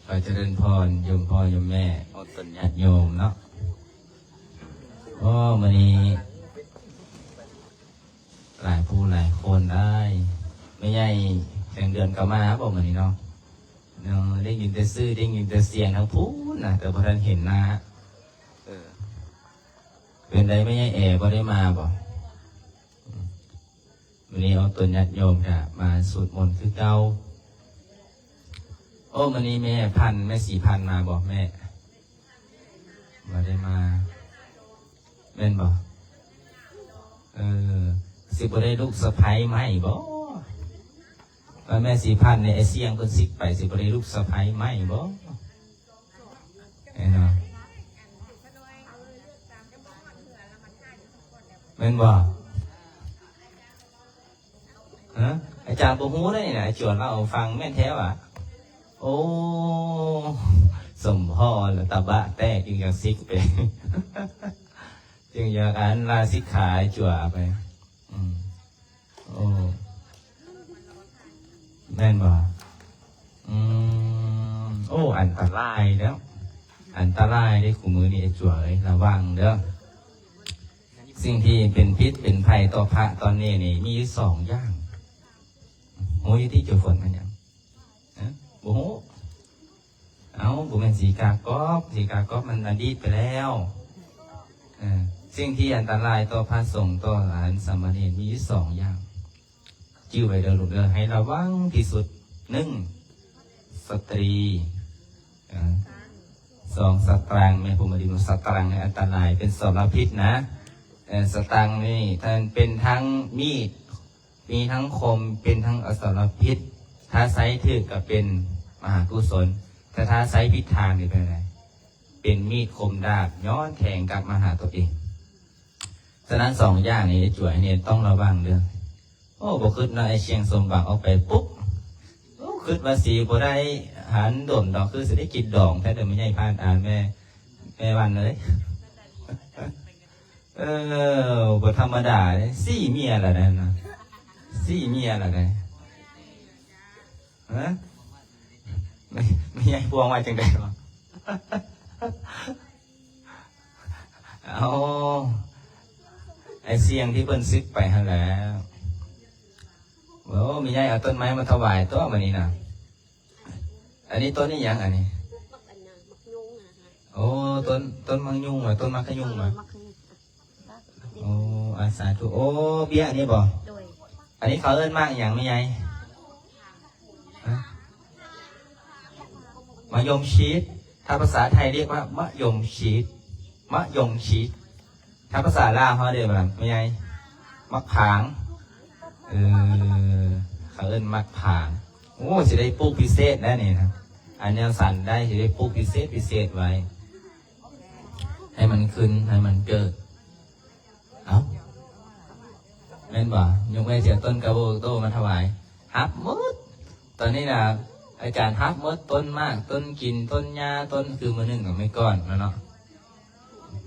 ຂໍຈະເລີນພອນໂຍມພໍ່ໂຍມແມ່ ໂອ ຕົນຍາດໂຍມເນາະ. ໂອ້ ມື້ນີ້ຫຼາຍຜູ້ຫຼາຍຄົນໄດ໋. ແມ່ໃຫຍ່ແສງເດືອນກໍມາບໍ່ມື້ນີ້ເນາະ? ເນາະ ໄດ້ຍິນແຕ່ຊື່ ໄດ້ຍິນແຕ່ສຽງທາງພຸ້ນນະ ແຕ່ບໍ່ທັນເຫັນໜ້າ. ເອີ ເປັນໃດແມ່ໃຫຍ່ແອບໍ່ໄດ້ມາບໍ່? ມື້ນີ້ເອົາຕົນຍາດໂຍມກະມາສວດມົນຄືເກົ່າ. ໂອ້ ມື້ນີ້ແມ່ພັນ ແມ່ສີພັນມາບໍ່ແມ່? ບໍ່ໄດ້ມາ ແມ່ນບໍ່? ເອີ ຊິບໍ່ໄດ້ລູກສະໃພ້ໃໝ່ບໍ່? ວ່າແມ່ສີພັນນີ້ ໄອ້ສຽງເພິ່ນຊິກໄປ ຊິບໍ່ໄດ້ລູກສະໃພ້ໃໝ່ບໍ່? ເອີ ເນາະ ແມ່ນບໍ່? ຮະ? ອາຈານບໍ່ຮູ້ເດ້ນີ້ນະ ອາຈວນເລົ່າໃຫ້ຟັງ ແມ່ນແທ້ຫວາ? ໂອ້ ສົມພໍລະ ຕະບະແຕກ ຈຶ່ງຢາກຊິກໄປ ຈຶ່ງຢາກອັນລາສິກຂາ ອາຈວນໄປ. ອືມ ໂອ້ ແມ່ນບໍ່? ອືມ ໂອ້ ອັນຕະລາຍແລ້ວ ອັນຕະລາຍເດ້ ຄູ່ມື້ນີ້ ໄອ້ຈົວເອີຍ ລະວັງເດີ້. ສິ່ງທີ່ເປັນພິດເປັນໄພຕໍ່ພະຕອນນີ້ນີ້ ມີຢູ່ສອງຢ່າງ. ຮູ້ຢູ່ຕິ ຈຸຝົນແມ່ນຫຍັງ? ຮະ? ບໍ່ຮູ້? ເອົ້າ ບໍ່ແມ່ນສີກາກອບ ສີກາກອບມັນອະດີດໄປແລ້ວ. ເອີ ສິ່ງທີ່ອັນຕະລາຍຕໍ່ພະສົງ ຕໍ່ອັນສາມະເນນ ມີຢູ່ສອງຢ່າງ. ຈື່ໄວ້ເດີ້ລູກເດີ້ ໃຫ້ລະວັງທີ່ສຸດ. ໜຶ່ງ ສະຕຣີ ເອີ ສອງ ສະຕາງ ແມ່ນຜູ້ມາດິນວ່າ ສະຕາງນີ້ອັນຕະລາຍ ເປັນສາລະພິດນະ. ເອີ ສະຕາງນີ້ ຖ້າເປັນທັງມີດ ມີທັງຄົມ ເປັນທັງອະສາລະພິດ. ຖ້າໃຊ້ຖືກກໍເປັນມະຫາກຸສົນ, ແຕ່ຖ້າໃຊ້ຜິດທາງນີ້ເປັນໃດ? ເປັນມີດຄົມດາບ ຍ້ອນແທງກັບມາຫາຕົວເອງ. ສະນັ້ນສອງຢ່າງນີ້ ໄອ້ຈົວເນຍ ຕ້ອງລະວັງເດີ້. ໂອ້ ບໍ່ຄິດເນາະ ໄອ້ຊຽງສົມຫວັງອອກໄປປຸບ ໂອ້ ຄິດວ່າຊິບໍ່ໄດ້ຫັນດົນດອກ ຄືຊິໄດ້ກິນດອງແທ້ເດີ້ ແມ່ໃຫຍ່ຜ່ານ ອາ ແມ່ ແມ່ວັນເອີຍ. ເອີ ບໍ່ທຳມະດາເດ້ ສີ່ເມຍລະນັ້ນນະ ສີ່ເມຍລະເດ້. ຮະ? ແມ່ ແມ່ໃຫຍ່ພວງວ່າຈັ່ງໃດວະ? ເອົາ ໄອ້ຊຽງທີ່ເພິ່ນສຶກໄປຫັ້ນແຫຼະ. ໂອ້ ແມ່ໃຫຍ່ເອົາຕົ້ນໄມ້ມາຖວາຍຕົວະມື້ນີ້ນະ. ອັນນີ້ຕົ້ນອີ່ຫຍັງອັນນີ້? ໂອ້ ຕົ້ນ ຕົ້ນໝາກຍຸງຫວາ? ຕົ້ນໝາກຂະຍຸງຫວາ? ໂອ້ ອາ ສາທຸ. ໂອ້ ເບ້ຍນີ້ບໍ? ໂດຍ. ອັນນີ້ເຂົາເອີ້ນໝາກຫຍັງແມ່ໃຫຍ່? ຮະ? ມະຍົງຊີດ. ຖ້າພາສາໄທຮຽກວ່າມະຍົງຊີດ ມະຍົງຊີດ. ຖ້າພາສາລາວເຮົາເອີ້ນວ່າແມ່ໃຫຍ່ ໝາກຜາງ. ເອີ ເຂົາເອີ້ນໝາກຜາງ. ໂອ້ ຊິໄດ້ປູກພິເສດໄດ໋ນີ້ນະ ອັນແນວສັນໄດ້ ຊິໄດ້ປູກພິເສດ ພິເສດໄວ້ ໃຫ້ມັນຂຶ້ນ ໃຫ້ມັນເກີດ. ເອົ້າ ແມ່ນບໍ່? ຍົກເວັ້ນຊິເອົາຕົ້ນກາໂບໂຕມາຖວາຍ ຮັບໝົດ. ຕອນນີ້ນະ ອາຈານຮັບໝົດ ຕົ້ນໝາກ ຕົ້ນກິນ ຕົ້ນຫຍ້າ ຕົ້ນ ຄືມື້ໜຶ່ງກໍແມ່ນກ່ອນແລ້ວເນາະ.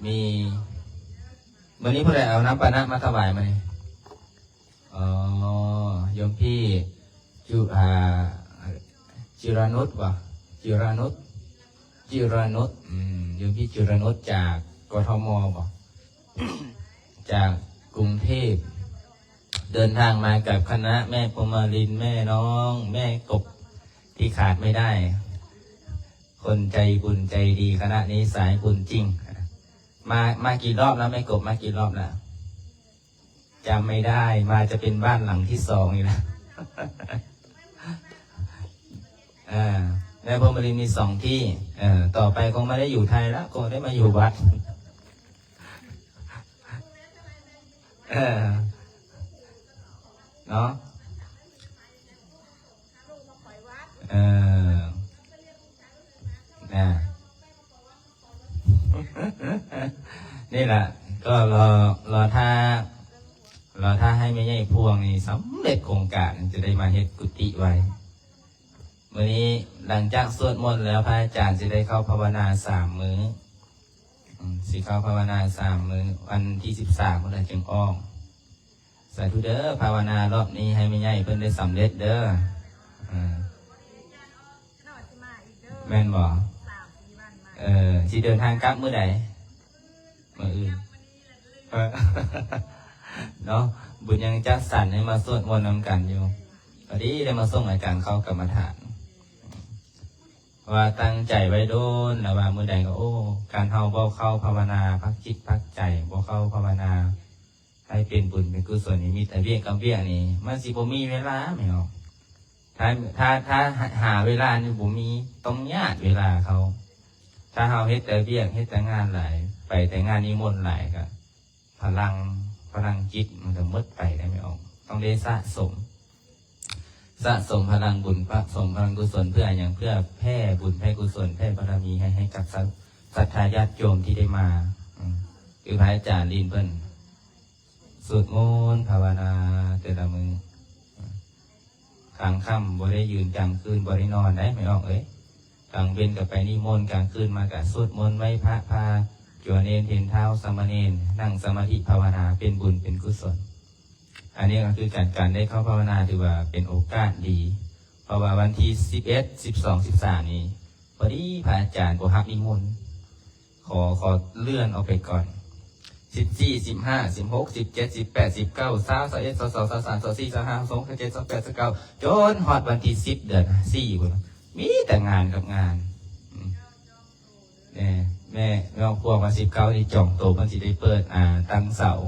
ມີ ມື້ນີ້ຜູ້ໃດເອົານ້ຳປານະມາຖວາຍມື້ນີ້? ອໍ ໂຍມພີ່ ຈຸ ອາ ຈິລະນຸດບໍ? ຈິລະນຸດ ຈິລະນຸດ ອືມ ໂຍມພີ່ຈິລະນຸດຈາກ ກທມ ບໍ? ຈາກກຸງເທບ ເດີນທາງມາກັບຄະນະແມ່ພົມມະລິນ ແມ່ນ້ອງ ແມ່ກົບ ທີ່ຂາດໄມ່ໄດ້ ຄົນໃຈບຸນໃຈດີ ຄະນະນີ້ສາຍບຸນຈິງ. ມາ ມາກີ່ລອບແລ້ວ ແມ່ກົບ ມາກີ່ລອບແລ້ວ? ຈຳໄມ່ໄດ້ ມາຈະເປັນບ້ານຫຼັງທີສອງນີ້ລະ. ເອີ ແມ່ພົມມະລິນມີສອງທີ່ ເອີ ຕໍ່ໄປຄົງບໍ່ໄດ້ຢູ່ໄທລະ ຄົງໄດ້ມາຢູ່ວັດ. ເອີ ເນາະ ເອີ ນະ ນີ້ລະ ກໍລໍ ລໍຖ້າ ລໍຖ້າໃຫ້ແມ່ໃຫຍ່ພວງນີ້ສຳເລັດໂຄງການ ຈະໄດ້ມາເຮັດກຸຕິໄວ້. ມື້ນີ້ຫຼັງຈາກສວດມົນແລ້ວ ພະອາຈານຊິໄດ້ເຂົ້າພາວະນາສາມມື້. ອືມ ຊິເຂົ້າພາວະນາສາມມື້ ວັນທີສິບສາມພຸ້ນແຫຼະຈຶ່ງອອກ. ສາທຸເດີ້ ພາວະນາລອບນີ້ໃຫ້ແມ່ໃຫຍ່ເພິ່ນໄດ້ສຳເລັດເດີ້. ເອີ ເນາະ ຊິມາອີກເດີ້. ແມ່ນບໍ່? ເອີ ຊິເດີນທາງກັບມື້ໃດ? ມື້ອື່ນ ເອີ ເນາະ ບຸນຍັງຈັດສັນໃຫ້ມາສວດມົນນຳກັນຢູ່ ພໍດີໄດ້ມາສົ່ງອາຈານເຂົ້າກຳມະຖານ ວ່າຕັ້ງໃຈໄວ້ດົນແລ້ວວ່າມື້ໃດກໍ ໂອ້ ການເຮົາເວົ້າເຂົ້າພາວະນາ ພັກຈິດພັກໃຈ ບໍ່ເຂົ້າພາວະນາ ໃຫ້ເປັນບຸນເປັນກຸສົນນີ້ ມີແຕ່ວຽກກັບວຽກນີ້ ມັນຊິບໍ່ມີເວລາແມ່ນບໍ່? ຖ້າ ຖ້າ ຖ້າຫາເວລານີ້ບໍ່ມີ ຕ້ອງຍາດເວລາເຂົາ ຖ້າເຮົາເຮັດແຕ່ວຽກ ເຮັດແຕ່ງານຫຼາຍ ໄປແຕ່ງານນິມົນຫຼາຍ ກໍພະລັງ ພະລັງຈິດມັນກໍໝົດໄປໄດ້ແມ່ນບໍ່? ຕ້ອງໄດ້ສະສົມ ສະສົມພະລັງບຸນ ສະສົມພະລັງກຸສົນ ເພື່ອຫຍັງ? ເພື່ອແຜ່ບຸນ ແຜ່ກຸສົນ ແຜ່ບາລະມີໃຫ້ ໃຫ້ກັບສັດ ສັດທາຍາດໂຍມທີ່ໄດ້ມາ ອືມ ຄືພະອາຈານລິນເພິ່ນ ສວດມົນພາວະນາແຕ່ລະມື້ ກາງຄ່ຳບໍ່ໄດ້ຢືນ ກາງຄືນບໍ່ໄດ້ນອນໄດ໋ ແມ່ອອກເອີຍ. ກາງເວັນກໍໄປນິມົນ ກາງຄືນມາກໍສວດມົນໄຫວ້ພະ ພາຕົວເນນເຫັນທ້າວສາມະເນນ ນັ່ງສະມາທິພາວະນາ ເປັນບຸນເປັນກຸສົນ. ອັນນີ້ກໍຄືການ ການໄດ້ເຂົ້າພາວະນາ ຖືວ່າເປັນໂອກາດດີ ເພາະວ່າວັນທີສິບເອັດ ສິບສອງ ສິບສາມນີ້ ພໍດີພະອາຈານບໍ່ຮັບນິມົນ ຂໍ ຂໍເລື່ອນອອກໄປກ່ອນ ສິບສີ່ ສິບຫ້າ ສິບຫົກ ສິບເຈັດ ສິບແປດ ສິບເກົ້າ ຊາວ ຊາວເອັດ ຊາວສອງ ຊາວສາມ ຊາວສີ່ ຊາວຫ້າ ຊາວຫົກ ຊາວເຈັດ ຊາວແປດ ຊາວເກົ້າ ຈົນຮອດວັນທີສິບ ເດືອນສີ່ພຸ້ນ ມີແຕ່ງານກັບງານ ອືມ ແມ່ ແມ່ ແມ່ອອກພວກວ່າສິບເກົ້ານີ້ຈອງໂຕ ເພິ່ນຊິໄດ້ເປີດ ອ່າ ຕັ້ງເສົາ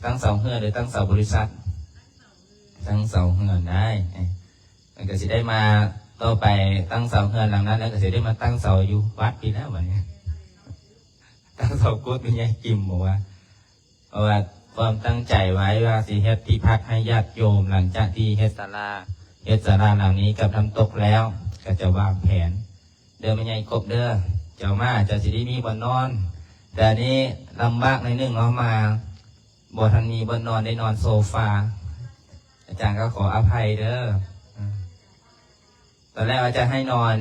ຕັ້ງເສົາເຮືອນ ຫຼື ຕັ້ງເສົາບໍລິສັດ? ຕັ້ງເສົາເຮືອນໄດ້ ມັນກໍຊິໄດ້ມາຕໍ່ໄປ ຕັ້ງເສົາເຮືອນຫຼັງນັ້ນ ແລ້ວກໍຊິໄດ້ມາຕັ້ງເສົາຢູ່ວັດພີ້ແລ້ວບັດນີ້ ຕັ້ງເສົາກຸດແມ່ໃຫຍ່ກິມ ບອກວ່າ ເພາະວ່າຄວາມຕັ້ງໃຈໄວ້ວ່າຊິເຮັດທີ່ພັກໃຫ້ຍາດໂຍມ ຫຼັງຈາກທີ່ເຮັດສາລາ ເຮັດສາລາຫຼັງນີ້ກັບນ້ຳຕົກແລ້ວ ກໍຈະວາງແຜນ ເດີແມ່ໃຫຍ່ກົບເດີ ເຈົ້າມາເຈົ້າຊິໄດ້ມີບ່ອນນອນ ແຕ່ອັນນີ້ລຳບາກໜ້ອຍໜຶ່ງເນາະ ມາບໍ່ທັນມີບ່ອນນອນ ໄດ້ນອນໂຊຟາ ອາຈານກໍຂໍອະໄພເດີ ອືມ ຕອນແລກວ່າຈະໃຫ້ນອນ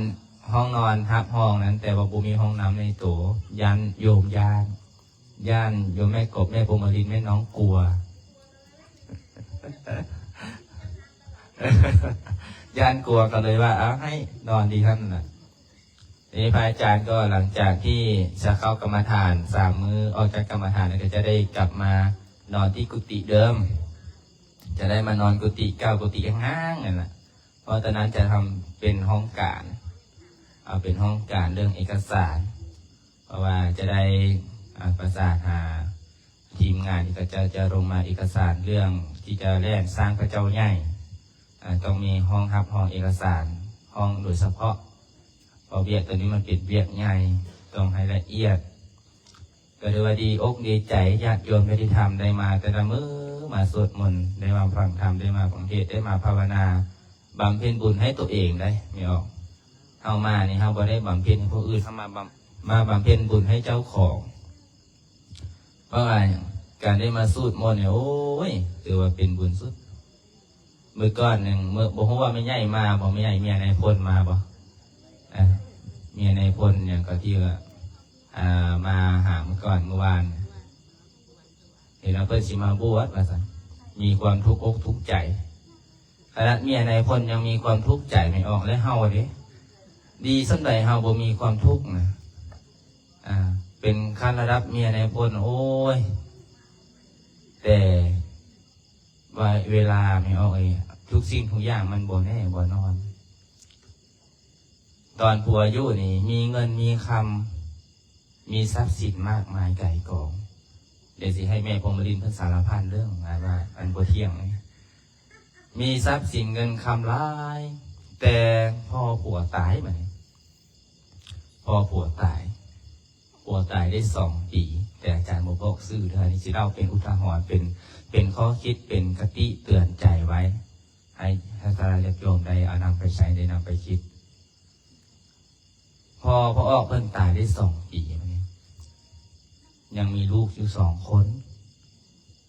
ຫ້ອງນອນຮັບຫ້ອງນັ້ນ ແຕ່ວ່າບໍ່ມີຫ້ອງນ້ຳໃນໂຕ ຢ້ານໂຍມຢ້ານ ຢ້ານໂຍມແມ່ກົບ ແມ່ພົມມະລິນ ແມ່ນ້ອງກົວ ຢ້ານກົວ ກໍເລີຍວ່າ ເອົາ ໃຫ້ນອນທີ່ຫັ້ນນະ. ນີ້ພະອາຈານກໍຫຼັງຈາກທີ່ຈະເຂົ້າກຳມະຖານສາມມື້ ອອກຈາກກຳມະຖານແລ້ວ ກໍຈະໄດ້ກັບມານອນທີ່ກຸຕິເດີມ ຈະໄດ້ມານອນກຸຕິເກົ່າ ກຸຕິຮ້າງໆນັ້ນລະ ເພາະຕອນນັ້ນຈະທຳເປັນຫ້ອງການ ເອົາເປັນຫ້ອງການເລື່ອງເອກະສານ ເພາະວ່າຈະໄດ້ ອ່າ ປະສານຫາທີມງານທີ່ເຂົາເຈົ້າຈະລົງມາເອກະສານເລື່ອງທີ່ຈະແລ່ນສ້າງພະເຈົ້າໃຫຍ່ ອ່າ ຕ້ອງມີຫ້ອງຮັບຫ້ອງເອກະສານ ຫ້ອງໂດຍສະເພາະ ເພາະວຽກໂຕນີ້ມັນເປັນວຽກໃຫຍ່ ຕ້ອງໃຫ້ລະອຽດ. ກໍຖືວ່າດີອົກດີໃຈ ຍາດໂຍມຍາດຕິທຳໄດ້ມາແຕ່ລະມື້ ມາສວດມົນ ໄດ້ມາຟັງທຳ ໄດ້ມາຟັງເທດ ໄດ້ມາພາວະນາ ບຳເພັນບຸນໃຫ້ຕົວເອງໄດ໋ ແມ່ອອກ ເຮົາມານີ້ ເຮົາບໍ່ໄດ້ບຳເພັນໃຫ້ຜູ້ອື່ນ ເຮົາມາບຳ ມາບຳເພັນບຸນໃຫ້ເຈົ້າຂອງ ເພາະວ່າຫຍັງ? ການໄດ້ມາສູດມົນນີ້ ໂອ້ຍ ຖືວ່າເປັນບຸນສຸດ. ມື້ກ່ອນໜຶ່ງ ມື້ ບໍ່ຮູ້ວ່າແມ່ໃຫຍ່ມາບໍ່? ແມ່ໃຫຍ່ ເມຍນາຍພົນມາບໍ່? ເອີ ເມຍນາຍພົນຫຍັງກໍທີ່ວ່າ ອ່າ ມາຫາມື້ກ່ອນ ມື້ວານ ເຫັນວ່າເພິ່ນຊິມາບວດວ່າຊັ້ນ ມີຄວາມທຸກອົກທຸກໃຈ. ຂະໜາດເມຍນາຍພົນຍັງມີຄວາມທຸກໃຈ ແມ່ອອກ ແລະ ເຮົາເດ ດີສ່ຳໃດເຮົາບໍ່ມີຄວາມທຸກນະ. ອ່າ ເປັນຂັ້ນລະດັບເມຍນາຍພົນ ໂອ້ຍ ແຕ່ວ່າເວລາ ແມ່ອອກເອີຍ ທຸກສິ່ງທຸກຢ່າງມັນບໍ່ແນ່ບໍ່ນອນ. ຕອນຜົວຢູ່ນີ້ ມີເງິນມີຄຳ ມີຊັບສິນມາກມາຍໄກ່ກອງ. ດຽວຊິໃຫ້ແມ່ພົມມະລິນເພິ່ນສາລະພັນເລື່ອງວ່າ ອັນບໍ່ທ່ຽງນີ້ ມີຊັບສິນເງິນຄຳຫຼາຍ ແຕ່ພໍຜົວຕາຍ ບາດນີ້ພໍຜົວຕາຍ ຜົວຕາຍໄດ້ສອງປີ ແຕ່ອາຈານບໍ່ບອກຊື່ເທື່ອ ອັນນີ້ຊິເລົ່າເປັນອຸທາຫອນ ເປັນ ເປັນຂໍ້ຄິດ ເປັນຄະຕິເຕືອນໃຈໄວ້ ໃຫ້ ໃຫ້ສາທາລະນະຍາດໂຍມໄດ້ເອົານຳໄປໃຊ້ ໄດ້ນຳໄປຄິດ. ພໍ ພໍ່ອອກເພິ່ນຕາຍໄດ້ສອງປີ ບາດນີ້ຍັງມີລູກຢູ່ສອງຄົນ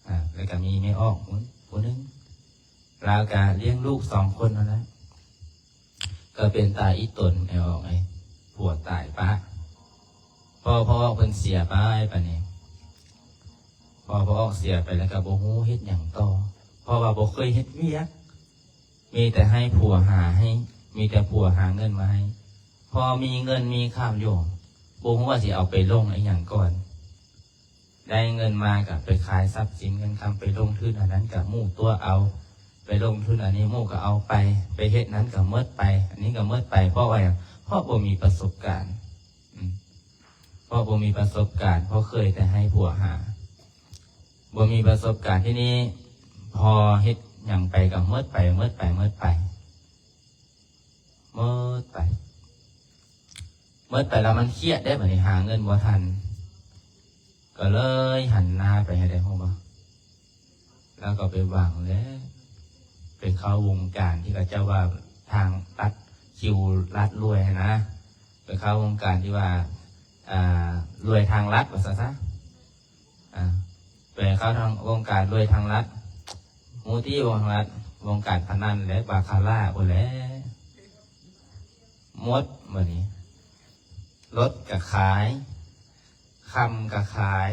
ອ່າ ແລ້ວກໍມີແມ່ອອກຜູ້ ຜູ້ໜຶ່ງ ລາວກໍລ້ຽງລູກສອງຄົນນັ້ນແຫຼະ ກໍເປັນຕາອີ່ຕົນ ແມ່ອອກເອີຍ ຜົວຕາຍປະ ພໍ ພໍ່ອອກເພິ່ນເສຍໄປ ບາດນີ້ ພໍ ພໍ່ອອກເສຍໄປແລ້ວກໍບໍ່ຮູ້ເຮັດຫຍັງຕໍ່ ເພາະວ່າບໍ່ເຄີຍເຮັດວຽກ ມີແຕ່ໃຫ້ຜົວຫາໃຫ້ ມີແຕ່ຜົວຫາເງິນມາໃຫ້. ພໍມີເງິນມີຄຳຢູ່ ບໍ່ຮູ້ວ່າຊິເອົາໄປລົງອີ່ຫຍັງກ່ອນ. ໄດ້ເງິນມາກໍໄປຂາຍຊັບສິນເງິນຄຳ ໄປລົງທຶນອັນນັ້ນກໍໝູ່ຕົວະເອົາ, ໄປລົງທຶນອັນນີ້ໝູ່ກໍເອົາໄປ, ໄປເຮັດນັ້ນກໍໝົດໄປ, ອັນນີ້ກໍໝົດໄປ. ເພາະວ່າຫຍັງ? ເພາະບໍ່ມີປະສົບການ. ອືມ ເພາະບໍ່ມີປະສົບການ, ເພາະເຄີຍແຕ່ໃຫ້ຜົວຫາ, ບໍ່ມີປະສົບການ. ທີນີ້ພໍເຮັດຫຍັງໄປກໍໝົດໄປ, ໝົດໄປ, ໝົດໄປ, ໝົດໄປ. ໝົດໄປແລ້ວມັນຄຽດເດ້, ບັດນີ້ຫາເງິນບໍ່ທັນ, ກໍເລີຍຫັນໜ້າໄປໃຫ້ໄດ້ ຮູ້ບໍ່? ແລ້ວກໍໄປຫວັງແຫຼະ ໄປເຂົ້າວົງການທີ່ເຂົາເຈົ້າວ່າທາງລັດ, ຄິວລັດລວຍຫັ້ນນະ, ໄປເຂົ້າວົງການທີ່ວ່າ ອ່າ ລວຍທາງລັດ ວ່າຊັ້ນຊະ. ອ່າ ໄປເຂົ້າທາງວົງການລວຍທາງລັດ, ຮູ້ຕິວົງການທາງລັດ? ວົງການພະນັນແຫຼະ, ບາຄາຣາພຸ້ນແຫຼະ. ໝົດ ບັດນີ້ ລົດກໍຂາຍ, ຄຳກໍຂາຍ,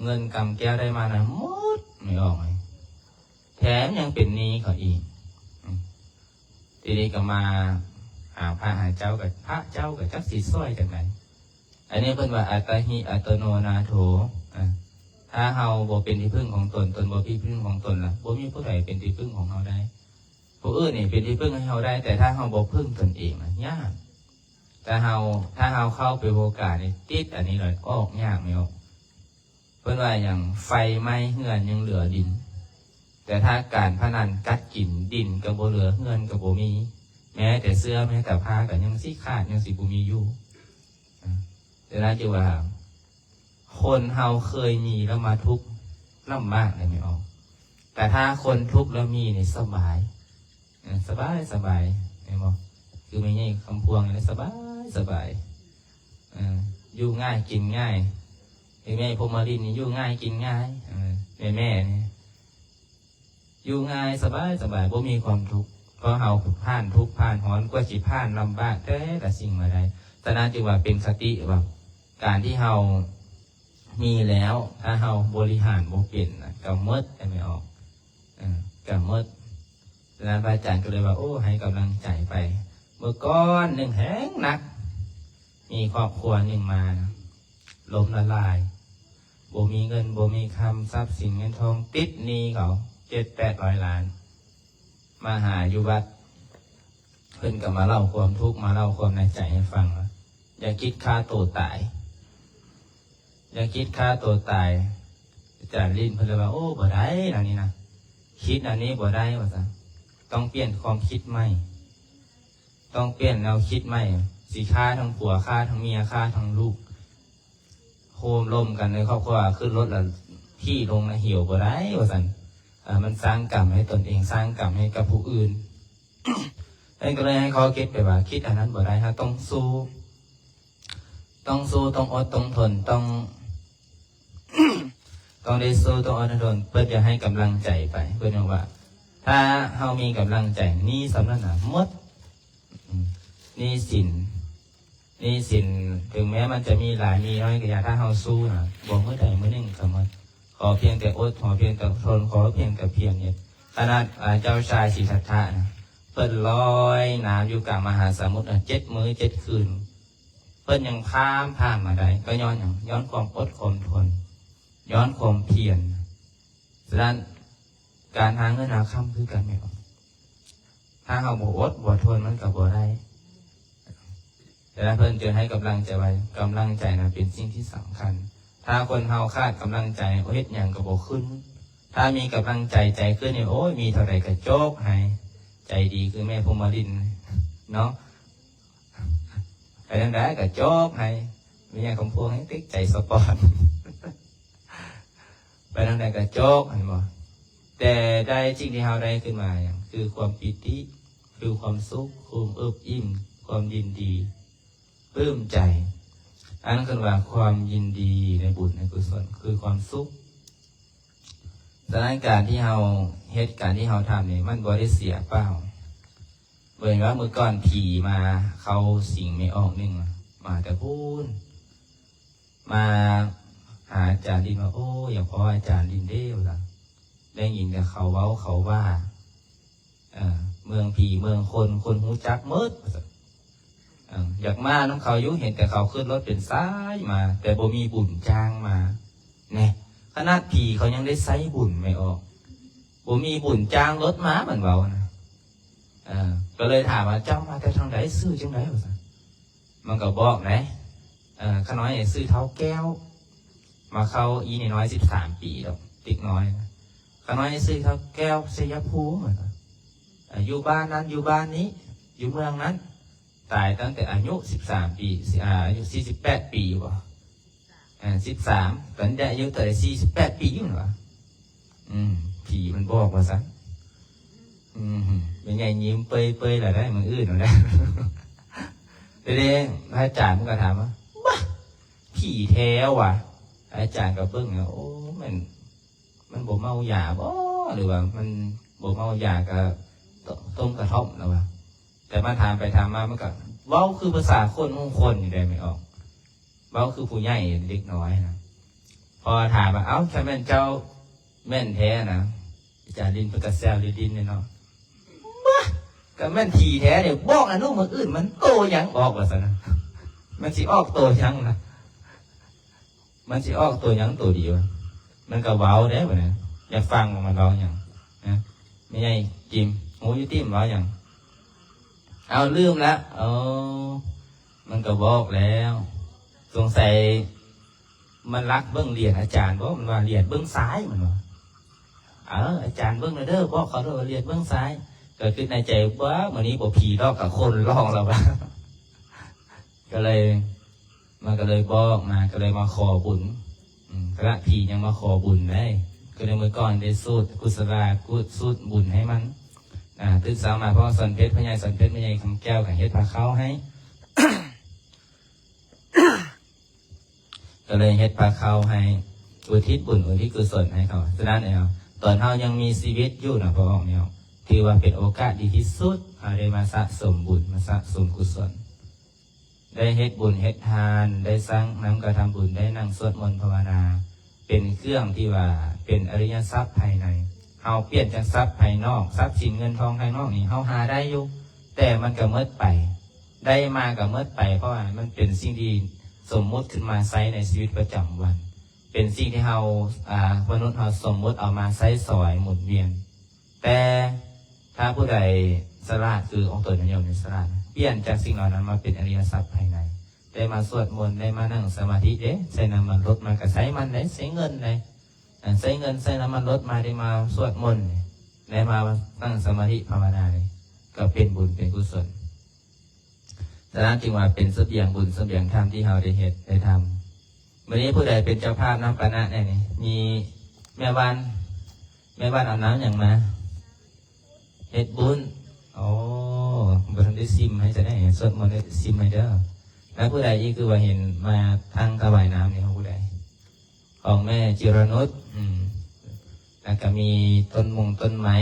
ເງິນກຳແກ້ວໄດ້ມານະໝົດ ແມ່ອອກ, ແຖມຍັງເປັນໜີ້ເຂົາອີກ. ອືມ ທີນີ້ກໍມາຫາພະຫາເຈົ້າ, ກໍພະເຈົ້າກໍຈັກຊິຊ່ອຍຈັ່ງໃດ. ອັນນີ້ເພິ່ນວ່າ ອັດຕະຫິ ອັດຕະໂນນາໂຖ. ອ່າ ຖ້າເຮົາບໍ່ເປັນທີ່ເພິ່ງຂອງຕົນ, ຕົນບໍ່ເປັນທີ່ເພິ່ງຂອງຕົນລະ, ບໍ່ມີຜູ້ໃດເປັນທີ່ເພິ່ງຂອງເຮົາໄດ້. ຜູ້ອື່ນນີ້ເປັນທີ່ເພິ່ງໃຫ້ເຮົາໄດ້, ແຕ່ຖ້າເຮົາບໍ່ເພິ່ງຕົນເອງນະ ຍາກ. ຖ້າເຮົາ, ຖ້າເຮົາເຂົ້າໄປວົງການນີ້ ຕິດອັນນີ້ລະ ອອກຍາກແມ່ອອກ. ເພິ່ນວ່າຫຍັງ? ໄຟໄໝ້ເຮືອນຍັງເຫຼືອດິນ, ແຕ່ຖ້າການພະນັນກັດກິນ, ດິນກໍບໍ່ເຫຼືອ, ເຮືອນກໍບໍ່ມີ, ແມ້ແຕ່ເສື້ອແມ້ແຕ່ຜ້າກໍຍັງຊິຂາດ, ຍັງຊິບໍ່ມີຢູ່. ອາ ດັ່ງນັ້ນຈຶ່ງວ່າ ຄົນເຮົາເຄີຍມີແລ້ວມາທຸກລຳບາກໄດ້ແມ່ອອກ, ແຕ່ຖ້າຄົນທຸກແລ້ວມີນີ້ສະບາຍ. ເອີ ສະບາຍ, ສະບາຍ ແມ່ນບໍ່? ຄືແມ່ໃຫຍ່ຄຳພວງນີ້ສະບາຍ, ສະບາຍ. ເອີ ຢູ່ງ່າຍກິນງ່າຍ. ແມ່ພົມມະລິນນີ້ຢູ່ງ່າຍກິນງ່າຍ. ເອີ ແມ່ໆນີ້ຢູ່ງ່າຍສະບາຍ, ສະບາຍ, ບໍ່ມີຄວາມທຸກ. ເພາະເຮົາຜ່ານທຸກຜ່ານຮ້ອນ ກວ່າຊິຜ່ານລຳບາກແຕ່ລະສິ່ງມາໄດ້. ສະນັ້ນຈຶ່ງວ່າເປັນຄະຕິວ່າ ການທີ່ເຮົາມີແລ້ວ ຖ້າເຮົາບໍລິຫານບໍ່ເປັນນະ ກໍໝົດ ແມ່ນບໍ່? ເອີ ກໍໝົດ. ສະນັ້ນພະອາຈານກໍເລີຍວ່າ ໂອ້ ໃຫ້ກຳລັງໃຈໄປ. ເມື່ອກ່ອນໜຶ່ງແຮງໜັກ ມີຄອບຄົວໜຶ່ງມານະ ລົ້ມລະລາຍ, ບໍ່ມີເງິນບໍ່ມີຄຳ, ຊັບສິນເງິນທອງຕິດໜີ້ເຂົາ ເຈັດແປດຮ້ອຍລ້ານ, ມາຫາຢູ່ວັດ. ເພິ່ນກໍມາເລົ່າຄວາມທຸກ, ມາເລົ່າຄວາມໃນໃຈໃຫ້ຟັງວ່າ ຢ່າຄິດຂ້າໂຕຕາຍ, ຢ່າຄິດຂ້າໂຕຕາຍ. ອາຈານລິນເພິ່ນເລີຍວ່າ ໂອ້ ບໍ່ໄດ້ແນວນີ້ນະ, ຄິດແນວນີ້ບໍ່ໄດ້ ວ່າຊັ້ນ, ຕ້ອງປ່ຽນຄວາມຄິດໃໝ່, ຕ້ອງປ່ຽນແນວຄິດໃໝ່. ຊິຂ້າທັງຜົວ, ຂ້າທັງເມຍ, ຂ້າທັງລູກ, ໂຮມລົມກັນໃນຄອບຄົວ, ຂຶ້ນລົດລະຂີ່ລົງລະຫິວບໍ່ໄດ້ ວ່າຊັ້ນ. ເອີ ມັນສ້າງກຳໃຫ້ຕົນເອງ, ສ້າງກຳໃຫ້ກັບຜູ້ອື່ນ. ເພິ່ນກໍເລີຍໃຫ້ຂໍ້ຄິດໄປວ່າ ຄິດອັນນັ້ນບໍ່ໄດ້, ເຮົາຕ້ອງສູ້, ຕ້ອງສູ້, ຕ້ອງອົດ, ຕ້ອງທົນ, ຕ້ອງ, ຕ້ອງໄດ້ສູ້, ຕ້ອງອົດ, ຕ້ອງທົນ. ເພິ່ນຢາກໃຫ້ກຳລັງໃຈໄປ, ເພິ່ນບອກວ່າ ຖ້າເຮົາມີກຳລັງໃຈ, ໜີ້ສ່ຳນັ້ນນະໝົດ. ອືມ ໜີ້ສິນ, ໜີ້ສິນ ເຖິງແມ້ມັນຈະມີຫຼາຍມີນ້ອຍກໍຢ່າ, ຖ້າເຮົາສູ້ນະ ບໍ່ມື້ໃດມື້ໜຶ່ງກໍໝົດ. ຂໍພຽງແຕ່ອົດ, ຂໍພຽງແຕ່ທົນ, ຂໍພຽງແຕ່ພຽນເຮັດ. ຂະໜາດ ອາ ເຈົ້າຊາຍສິດທັດຖະນະ ເພິ່ນລອຍນ້ຳຢູ່ກາງມະຫາສະໝຸດນະ ເຈັດມື້ເຈັດຄືນ, ເພິ່ນຍັງຂ້າມຜ່ານມາໄດ້. ກໍຍ້ອນຫຍັງ? ຍ້ອນຄວາມອົດຄວາມທົນ, ຍ້ອນຄວາມພຽນ. ສະນັ້ນ ການຫາເງິນຫາຄຳຄືກັນແມ່ນບໍ່? ຖ້າເຮົາບໍ່ອົດບໍ່ທົນມັນກໍບໍ່ໄດ້. ສະນັ້ນເພິ່ນຈຶ່ງໃຫ້ກຳລັງໃຈໄວ້, ກຳລັງໃຈນະເປັນສິ່ງທີ່ສຳຄັນ. ຖ້າຄົນເຮົາຂາດກຳລັງໃຈ ເຮັດຫຍັງກໍບໍ່ຂຶ້ນ. ຖ້າມີກຳລັງໃຈ, ໃຈຂຶ້ນນີ້ ໂອ້ຍ ມີເທົ່າໃດກໍໂຈກໃຫ້. ໃຈດີຄືແມ່ພົມມະລິນເນາະ, ໄປທາງໃດກໍໂຈກໃຫ້. ແມ່ຍາຄຳພວງໃຫ້ຕິກໃຈສະປອນ. ໄປທາງໃດກໍໂຈກ ເຫັນບໍ່? ແຕ່ໄດ້ ສິ່ງທີ່ເຮົາໄດ້ຂຶ້ນມາຫຍັງ? ຄືຄວາມປີຕິ, ຄືຄວາມສຸກ, ຄວາມເອິບອີ່ມ, ຄວາມຍິນດີ, ປຶ້ມໃຈ. ອັນນັ້ນເອີ້ນວ່າຄວາມຍິນດີໃນບຸນໃນກຸສົນ, ຄືຄວາມສຸກ. ສະນັ້ນ ການທີ່ເຮົາເຮັດ, ການທີ່ເຮົາທຳນີ້ ມັນບໍ່ໄດ້ເສຍເປົ່າ. ເບິ່ງວ່າມື້ກ່ອນຜີມາເຂົ້າສິງແມ່ອອກໜຶ່ງ ມາແຕ່ພຸ້ນ ມາຫາອາຈານລິນວ່າ ໂອ້ ຢາກພໍອາຈານລິນເດ້ ວ່າຊັ້ນ. ໄດ້ຍິນແຕ່ເຂົາເວົ້າເຂົາວ່າ ເອີ ເມືອງຜີເມືອງຄົນ ຄົນຮູ້ຈັກໝົດ ວ່າຊັ້ນ. ເອີ ຢາກມານຳເຂົາຢູ່ ເຫັນແຕ່ເຂົາຂຶ້ນລົດເປັນສາຍມາ ແຕ່ບໍ່ມີບຸນຈ້າງມາ ແນ່ ຂະໜາດຜີເຂົາຍັງໄດ້ໃຊ້ບຸນ ແມ່ອອກ ບໍ່ມີບຸນຈ້າງລົດມາ ມັນເວົ້ານະ. ເອີ ກໍເລີຍຖາມວ່າ ເຈົ້າມາແຕ່ທາງໃດ? ຊື່ຈັ່ງໃດ? ວ່າຊັ້ນ. ມັນກໍບອກໄດ໋ ເອີ ຂ້ານ້ອຍຊື່ທ້າວແກ້ວ ມາເຂົ້າອີ່ນ້ອຍໆ ສິບສາມປີດອກ ເດັກນ້ອຍນະ. ຂ້ານ້ອຍຊື່ທ້າວແກ້ວ ໄຊຍະພູມ ວ່າຊັ້ນ. ເອີ ຢູ່ບ້ານນັ້ນ ຢູ່ບ້ານນີ້ ຢູ່ເມືອງນັ້ນ ຕາຍຕັ້ງແຕ່ອາຍຸສິບສາມປີ ອາ ອາຍຸສີ່ສິບແປດປີບໍ? ເອີ ສິບສາມ ຕອນນີ້ອາຍຸເທົ່າໃດ? ສີ່ສິບແປດປີຢູ່ນະ. ອືມ ຜີມັນບອກວ່າຊັ້ນ. ອືມ ແມ່ໃຫຍ່ຍິ້ມເປີຍໆ ລະໄດ້ ມື້ອື່ນລະໄດ້. ເດ້ ພະອາຈານມັນກໍຖາມວ່າ ບາ ຜີແທ້ຫວາ? ອາຈານກໍເບິ່ງ ໂອ້ ແມ່ນ ມັນບໍ່ເມົາຢາບໍ ຫຼືວ່າມັນບໍ່ເມົາຢາ ກໍຕົ້ມກະທ່ອມລະວ່າ. ແຕ່ມາຖາມໄປຖາມມາ ມັນກໍເວົ້າຄືພາສາຄົນຂອງຄົນນີ້ໄດ໋ ແມ່ອອກ ເວົ້າຄືຜູ້ໃຫຍ່ເດັກນ້ອຍນະ. ພໍຖາມວ່າ ເອົ້າ ຄັນແມ່ນເຈົ້າແມ່ນແທ້ນະ ອາຈານລິນເພິ່ນກໍແຊວຫຼິ້ນໆເນາະ ບາ ຄັນແມ່ນຜີແທ້ນີ້ ບອກອະນຸ ມື້ອື່ນມັນໂຕຫຍັງອອກ ວ່າຊັ້ນນະ. ມັນຊິອອກໂຕຫຍັງນະ? ມັນຊິອອກໂຕຫຍັງໂຕດີວະ? ມັນກໍເວົ້າເດ້ບັດນີ້ ຢາກຟັງວ່າມັນເວົ້າຫຍັງນະ. ແມ່ໃຫຍ່ຈິມ ຮູ້ຢູ່ຕິມັນເວົ້າຫຍັງ? ເອົາ ລືມລະ. ເອົາ ມັນກໍບອກແລ້ວ ສົງໄສມັນລັກເບິ່ງຫຼຽນອາຈານບໍ ມັນວ່າຫຼຽນເບິ່ງຊາຍ ມັນວ່າ. ເອີ ອາຈານເບິ່ງແລ້ວເດີ ບອກເຂົາໂລດວ່າຫຼຽນເບິ່ງຊາຍ. ກໍຄິດໃນໃຈ ບາ ມື້ນີ້ບໍ່ຜີຫຼອກກໍຄົນຫຼອກແລ້ວບາ. ກໍເລີຍ ມັນກໍເລີຍບອກມາ ກໍເລີຍມາຂໍບຸນ ອືມ ຂະນະຜີຍັງມາຂໍບຸນໄດ໋ ກໍເລີຍມື້ກ່ອນໄດ້ສູດກຸສະລາກຸ ສູດບຸນໃຫ້ມັນ. ອາ ຕື່ນເຊົ້າມາ ພໍ່ສອນເພັດ ພໍ່ໃຫຍ່ສອນເພັດ ແມ່ໃຫຍ່ຄຳແກ້ວກໍເຮັດພາເຂົ້າໃຫ້ ກໍເລີຍເຮັດພາເຂົ້າໃຫ້ ອຸທິດບຸນອຸທິດກຸສົນໃຫ້ເຂົາ. ສະນັ້ນແລ້ວ ຕອນເຮົາຍັງມີຊີວິດຢູ່ນະ ພໍ່ອອກແມ່ອອກ ຖືວ່າເປັນໂອກາດດີທີ່ສຸດ ເຮົາໄດ້ມາສະສົມບຸນ ມາສະສົມກຸສົນ. ໄດ້ເຮັດບຸນເຮັດທານ ໄດ້ສ້າງນຳກະທຳບຸນ ໄດ້ນັ່ງສວດມົນພາວະນາ ເປັນເຄື່ອງທີ່ວ່າເປັນອະລິຍະຊັບພາຍໃນ. ເຮົາປ່ຽນຈາກຊັບພາຍນອກ ຊັບສິນເງິນທອງພາຍນອກນີ້ເຮົາຫາໄດ້ຢູ່ ແຕ່ມັນກໍໝົດໄປ ໄດ້ມາກໍໝົດໄປ ເພາະວ່າມັນເປັນສິ່ງທີ່ສົມມຸດຂຶ້ນມາໃຊ້ໃນຊີວິດປະຈຳວັນ ເປັນສິ່ງທີ່ເຮົາ ອາ ມະນຸດເຮົາສົມມຸດເອົາມາໃຊ້ສອຍໝູນວຽນ. ແຕ່ຖ້າຜູ້ໃດສະຫຼາດ ຄືອອກຕົນຍາດໂຍມນີ້ສະຫຼາດ ປ່ຽນຈາກສິ່ງເຫຼົ່ານັ້ນມາເປັນອະລິຍະຊັບພາຍໃນ ໄດ້ມາສວດມົນ ໄດ້ມານັ່ງສະມາທິເດ້ ໃຊ້ນ້ຳມັນລົດມາກໍໃຊ້ມັນໄດ້ ໃຊ້ເງິນໄດ້ ອັນໃຊ້ເງິນໃຊ້ນ້ຳມັນລົດມາ ໄດ້ມາສວດມົນ ໄດ້ມານັ່ງສະມາທິພາວະນານີ້ ກໍເປັນບຸນເປັນກຸສົນ. ສະນັ້ນຈຶ່ງວ່າເປັນສະບຽງບຸນສະບຽງທຳທີ່ເຮົາໄດ້ເຮັດໄດ້ທຳ. ມື້ນີ້ຜູ້ໃດເປັນເຈົ້າພາບນຳປະນະແດ່ນີ້? ມີແມ່ບ້ານ ແມ່ບ້ານເອົານ້ຳຫຍັງມາ? ເຮັດບຸນ. ໂອ້ ບໍ່ທັນໄດ້ຊິມໃຫ້ຈະໄດ້ ສວດມົນໄດ້ຊິມໃຫ້ເດີ. ແລ້ວຜູ້ໃດອີກ ຄືວ່າເຫັນມາທາງຖວາຍນ້ຳນີ້ ຂອງຜູ້ໃດ? ຂອງແມ່ຈິລະນຸດ. ອືມ ແລ້ວກໍມີຕົ້ນມົງຕົ້ນໄມ້.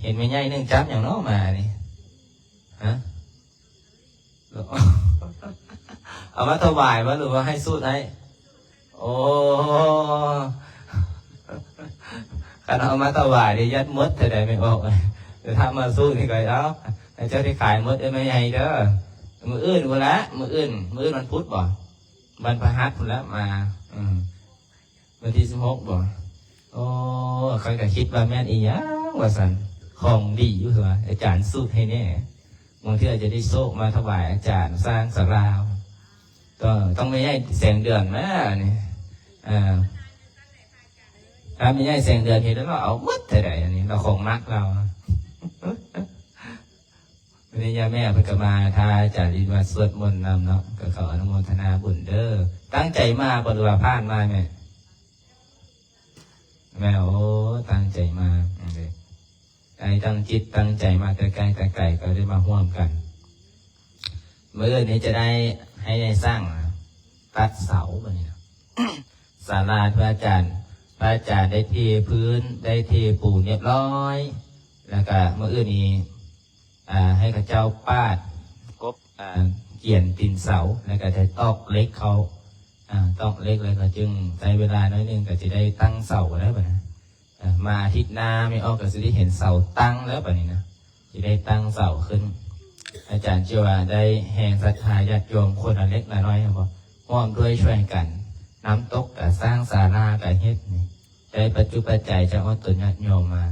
ເຫັນແມ່ໃຫຍ່ໜຶ່ງຈັບຫຍັງເນາະມານີ້? ຮະ? ເອົາມາຖວາຍບໍ່ ຫຼືວ່າໃຫ້ສູດໃຫ້? ໂອ້ ຄັນເອົາມາຖວາຍນີ້ ຢ້ານໝົດເທື່ອໃດແມ່ນອອກ. ແຕ່ຖ້າມາສູດນີ້ກໍເອົາ ໃຫ້ເຈົ້າໄດ້ຂາຍໝົດເດີ້ແມ່ໃຫຍ່ເດີ້. ມື້ອື່ນພຸ້ນລະ ມື້ອື່ນ ມື້ອື່ນວັນພຸດບໍ? ວັນພະຫັດພຸ້ນລະມາ. ອືມ ວັນທີສິບຫົກບໍ? ໂອ້ ຂ້ອຍກໍຄິດວ່າແມ່ນອີ່ຫຍັງວ່າຊັ້ນ ຂອງດີຢູ່ວ່າ ອາຈານສູດໃຫ້ແດ່ ບາງເທື່ອຈະໄດ້ໂຊກມາຖວາຍອາຈານສ້າງສາລາ. ຕ້ອງ ຕ້ອງແມ່ໃຫຍ່ແສງເດືອນມານີ້. ເອີ ຖ້າແມ່ໃຫຍ່ແສງເດືອນເຫັນແລ້ວ ລາວເອົາໝົດເທື່ອໃດ ອັນນີ້ລາວຂອງມັກລາວ. ມື້ນີ້ຍາແມ່ເພິ່ນກໍມາ ຖ້າອາຈານລິນວ່າສວດມົນນຳເນາະ ກໍຂໍອະນຸໂມທະນາບຸນເດີ້. ຕັ້ງໃຈມາບໍ່ ຫຼືວ່າຜ່ານມາແມ່? ແມ່ ໂອ້ ຕັ້ງໃຈມາ ໄດ້ຕັ້ງຈິດຕັ້ງໃຈມາແຕ່ໄກແຕ່ໄກ ກໍໄດ້ມາຮ່ວມກັນ. ມື້ນີ້ຈະໄດ້ໃຫ້ໄດ້ສ້າງ ຕັດເສົາບັດນີ້ນະ ສາລາ ພະອາຈານ ພະອາຈານໄດ້ເທພື້ນ ໄດ້ເທປູນຮຽບຮ້ອຍ ແລ້ວກະມື້ອື່ນນີ້ ອາ ໃຫ້ເຂົາເຈົ້າປາດກົບ ອາ ກຽນຕີນເສົາ ແລ້ວກະໄດ້ຕອກເຫຼັກເຂົ້າ ອາ ຕອກເຫຼັກ ແລ້ວກະຈຶ່ງໃຊ້ເວລາໜ້ອຍໜຶ່ງ ກະຈະໄດ້ຕັ້ງເສົາແລ້ວບັດນີ້. ເອີ ມາອາທິດໜ້າແມ່ອອກກໍຊິໄດ້ເຫັນເສົາຕັ້ງແລ້ວບັດນີ້ນະ ຊິໄດ້ຕັ້ງເສົາຂຶ້ນ. ອາຈານເຊື່ອວ່າໄດ້ແຮງສັດທາຍາດໂຍມຄົນລະເລັກລະນ້ອຍຫັ້ນບໍ່ ຮ່ວມດ້ວຍຊ່ວຍກັນ ນ້ຳຕົກກະສ້າງ ສາລາກະເຮັດນີ້ ໄດ້ປັດຈຸປັດໄຈຈາກອອກຕົນຍາດໂຍມມາ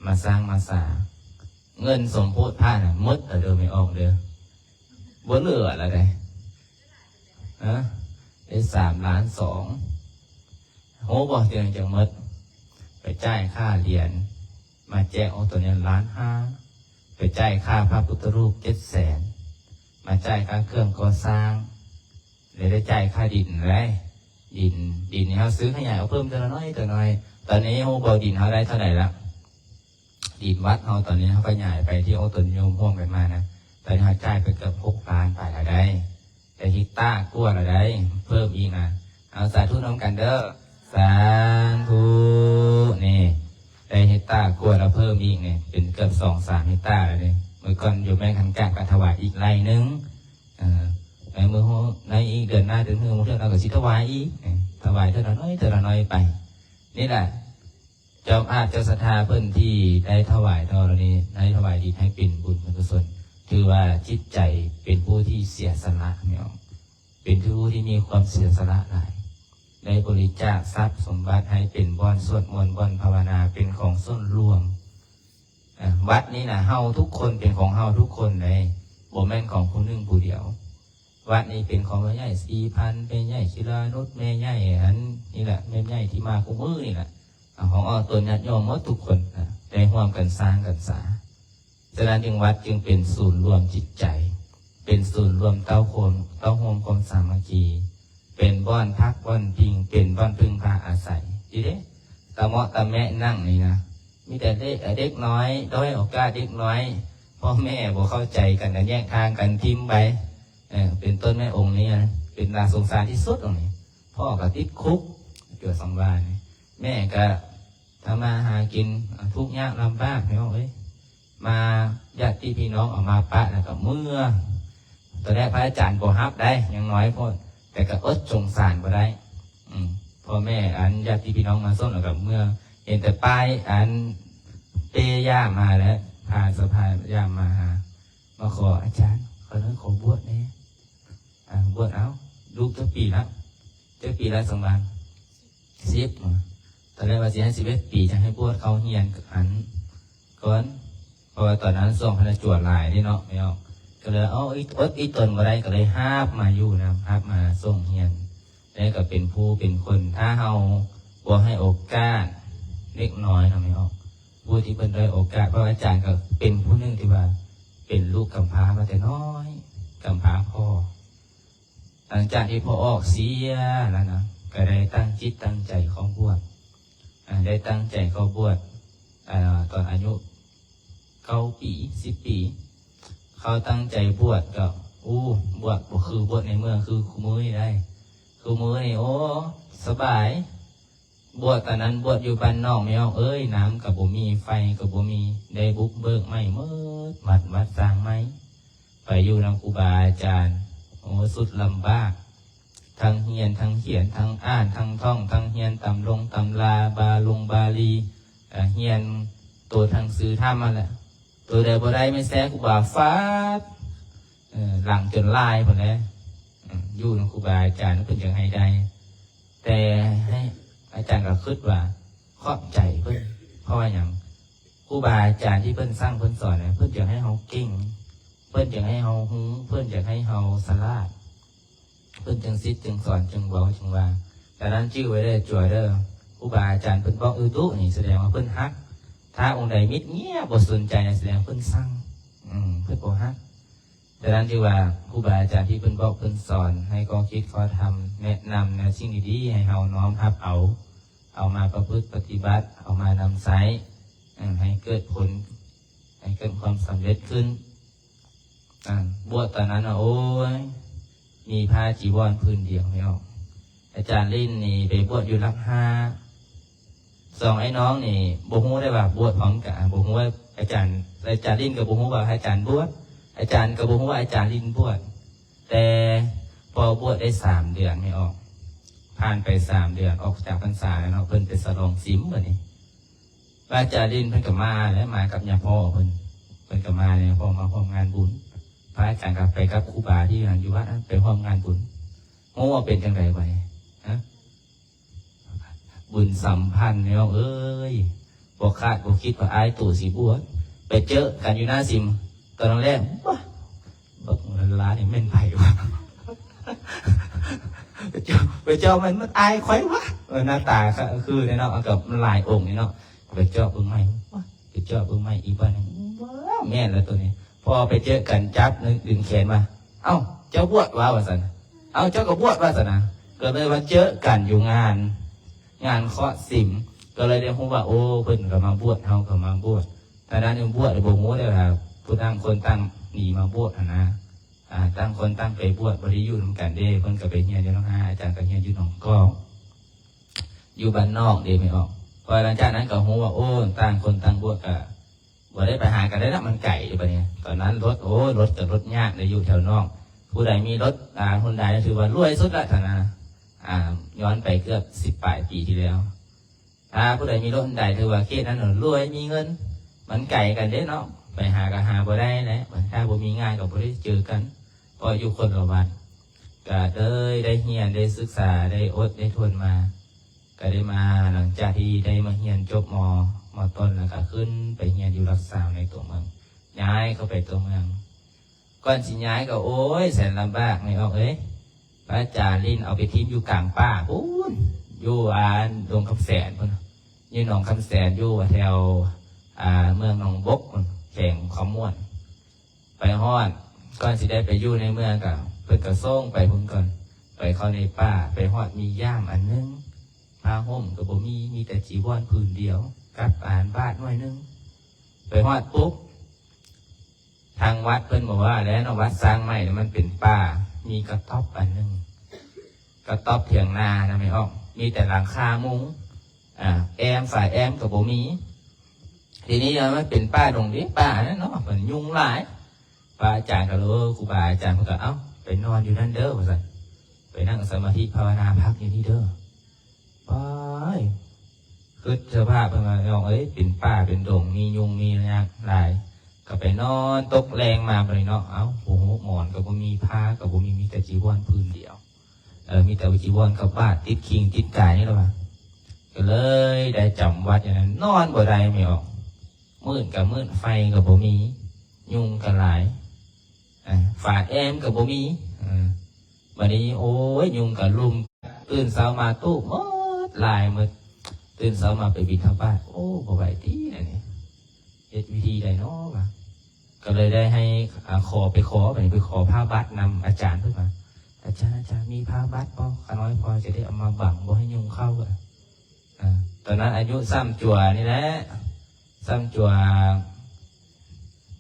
ມາສ້າງມາສາ ເງິນສົມໂພດພະນະໝົດລະເດີ ແມ່ອອກເດີ ບໍ່ເຫຼືອລະເດ້ ຮະ ໄດ້ສາມລ້ານສອງ ຮູ້ບໍ່ ເທື່ອໜຶ່ງຈັ່ງໝົດ ໄປຈ່າຍຄ່າຫຼຽນ ມາແຈກອອກຕົນຍາດລ້ານຫ້າ ໄປຈ່າຍຄ່າພະພຸດທະຮູບເຈັດແສນ ມາຈ່າຍຄ່າເຄື່ອງກໍ່ສ້າງ ແລະ ໄດ້ຈ່າຍຄ່າດິນໄດ້ ດິນ ດິນນີ້ເຮົາຊື້ຂະຫຍາຍອອກເພີ່ມເທື່ອລະໜ້ອຍເທື່ອລະໜ້ອຍ ຕອນນີ້ຮູ້ບໍ່ ດິນເຮົາໄດ້ເທົ່າໃດລະ? ດິນວັດເຮົາຕອນນີ້ເຮົາຂະຫຍາຍໄປທີ່ອອກຕົນໂຍມຮ່ວມກັນມານະ ຕອນນີ້ເຮົາຈ່າຍໄປເກືອບຫົກລ້ານປາຍລະໄດ້ ໄດ້ເຮັກຕາກວ່າລະໄດ້ ເພີ່ມອີກນະ ເອົາສາທຸນຳກັນເດີ ສາທຸ ນີ້ ໄດ້ເຮັກຕາກວ່າລະເພີ່ມອີກນີ້ ເປັນເກືອບສອງສາມເຮັກຕາລະນີ້ ມື້ກ່ອນໂຍມແມ່ນຄັນກາບກະຖວາຍອີກໄລ່ໜຶ່ງ ເອີ ໃນມື້ ໃນອີກເດືອນໜ້າເດືອນຮື ບາງເທື່ອເຮົາກະຊິຖວາຍອີກ ຖວາຍເທື່ອລະໜ້ອຍເທື່ອລະໜ້ອຍໄປ ນີ້ແຫຼະ ເຈົ້າພາບເຈົ້າສັດທາເພິ່ນທີ່ໄດ້ຖວາຍຕໍ່ລະນີ້ ໄດ້ຖວາຍດີໃຫ້ເປັນບຸນເປັນກຸສົນ ຖືວ່າຈິດໃຈເປັນຜູ້ທີ່ເສຍສະຫຼະແມ່ນບໍ່ ເປັນຜູ້ທີ່ມີຄວາມເສຍສະຫຼະຫຼາຍ ໄດ້ບໍລິຈາກຊັບສົມບັດໃຫ້ເປັນບ່ອນສວດມົນ ບ່ອນພາວະນາ ເປັນຂອງສ່ວນລວມ ເອີ ວັດນີ້ນະ ເຮົາທຸກຄົນເປັນຂອງເຮົາທຸກຄົນເດ້ ບໍ່ແມ່ນຂອງຜູ້ໜຶ່ງຜູ້ດຽວ ວັດນີ້ເປັນຂອງແມ່ໃຫຍ່ສີພັນ ແມ່ໃຫຍ່ສີລານຸດ ແມ່ໃຫຍ່ອັນນີ້ລະ ແມ່ໃຫຍ່ທີ່ມາຄູ່ມື້ນີ້ລະ ຂອງອອກຕົນຍາດໂຍມໝົດທຸກຄົນນະ ໄດ້ຮ່ວມກັນສ້າງກັນສາ ສະນັ້ນຈຶ່ງວັດຈຶ່ງເປັນສູນລວມຈິດໃຈ ເປັນສູນລວມເຕົ້າໂຮມ ເຕົ້າໂຮມຄວາມສາມັກຄີ ເປັນບ່ອນພັກບ່ອນພິງ ເປັນບ່ອນເພິ່ງພາອາໄສ ດີເດ້ ຕາເໝາະຕາແມະນັ່ງນີ້ນະ ມີແຕ່ເດັກ ເດັກນ້ອຍ ດ້ອຍໂອກາດເດັກນ້ອຍ ພໍ່ແມ່ບໍ່ເຂົ້າໃຈກັນ ກະແຍກທາງກັນຖິ້ມໄປ ເອີ ເປັນຕົ້ນແມ່ອົງນີ້ນະ ເປັນໜ້າສົງສານທີ່ສຸດອົງນີ້ ພໍ່ກະຕິດຄຸກ ເກີດສັງວານ ແມ່ກະ ທຳມາຫາກິນ ທຸກຍາກລຳບາກ ພີ່ນ້ອງເອີຍ ມາຍາດຕິພີ່ນ້ອງເອົາມາປະແລ້ວກະເມືອ ຕອນແລກພະອາຈານບໍ່ຮັບໄດ໋ ຍັງນ້ອຍໂພດ ແຕ່ກະອົດສົງສານບໍ່ໄດ້ ອືມ ພໍ່ແມ່ອັນຍາດຕິພີ່ນ້ອງມາສົ່ງແລ້ວກະເມືອ ເຫັນແຕ່ປ້າຍອັນເປ້ຢາມາແລ້ວ ພາສະພາຢາມາຫາ ມາຂໍອາຈານ ຂໍໜ້ອຍຂໍບວດແດ່ ອ່າ ບວດເອົາ ລູກຈັກປີລະ? ຈັກປີລະ ສຳບານ? ສິບ ຕອນແລກວ່າຊິໃຫ້ສິບເອັດປີ ຈະໃຫ້ບວດເຂົ້າຮຽນອັນກ່ອນ ເພາະວ່າຕອນນັ້ນຊ່ວງພະນະຈົວຫຼາຍເດ້ເນາະ ແມ່ນບໍ່? ກະເລີຍເອົາ ອົດອີ່ຕົນບໍ່ໄດ້ ກະເລີຍຮັບມາຢູ່ນຳ ຮັບມາສົ່ງຮຽນ ແລ້ວກະເປັນຜູ້ເປັນຄົນ ຖ້າເຮົາບໍ່ໃຫ້ໂອກາດເດັກນ້ອຍເນາະ ແມ່ນບໍ່? ຜູ້ທີ່ເພິ່ນດ້ອຍໂອກາດ ເພາະອາຈານກະເປັນຜູ້ໜຶ່ງທີ່ວ່າເປັນລູກກຳພ້າມາແຕ່ນ້ອຍ ກຳພ້າພໍ່ ຫຼັງຈາກທີ່ພໍ່ອອກເສຍແລ້ວນະ ກະໄດ້ຕັ້ງຈິດຕັ້ງໃຈເຂົ້າບວດ ອາ ໄດ້ຕັ້ງໃຈເຂົ້າບວດ ອາ ຕອນອາຍຸເກົ້າປີ ສິບປີ ເຂົ້າຕັ້ງໃຈບວດ ກະ ໂອ້ ບວດບໍ່ຄືບວດໃນເມືອງຄືຄູ່ມື້ນີ້ໄດ໋ ຄູ່ມື້ນີ້ ໂອ້ ສະບາຍ ບວດຕອນນັ້ນບວດຢູ່ບ້ານນອກ ແມ່ອອກເອີຍ ນ້ຳກະບໍ່ມີ ໄຟກະບໍ່ມີ ໄດ້ບຸກເບີກໃໝ່ໝົດ ວັດ ວັດສ້າງໃໝ່ ໄປຢູ່ນຳຄູບາອາຈານ ໂອ້ ສຸດລຳບາກ ທັງຮຽນ ທັງຂຽນ ທັງອ່ານ ທັງທ່ອງ ທັງຮຽນຕຳລົງຕຳລາ ບາລົງບາລີ ຮຽນໂຕໜັງສືທຳຫັ້ນແຫຼະ ໂຕໃດບໍ່ໄດ້ແມ່ແຊຄູບາຟາດ ເອີ ຫຼັງຈົນລາຍພຸ້ນແຫຼະ ເອີ ຢູ່ນຳຄູບາອາຈານເພິ່ນຈັ່ງໃຫ້ໄດ້ ແຕ່ໃຫ້ ອາຈານກະຄຶດວ່າຂອບໃຈເພິ່ນ ເພາະວ່າຫຍັງ? ຄູບາອາຈານທີ່ເພິ່ນສັ່ງເພິ່ນສອນນະ ເພິ່ນຢາກໃຫ້ເຮົາເກັ່ງ ເພິ່ນຢາກໃຫ້ເຮົາຮູ້ ເພິ່ນຢາກໃຫ້ເຮົາສະຫຼາດ ເພິ່ນຈຶ່ງສິດຈຶ່ງສອນຈຶ່ງເວົ້າຈຶ່ງວ່າ ສະນັ້ນຈື່ໄວ້ເດີ ຈົວເດີ ຄູບາອາຈານເພິ່ນບອກອີ່ຕຸນີ້ ສະແດງວ່າເພິ່ນຮັກ ຖ້າອົງໃດມິດງຽບບໍ່ສົນໃຈ ສະແດງເພິ່ນຊັງ ອືມ ເພິ່ນບໍ່ຮັກ ສະນັ້ນຈຶ່ງວ່າຄູບາອາຈານທີ່ເພິ່ນບອກເພິ່ນສອນ ໃຫ້ຂໍ້ຄິດຂໍ້ທຳ ແນະນຳແນວສິ່ງດີໆ ໃຫ້ເຮົານ້ອມຮັບເອົາ ເອົາມາປະພຶດປະຕິບັດ ເອົາມານຳໃຊ້ ເອີ ໃຫ້ເກີດຜົນ ໃຫ້ເກີດຄວາມສຳເລັດຂຶ້ນ ອາ ບວດຕອນນັ້ນນະ ໂອ້ຍ ມີຜ້າຈີວອນຜືນດຽວ ແມ່ນບໍ່? ອາຈານລິນນີ້ໄປບວດຢູ່ຫຼັກຫ້າ ສອງອ້າຍນ້ອງນີ້ບໍ່ຮູ້ໄດ້ວ່າບວດພ້ອມກັນ ບໍ່ຮູ້ວ່າອາຈານ ອາຈານລິນກະບໍ່ຮູ້ວ່າອາຈານບວດ ອາຈານກະບໍ່ຮູ້ວ່າອາຈານລິນບວດ ແຕ່ພໍບວດໄດ້ສາມເດືອນ ແມ່ນອອກ ຜ່ານໄປສາມເດືອນ ອອກຈາກພັນສາແລ້ວເນາະ ເພິ່ນໄປສະຫຼອງສິມບາດນີ້ ອາຈານລິນເພິ່ນກະມາແຫຼະ ມາກັບຍາພໍ່ເພິ່ນ ເພິ່ນກະມາແຫຼະ ພໍ່ມາຮ່ວມງານບຸນ ພະອາຈານກໍໄປກັບຄູບາທີ່ຢູ່ຫັ້ນຢູ່ວັດນັ້ນ ໄປຮ່ວມງານບຸນ. ໂອ້ ເປັນຈັ່ງໃດບາດນີ້ ຮະ? ບຸນສຳພັນ ນ້ອງເອີຍ ບໍ່ຄາດບໍ່ຄິດວ່າອ້າຍໂຕຊິບວດ. ໄປເຈີກັນຢູ່ໜ້າສິມ ຕອນແລກ ບາ ບັກຫຼ້ານີ້ແມ່ນໃຜວະ? ໄປເຈີ ໄປເຈີມັນ ມັນອ້າຍຂ້ອຍວະ. ເອີ ໜ້າຕາຄືເນາະ ກໍມັນຫຼາຍອົງນີ້ເນາະ. ໄປເຈາະເບິ່ງໃໝ່ ບາ ໄປເຈາະເບິ່ງໃໝ່ອີກບາດໜຶ່ງ ບາ ແມ່ນແລ້ວໂຕນີ້. ພໍໄປເຈີກັນຈັບ ດຶງແຂນມາ ເອົ້າ ເຈົ້າບວດຫວາ ວ່າຊັ້ນ. ເອົ້າ ເຈົ້າກໍບວດ ວ່າຊັ້ນນະ. ກໍເລີຍວ່າເຈີກັນຢູ່ງານ ງານເຄາະສິມ ກໍເລີຍໄດ້ຮູ້ວ່າ ໂອ້ ເພິ່ນກໍມາບວດ ເຮົາກໍມາບວດ. ທາງດ້ານນີ້ບວດບໍ່ຮູ້ເດ້ວ່າ ຜູ້ຕ່າງຄົນຕ່າງໜີມາບວດຫັ້ນນະ. ຕ່າງຄົນຕ່າງໄປບວດ ບໍ່ໄດ້ຢູ່ນຳກັນເດ້. ເພິ່ນກໍໄປຮຽນຢູ່ໜອງຫາ ອາຈານກໍຮຽນຢູ່ໜອງກອກ ຢູ່ບ້ານນອກເດ້ ແມ່ອອກ. ພໍຫຼັງຈາກນັ້ນກໍຮູ້ວ່າ ໂອ້ ຕ່າງຄົນຕ່າງບວດ ກໍບໍ່ໄດ້ໄປຫາກັນໄດ້ລະ ມັນໄກຢູ່ບາດນີ້. ຕອນນັ້ນລົດ ໂອ້ ລົດກໍລົດຍາກເດ້ ຢູ່ແຖວນອກ. ຜູ້ໃດມີລົດ ອາ ຮຸນໄດ ຖືວ່າລວຍສຸດລະ ທ່ານນະ. ອາ ຍ້ອນໄປເກືອບສິບປາຍປີທີ່ແລ້ວ ຖ້າຜູ້ໃດມີລົດຮຸນໄດ ຖືວ່າເຂດນັ້ນລວຍ ມີເງິນ. ມັນໄກກັນເດ້ເນາະ ໄປຫາກໍຫາບໍ່ໄດ້ແຫຼະ ຖ້າບໍ່ມີງານກໍບໍ່ໄດ້ເຈີກັນ ເພາະຢູ່ຄົນລະວັດ. ກໍເລີຍໄດ້ຮຽນ ໄດ້ສຶກສາ ໄດ້ອົດໄດ້ທົນມາ ກໍໄດ້ມາ ຫຼັງຈາກທີ່ໄດ້ມາຮຽນຈົບ ມ ມ ຕົ້ນ ແລ້ວກໍຂຶ້ນໄປຮຽນຢູ່ຫຼັກສາມໃນຕົວເມືອງ ຍ້າຍເຂົ້າໄປຕົວເມືອງ. ກ່ອນຊິຍ້າຍກໍ ໂອ້ຍ ແສນລຳບາກ ແມ່ອອກເອີຍ. ພະອາຈານລິ້ນເອົາໄປຖິ້ມຢູ່ກາງປ່າພຸ້ນ ຢູ່ ອາ ດົງຄຳແສນພຸ້ນ ຢູ່ໜອງຄຳແສນ ຢູ່ແຖວ ອາ ເມືອງໜອງບົກພຸ້ນ ແຂວງຄຳມ່ວນ. ໄປຮອດ ກ່ອນຊິໄດ້ໄປຢູ່ໃນເມືອງ ກໍເພິ່ນກໍສົ່ງໄປພຸ້ນກ່ອນ ໄປເຂົ້າໃນປ່າ ໄປຮອດມີຢ້າມອັນໜຶ່ງ ຜ້າຫົ່ມກໍບໍ່ມີ ມີແຕ່ຈີວອນຜືນດຽວ ກັບອານບາດໜ້ອຍໜຶ່ງ. ໄປຮອດປຸບ ທາງວັດເພິ່ນບອກວ່າ ແລ້ວເນາະ ວັດສ້າງໃໝ່ນະ ມັນເປັນປ່າ ມີກະຕ໊ອບອັນໜຶ່ງ ກະຕ໊ອບຖຽງນານະ ແມ່ອອກ ມີແຕ່ຫຼັງຄາມຸງ ອາ ແອ້ມ ຝາແອ້ມກໍບໍ່ມີ. ທີນີ້ມັນເປັນປ່າດົງເດ້ ປ່ານັ້ນເນາະ ມັນຍຸງຫຼາຍ. ພະອາຈານກໍເລີຍ ຄູບາອາຈານເພິ່ນກໍ ເອົ້າ ໄປນອນຢູ່ນັ້ນເດີ ວ່າຊັ້ນ ໄປນັ່ງສະມາທິພາວະນາພັກຢູ່ນີ້ເດີ. ປາຍ ຄິດສະພາບເພິ່ນວ່າ ນ້ອງເອີຍ ເປັນປ່າເປັນດົງ ມີຍຸງມີຫຍັງຫຼາຍ ກໍໄປນອນ. ຕົກແລງມາບາດນີ້ເນາະ ເອົ້າ ໂອ້ໂຫ ໝອນກໍບໍ່ມີ ຜ້າກໍບໍ່ມີ ມີແຕ່ຈີວອນຜືນດຽວ ເອີ ມີແຕ່ຈີວອນກັບບາດ ຕິດຄີງຕິດກາຍນີ້ລະວ່າ. ກໍເລີຍໄດ້ຈຳວັດຢູ່ນັ້ນ ນອນບໍ່ໄດ້ ແມ່ອອກ ມືດກໍມືດ ໄຟກໍບໍ່ມີ ຍຸງກໍຫຼາຍ ອາ ຝາແອ້ມກໍບໍ່ມີ. ເອີ ບາດນີ້ ໂອ້ຍ ຍຸງກໍລຸມ ຕື່ນເຊົ້າມາຕູບໝົດ ຫຼາຍໝົດ. ຕື່ນເຊົ້າມາໄປບິນທະບາດ ໂອ້ ບໍ່ໄຫວຕິອັນນີ້ ເຮັດວິທີໃດເນາະ ວ່າ. ກໍເລີຍໄດ້ໃຫ້ ອາ ຂໍໄປຂໍ ໄປ ໄປຂໍຜ້າບັດນຳອາຈານເພິ່ນວ່າ ອາຈານ ອາຈານ ມີຜ້າບັດບໍ່? ຂ້ານ້ອຍພໍຈະໄດ້ເອົາມາບັງ ບໍ່ໃຫ້ຍຸງເຂົ້າ. ອາ ຕອນນັ້ນອາຍຸສ່ຳຈົວນີ້ແຫຼະ ສ່ຳຈົວ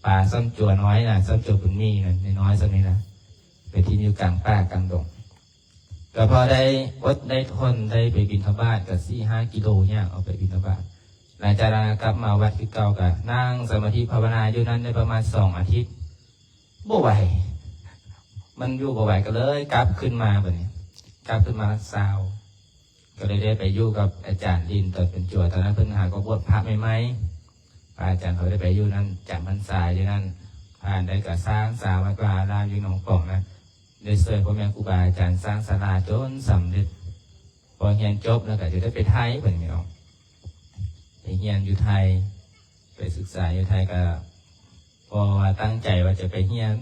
ປາສ່ຳຈົວນ້ອຍນະ ສ່ຳຈົວບຸນມີນະ ນ້ອຍໆສ່ຳນີ້ນະ ໄປຖິ້ມຢູ່ກາງປ່າກາງດົງ. ກໍພໍໄດ້ອົດໄດ້ທົນ ໄດ້ໄປບິນທະບາດ ກໍສີ່ຫ້າກິໂລຍ່າງອອກໄປບິນທະບາດ. ຫຼັງຈາກນັ້ນກັບມາວັດຄືເກົ່າ ກໍນັ່ງສະມາທິພາວະນາຢູ່ນັ້ນໄດ້ປະມານສອງອາທິດ ບໍ່ໄຫວ ມັນຢູ່ບໍ່ໄຫວ ກໍເລີຍກັບຂຶ້ນມາ. ບາດນີ້ກັບຂຶ້ນມາລັດຊາວ ກໍເລີຍໄດ້ໄປຢູ່ກັບອາຈານລິ້ນຕອນເປັນຈົວ. ຕອນນັ້ນເພິ່ນຫາກໍບວດພະໃໝ່ໆ ພະອາຈານເຂົາໄດ້ໄປຢູ່ນັ້ນ ຈຳພັນສາຢູ່ນັ້ນ. ຜ່ານໄດ້ກໍສ້າງສາວັດວາອາລາມຢູ່ໜອງປອງນັ້ນ ໄດ້ຊ່ວຍພໍ່ແມ່ຄູບາອາຈານສ້າງສາລາຈົນສຳເລັດ. ພໍຮຽນຈົບແລ້ວກໍຈະໄດ້ໄປໄທ ເພິ່ນເນາະ ໄປຮຽນຢູ່ໄທ ໄປສຶກສາຢູ່ໄທ ກໍ ເພາະວ່າຕັ້ງໃຈວ່າຈະໄປຮຽນ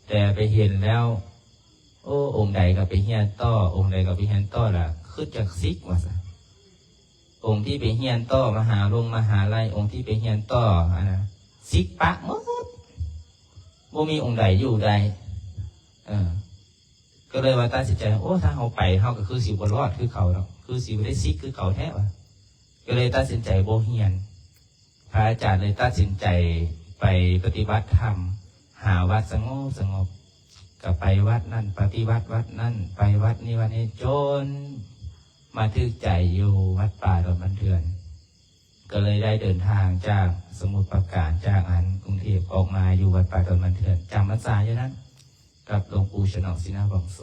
ແຕ່ໄປເຫັນແລ້ວ ໂອ້ ອົງໃດກໍໄປຮຽນຕໍ່ ອົງໃດກໍໄປຮຽນຕໍ່ ລະຄຶດຈະຊິກວ່າຊັ້ນ. ອົງທີ່ໄປຮຽນຕໍ່ມະຫາລົງມະຫາໄລ ອົງທີ່ໄປຮຽນຕໍ່ຫັ້ນນະ ຊິກປະໝົດ ບໍ່ມີອົງໃດຢູ່ໄດ້. ເອີ ກໍເລີຍວ່າຕັດສິນໃຈ ໂອ້ ຖ້າເຮົາໄປ ເຮົາກໍຄືຊິບໍ່ລອດຄືເຂົາເນາະ ຄືຊິບໍ່ໄດ້ຊິກຄືເຂົາແທ້ວ່າ. ກໍເລີຍຕັດສິນໃຈບໍ່ຮຽນ. ພະອາຈານເລີຍຕັດສິນໃຈໄປປະຕິບັດທຳ ຫາວັດສະຫງົບສະຫງົບ ກໍໄປວັດນັ້ນ ປະຕິບັດວັດນັ້ນ ໄປວັດນີ້ວັດນີ້ ຈົນມາຖືກໃຈຢູ່ວັດປ່າດອນບ້ານເທືອນ. ກໍເລີຍໄດ້ເດີນທາງຈາກສະໝຸດປາການ ຈາກອັນກຸງເທບ ອອກມາຢູ່ວັດປ່າດອນບ້ານເທືອນ ຈຳພັນສາຢູ່ນັ້ນກັບຫຼວງປູ່ຊະນອກ ສີນາວັງໂສ.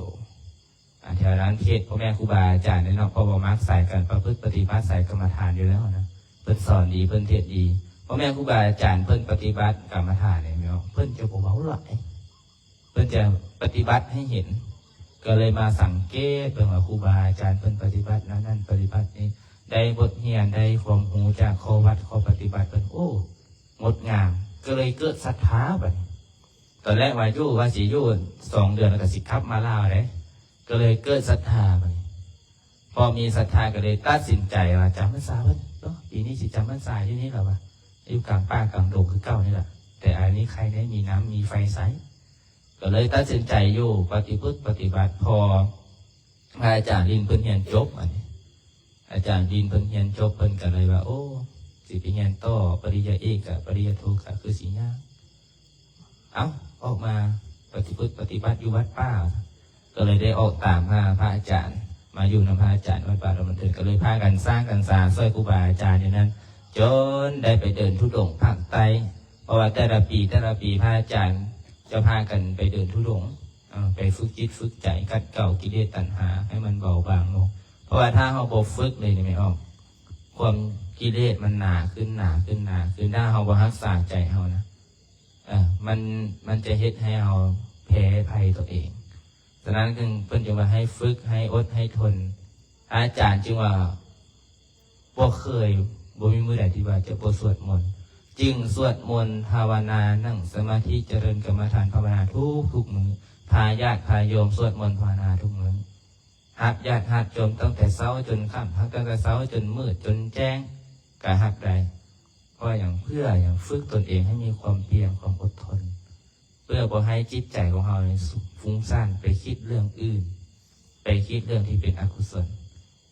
ອາ ແຖວນັ້ນເຂດພໍ່ແມ່ຄູບາອາຈານເດ້ເນາະ ເພາະວ່າມັກສາຍການປະພຶດປະຕິບັດ ສາຍກຳມະຖານຢູ່ແລ້ວນະ ເພິ່ນສອນດີ ເພິ່ນເທດດີ. ພໍ່ແມ່ຄູບາອາຈານເພິ່ນປະຕິບັດກຳມະຖານນີ້ເນາະ ເພິ່ນຈະບໍ່ເວົ້າຫຼາຍ ເພິ່ນຈະປະຕິບັດໃຫ້ເຫັນ ກໍເລີຍມາສັງເກດເບິ່ງວ່າຄູບາອາຈານເພິ່ນປະຕິບັດແນວນັ້ນ ປະຕິບັດນີ້ ໄດ້ບົດຮຽນ ໄດ້ຄວາມຮູ້ຈາກຂໍ້ວັດ ຂໍ້ປະຕິບັດເພິ່ນ ໂອ້ ງົດງາມ ກໍເລີຍເກີດສັດທາບັດນີ້. ຕອນແລກວ່າຢູ່ ວ່າຊິຢູ່ສອງເດືອນ ແລ້ວກໍຊິກັບມາລາວເດ້ ກໍເລີຍເກີດສັດທາບັດນີ້. ພໍມີສັດທາກໍເລີຍຕັດສິນໃຈວ່າຈຳພັນສາເພິ່ນເນາະ ປີນີ້ຊິຈຳພັນສາຢູ່ນີ້ລະວ່າ ຢູ່ກາງປ່າກາງດົງຄືເກົ່ານີ້ລະ ແຕ່ອັນນີ້ໄຄແນ່ ມີນ້ຳມີໄຟໃຊ້ ກໍເລີຍຕັດສິນໃຈຢູ່ປະຕິພຶດປະຕິບັດ. ພໍພະອາຈານລິນເພິ່ນຮຽນຈົບ ອັນນີ້ ອາຈານລິນເພິ່ນຮຽນຈົບ ເພິ່ນກໍເລີຍວ່າ ໂອ້ ຊິໄປຮຽນຕໍ່ປະລິນຍາເອກກະ ປະລິນຍາໂທກະ ຄືຊິຍາກ. ເອົ້າ ອອກມາປະຕິພຶດປະຕິບັດຢູ່ວັດປ່າ ກໍເລີຍໄດ້ອອກຕາມຫາພະອາຈານ ມາຢູ່ນຳພະອາຈານວັດປ່າດອນບັນເທີນ ກໍເລີຍພາກັນສ້າງກັນສາຊ່ວຍຄູບາອາຈານຢູ່ນັ້ນ ຈົນໄດ້ໄປເດີນທຸດົງພາກໃຕ້. ເພາະວ່າແຕ່ລະປີ ແຕ່ລະປີ ພະອາຈານຈະພາກັນໄປເດີນທຸດົງ ເອີ ໄປຝຶກຈິດຝຶກໃຈ ຂັດເກົາກິເລດຕັນຫາໃຫ້ມັນເບົາບາງລົງ. ເພາະວ່າຖ້າເຮົາບໍ່ຝຶກເລີຍນີ້ ແມ່ນອອກ ຄວາມກິເລດມັນໜາຂຶ້ນ ໜາຂຶ້ນ ໜາຂຶ້ນ ຖ້າເຮົາບໍ່ຮັກສາໃຈເຮົານະ ເອີ ມັນ ມັນຈະເຮັດໃຫ້ເຮົາແພ້ໄພຕົວເອງ. ສະນັ້ນເພິ່ນຈຶ່ງວ່າໃຫ້ຝຶກ ໃຫ້ອົດ ໃຫ້ທົນ. ອາຈານຈຶ່ງວ່າບໍ່ເຄີຍ ບໍ່ມີມື້ໃດທີ່ວ່າຈະບໍ່ສວດມົນ ຈຶ່ງສວດມົນ ພາວະນາ ນັ່ງສະມາທິ ຈະເລີນກຳມະຖານພາວະນາທຸກໆມື້. ພາຍາດພາໂຍມສວດມົນພາວະນາທຸກມື້. ຮັບຍາດຮັບໂຍມຕັ້ງແຕ່ເຊົ້າຈົນຄ່ຳ ຮັບຕັ້ງແຕ່ເຊົ້າຈົນມືດຈົນແຈ້ງ ກໍຮັບໄດ້. ເພາະຫຍັງ? ເພື່ອຫຍັງ? ຝຶກຕົນເອງໃຫ້ມີຄວາມພຽນ ຄວາມອົດທົນ ເພື່ອບໍ່ໃຫ້ຈິດໃຈຂອງເຮົານີ້ ຟຸ້ງສ້ານໄປຄິດເລື່ອງອື່ນ ໄປຄິດເລື່ອງທີ່ເປັນອະກຸສົນ.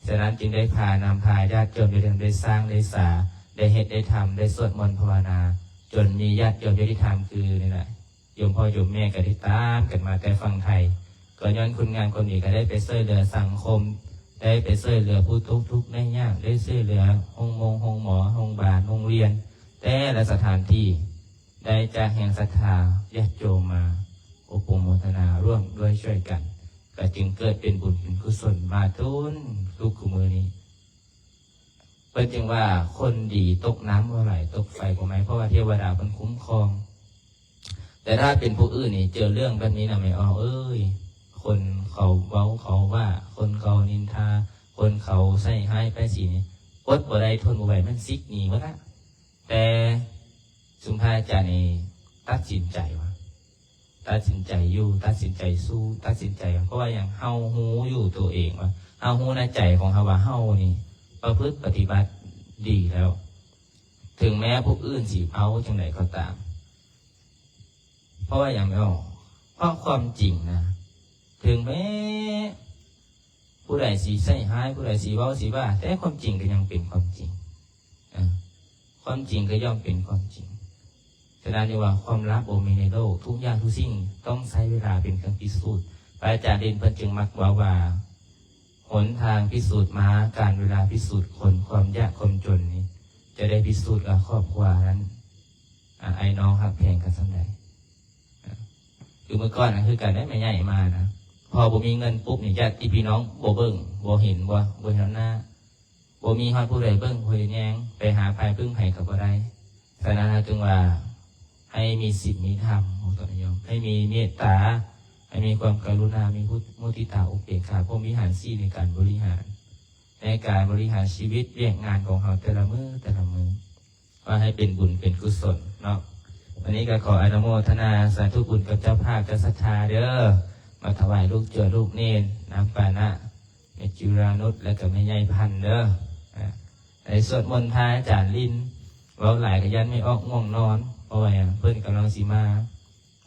ສະນັ້ນຈຶ່ງໄດ້ພານຳພາຍາດໂຍມໄດ້ ໄດ້ສ້າງໄດ້ສາ ໄດ້ເຮັດໄດ້ທຳ ໄດ້ສວດມົນພາວະນາ ຈົນມີຍາດໂຍມຍາດຕິທຳຄືນີ້ແຫຼະ ໂຍມພໍ່ໂຍມແມ່ກໍໄດ້ຕາມກັນມາແຕ່ຝັ່ງໄທ ກໍຍ້ອນຄຸນງາມຄວາມດີ ກໍໄດ້ໄປຊ່ວຍເຫຼືອສັງຄົມ ໄດ້ໄປຊ່ວຍເຫຼືອຜູ້ຕົກທຸກໄດ້ຍາກ ໄດ້ຊ່ວຍເຫຼືອໂຮງໂມງໂຮງໝໍ ໂຮງບານໂຮງຮຽນ ແຕ່ລະສະຖານທີ່ ໄດ້ຈາກແຮງສັດທາຍາດໂຍມມາອົບອົມໂມທະນາຮ່ວມດ້ວຍຊ່ວຍກັນ ກໍຈຶ່ງເກີດເປັນບຸນເປັນກຸສົນມາຈົນທຸກຄູ່ມື້ນີ້. ເພິ່ນຈຶ່ງວ່າຄົນດີຕົກນ້ຳບໍ່ໄຫຼ ຕົກໄຟບໍ່ໄໝ້ ເພາະວ່າເທວະດາເພິ່ນຄຸ້ມຄອງ. ແຕ່ຖ້າເປັນຜູ້ອື່ນນີ້ ເຈີເລື່ອງແບບນີ້ນະ ແມ່ອອກເອີຍ ຄົນເຂົາເວົ້າເຂົາວ່າ ຄົນເຂົານິນທາ ຄົນເຂົາໃສ່ຮ້າຍປ້າຍສີນີ້ ອົດບໍ່ໄດ້ ທົນບໍ່ໄຫວ ມັນຊິກໜີໝົດລະ. ແຕ່ຊຸມພະອາຈານນີ້ຕັດສິນໃຈວ່າ ຕັດສິນໃຈຢູ່ ຕັດສິນໃຈສູ້ ຕັດສິນໃຈ ເພາະວ່າຫຍັງ? ເຮົາຮູ້ຢູ່ຕົວເອງວ່າ ເຮົາຮູ້ໃນໃຈຂອງເຮົາວ່າ ເຮົານີ້ປະພຶດປະຕິບັດດີແລ້ວ ເຖິງແມ້ຜູ້ອື່ນຊິເວົ້າຈັ່ງໃດກໍຕາມ. ເພາະວ່າຫຍັງ? ແມ່ນບໍ່? ເພາະຄວາມຈິງນະ ເຖິງແມ້ຜູ້ໃດຊິໃສ່ຮ້າຍ ຜູ້ໃດຊິເວົ້າຊິວ່າ ແຕ່ຄວາມຈິງກໍຍັງເປັນຄວາມຈິງ. ເອີ ຄວາມຈິງກໍຍ່ອມເປັນຄວາມຈິງ. ສະນັ້ນຈຶ່ງວ່າຄວາມລັບບໍ່ມີໃນໂລກ, ທຸກຢ່າງທຸກສິ່ງຕ້ອງໃຊ້ເວລາເປັນເຄື່ອງພິສູດ. ພະອາຈານລິນເພິ່ນຈຶ່ງມັກເວົ້າວ່າ ຫົນທາງພິສູດມ້າ, ການເວລາພິສູດຄົນ, ຄວາມຍາກຄວາມຈົນນີ້ຈະໄດ້ພິສູດວ່າຄອບຄົວນັ້ນ ອາ ອ້າຍນ້ອງຮັກແພງກັນສ່ຳໃດ. ຄືເມື່ອກ່ອນນະ ຄືກັນໄດ໋ ແມ່ໃຫຍ່ມານະ ພໍບໍ່ມີເງິນປຸບນີ້ ຍາດຕິພີ່ນ້ອງບໍ່ເບິ່ງ ບໍ່ເຫັນ ບໍ່ ບໍ່ເຫັນໜ້າ ບໍ່ມີຮອດຜູ້ໃດເບິ່ງຜູ້ໃດແຍງ ໄປຫາໃຜເບິ່ງໃຜກໍບໍ່ໄດ້. ສະນັ້ນເຮົາຈຶ່ງວ່າໃຫ້ມີສິນມີທຳ ໃຫ້ມີເມດຕາ ໃຫ້ມີຄວາມກະລຸນາ ມີມຸທິຕາອຸເບກຂາ ພົມວິຫານສີ່ໃນການບໍລິຫານ ໃນການບໍລິຫານຊີວິດວຽກງານຂອງເຮົາແຕ່ລະມື້ແຕ່ລະມື້ ວ່າໃຫ້ເປັນບຸນເປັນກຸສົນເນາະ. ວັນນີ້ກໍຂໍອະນຸໂມທະນາສາທຸບຸນກັບເຈົ້າພາບເຈົ້າສັດທາເດີ ມາຖວາຍລູກຈົວລູກເນນ ນາງປານະ ແມ່ຈິລານຸດ ແລະກໍແມ່ໃຫຍ່ພັນເດີ. ໄດ້ສວດມົນພະອາຈານລິນ ເວົ້າຫຼາຍກໍຢ້ານແມ່ອອກງ່ວງນອນ ເພາະວ່າຫຍັງ? ເພິ່ນກຳລັງຊິມາ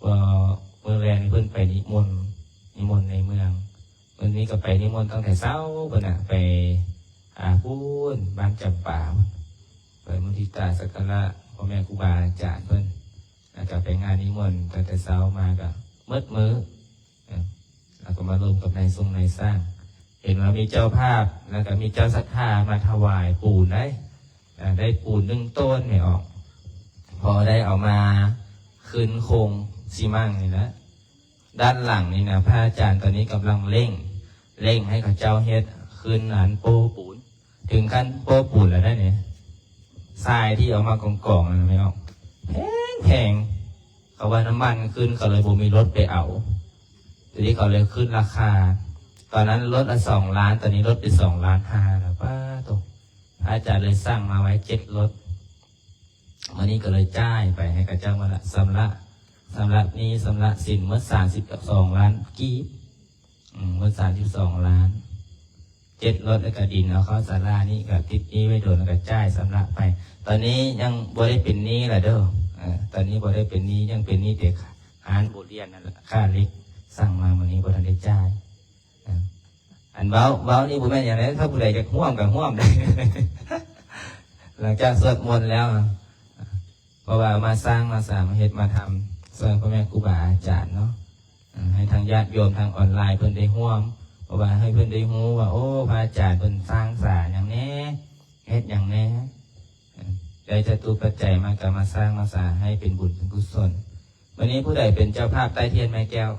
ເອີ ມື້ແລງນີ້ເພິ່ນໄປນິມົນ ນິມົນໃນເມືອງ. ມື້ນີ້ກໍໄປນິມົນຕັ້ງແຕ່ເຊົ້າພຸ້ນນະ ໄປ ອາ ພຸ້ນບ້ານຈຳປາ ໄປມຸທິຕາສັກກາລະພໍ່ແມ່ຄູບາອາຈານເພິ່ນ ແລ້ວກໍໄປງານນິມົນຕັ້ງແຕ່ເຊົ້າມາກໍໝົດມື້ ເອີ ແລ້ວກໍມາລົມກັບນາຍຊົງນາຍຊ່າງ ເຫັນວ່າມີເຈົ້າພາບ ແລ້ວກໍມີເຈົ້າສັດທາມາຖວາຍປູນໄດ໋ ອາ ໄດ້ປູນໜຶ່ງໂຕນແມ່ອອກ ພໍໄດ້ເອົາມາຄືນໂຄງຊີມັງນີ້ລະ. ດ້ານຫຼັງນີ້ນະ ພະອາຈານຕອນນີ້ກຳລັງເລັ່ງ ເລັ່ງໃຫ້ເຂົາເຈົ້າເຮັດຄືນອັນໂປ້ປູນ ເຖິງຂັ້ນໂປ້ປູນແລ້ວໄດ໋ນີ້ ຊາຍທີ່ເອົາມາກອງໆນັ້ນແມ່ນບໍ່ ແພງໆ ພາະວ່ານ້ຳມັນຂຶ້ນ ເຂົາເລີຍບໍ່ມີລົດໄປເອົາ. ທີນີ້ເຂົາເລີຍຂຶ້ນລາຄາ. ຕອນນັ້ນລົດລະສອງລ້ານ ຕອນນີ້ລົດເປັນສອງລ້ານຫ້າແລ້ວ. ປ້າໂທ້ ພະອາຈານເລີຍສັ່ງມາໄວ້ເຈັດລົດ. ມື້ນີ້ກໍເລີຍຈ່າຍໄປໃຫ້ເຂົາເຈົ້າໝົດລະ ຊຳລະ ຊຳລະໜີ້ ຊຳລະສິນໝົດສາມສິບສອງລ້ານກີບ. ອືມ ໝົດສາມສິບສອງລ້ານ ເຈັດລົດ ແລ້ວກໍດິນເອົາເຂົ້າສາລານີ້ ກໍຕິດໜີ້ໄວ້ດົນ ແລ້ວກໍຈ່າຍຊຳລະໄປ. ຕອນນີ້ຍັງບໍ່ໄດ້ເປັນໜີ້ລະເດີ. ເອີ ຕອນນີ້ບໍ່ໄດ້ເປັນໜີ້ ຍັງເປັນໜີ້ແຕ່ຮ້ານບົວລຽນນັ້ນລະ ຄ່າເຫຼັກ ສັ່ງມາມື້ນີ້ບໍ່ທັນໄດ້ຈ່າຍ. ເອີ ອັນເວົ້າ ເວົ້ານີ້ບໍ່ແມ່ນຫຍັງເດ້ ຖ້າຜູ້ໃດຢາກຮ່ວມກໍຮ່ວມໄດ້ ຫຼັງຈາກສວດມົນແລ້ວ. ເພາະວ່າມາສ້າງມາສາມາເຮັດມາທຳ ຊ່ວຍພໍ່ແມ່ຄູບາອາຈານເນາະ ໃຫ້ທາງຍາດໂຍມທາງອອນລາຍເພິ່ນໄດ້ຮ່ວມ ເພາະວ່າໃຫ້ເພິ່ນໄດ້ຮູ້ວ່າ ໂອ້ ພະອາຈານເພິ່ນສ້າງສາຫຍັງແດ່ ເຮັດຫຍັງແດ່ ໄດ້ຈະຕຸປັດໄຈມາກະມາສ້າງມາສາໃຫ້ເປັນບຸນເປັນກຸສົນ. ມື້ນີ້ຜູ້ໃດເປັນເຈົ້າພາບໃຕ້ທຽນແມ່ແກ້ວ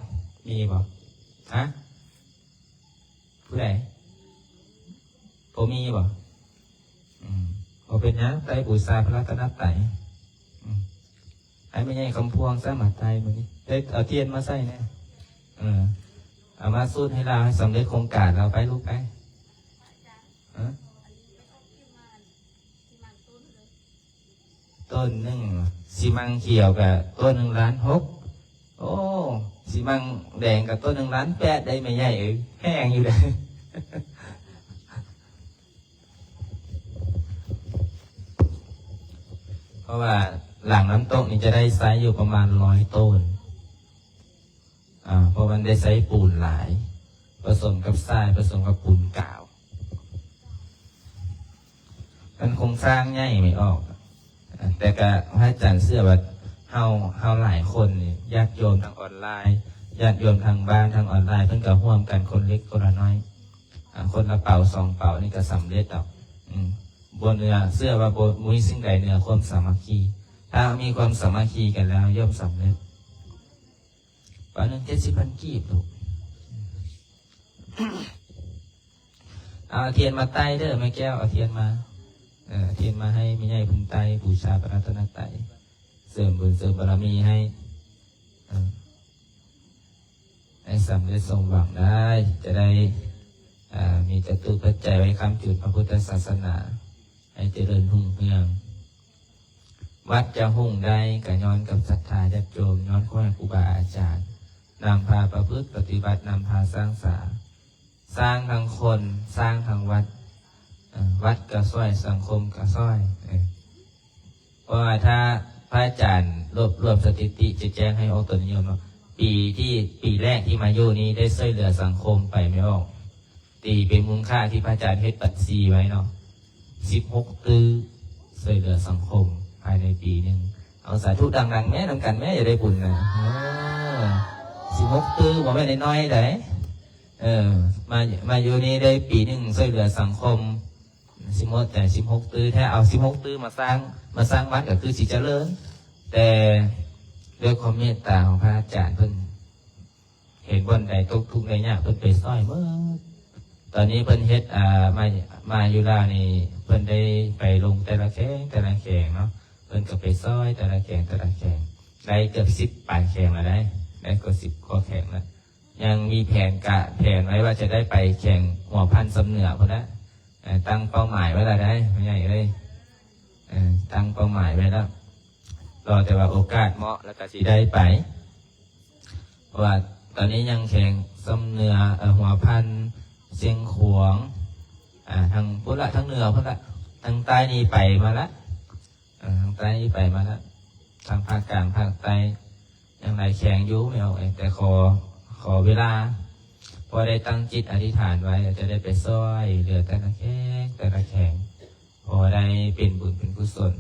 ມີບໍ່? ຮະ? ຜູ້ໃດ? ບໍ່ມີບໍ່? ອືມ ບໍ່ເປັນຫຍັງ ໄຕ້ບູຊາພະລັດຕະນະໄຕ. ອືມ ໃຫ້ແມ່ໃຫຍ່ຄຳພວງຊະ ມາໄຕ້ມື້ນີ້ ໄດ້ເອົາທຽນມາໃສ່ແດ່. ເອີ ເອົາມາສູດໃຫ້ລາວ ໃຫ້ສຳເລັດໂຄງການລາວໄປລູກໄປ. ຮະ? ຕົ້ນໜຶ່ງ ຊີມັງຂຽວກະຕົ້ນໜຶ່ງລ້ານຫົກ. ໂອ້ ຊີມັງແດງກະຕົ້ນໜຶ່ງລ້ານແປດໄດ໋ແມ່ໃຫຍ່ເອີຍ ແພງຢູ່ເດ້. ເພາະວ່າຫຼັງນ້ຳຕົກນີ້ຈະໄດ້ໃຊ້ຢູ່ປະມານຮ້ອຍຕົ້ນ. ອາ ເພາະມັນໄດ້ໃຊ້ປູນຫຼາຍ ປະສົມກັບຊາຍ ປະສົມກັບປູນກາວ ມັນໂຄງສ້າງໃຫຍ່ໄປອອກ. ແຕ່ກະພະອາຈານເຊື່ອວ່າເຮົາ ເຮົາຫຼາຍຄົນນີ້ ຍາດໂຍມທາງອອນລາຍ ຍາດໂຍມທາງບ້ານທາງອອນລາຍ ເພິ່ນກະຮ່ວມກັນຄົນເລັກຄົນລະນ້ອຍ ອາ ຄົນລະເປົາສອງເປົານີ້ກະສຳເລັດດອກ. ອືມ ບໍ່ເໜືອ ເຊື່ອວ່າບໍ່ ບໍ່ມີສິ່ງໃດເໜືອຄວາມສາມັກຄີ. ຖ້າເຮົາມີຄວາມສາມັກຄີກັນແລ້ວ ຍ່ອມສຳເລັດ. ປາໜຶ່ງເຈັດສິບພັນກີບລູກ. ເອົາທຽນມາໄຕ້ເດີແມ່ແກ້ວ ເອົາທຽນມາ. ເອີ ທຽນມາໃຫ້ແມ່ໃຫຍ່ເພິ່ນໄຕ້ ບູຊາພະລັດຕະນະໄຕ ເສີມບຸນເສີມບາລະມີໃຫ້. ເອີ ໃຫ້ສຳເລັດສົມຫວັງໄດ້ ຈະໄດ້ ເອີ ມີຈະຕຸປັດໄຈໄວ້ຄ້ຳຈຸນພະພຸດທະສາສະໜາ ໃຫ້ຈະເລີນຮຸ່ງເຮືອງ. ວັດຈະຮຸ່ງໄດ້ກໍຍ້ອນກັບສັດທາຍາດໂຍມ ຍ້ອນຄວາມຄູບາອາຈານ ນຳພາປະພຶດປະຕິບັດ ນຳພາສ້າງສາ ສ້າງທັງຄົນ ສ້າງທັງວັດ. ເອີ ວັດກໍຊ່ອຍ ສັງຄົມກໍຊ່ອຍ. ເອີ ເພາະວ່າຖ້າພະອາຈານລວບລວມສະຖິຕິ ຈະແຈ້ງໃຫ້ອອກຕົນຍາດໂຍມເນາະ ປີທີ່ ປີແລກທີ່ມາຢູ່ນີ້ໄດ້ຊ່ວຍເຫຼືອສັງຄົມໄປແມ່ອອກ ຕີເປັນມູນຄ່າທີ່ພະອາຈານເຮັດບັນຊີໄວ້ເນາະ ສິບຫົກຕື້ ຊ່ວຍເຫຼືອສັງຄົມພາຍໃນປີໜຶ່ງ. ເອົາສາທຸດັງໆແມ້ ນຳກັນແມ້ ຢາກໄດ້ບຸນນະ. ເອີ ສິບຫົກຕື້ ບໍ່ແມ່ນນ້ອຍໆໃດ. ເອີ ມາ ມາຢູ່ນີ້ໄດ້ປີໜຶ່ງ ຊ່ວຍເຫຼືອສັງຄົມ ຊິໝົດໃຈ ສິບຫົກຕື້ແທ້. ເອົາສິບຫົກຕື້ມາສ້າງ ມາສ້າງວັດກໍຄືຊິຈະເລີນ ແຕ່ດ້ວຍຄວາມເມດຕາຂອງພະອາຈານ ເພິ່ນເຫັນບ່ອນໃດຕົກທຸກໄດ້ຍາກ ເພິ່ນໄປຊ່ອຍໝົດ. ຕອນນີ້ເພິ່ນເຮັດ ອ່າ ມາ ມາຢູ່ລາວນີ້ ເພິ່ນໄດ້ໄປລົງແຕ່ລະແຂວງ ແຕ່ລະແຂວງເນາະ ເພິ່ນກໍໄປຊ່ອຍແຕ່ລະແຂວງ ແຕ່ລະແຂວງ ໄດ້ເກືອບສິບປາຍແຂວງແລ້ວໄດ໋ ໄດ້ກວ່າສິບກວ່າແຂວງແລ້ວ. ຍັງມີແຜນກະ ແຜນໄວ້ວ່າຈະໄດ້ໄປແຂວງຫົວພັນຊຳເໜືອພຸ້ນນະ. ເອີ ຕັ້ງເປົ້າໝາຍໄວ້ແລ້ວໄດ໋ ພໍ່ໃຫຍ່ເອີຍ. ເອີ ຕັ້ງເປົ້າໝາຍໄວ້ແລ້ວ ລໍແຕ່ວ່າໂອກາດເໝາະ ແລ້ວກະຊິໄດ້ໄປ. ເພາະວ່າຕອນນີ້ຍັງແຂວງຊຳເໜືອ ເອີ ຫົວພັນ ຊຽງຂວາງ ອາ ທາງພຸ້ນລະ ທາງເໜືອພຸ້ນລະ ທາງໃຕ້ນີ້ໄປມາລະ. ເອີ ທາງໃຕ້ໄປມາແລ້ວ ທາງພາກກາງພາກໃຕ້ ຍັງຫຼາຍແຂວງຢູ່ແມ່ອອກເອີຍ. ແຕ່ຂໍ ຂໍເວລາ ພໍໄດ້ຕັ້ງຈິດອະທິຖານໄວ້ ຈະໄດ້ໄປຊ່ອຍເຫຼືອແຕ່ລະແຂວງ ແຕ່ລະແຂວງ ພໍໄດ້ເປັນບຸນເປັນກຸສົນ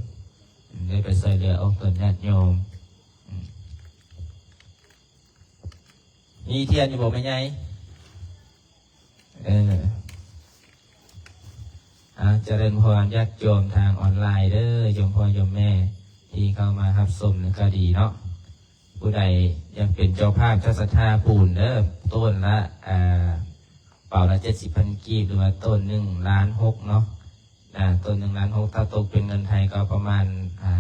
ໄດ້ໄປຊ່ອຍເຫຼືອອອກຕົນຍາດໂຍມ. ມີທຽນຢູ່ບໍ່ແມ່ໃຫຍ່? ເອີ ອາ ຈະເລີນພອນຍາດໂຍມທາງອອນລາຍເດີ ໂຍມພໍ່ໂຍມແມ່ທີ່ເຂົ້າມາຮັບຊົມກໍດີເນາະ. ຜູ້ໃດຢາກເປັນເຈົ້າພາບເຈົ້າສັດທາປູນເດີ ຕົ້ນລະ ອາ ເປົາລະເຈັດສິບພັນກີບ ຫຼືວ່າຕົ້ນໜຶ່ງລ້ານຫົກເນາະ. ອາ ຕົ້ນໜຶ່ງລ້ານຫົກ ຖ້າຕົກເປັນເງິນໄທກໍປະມານ ອາ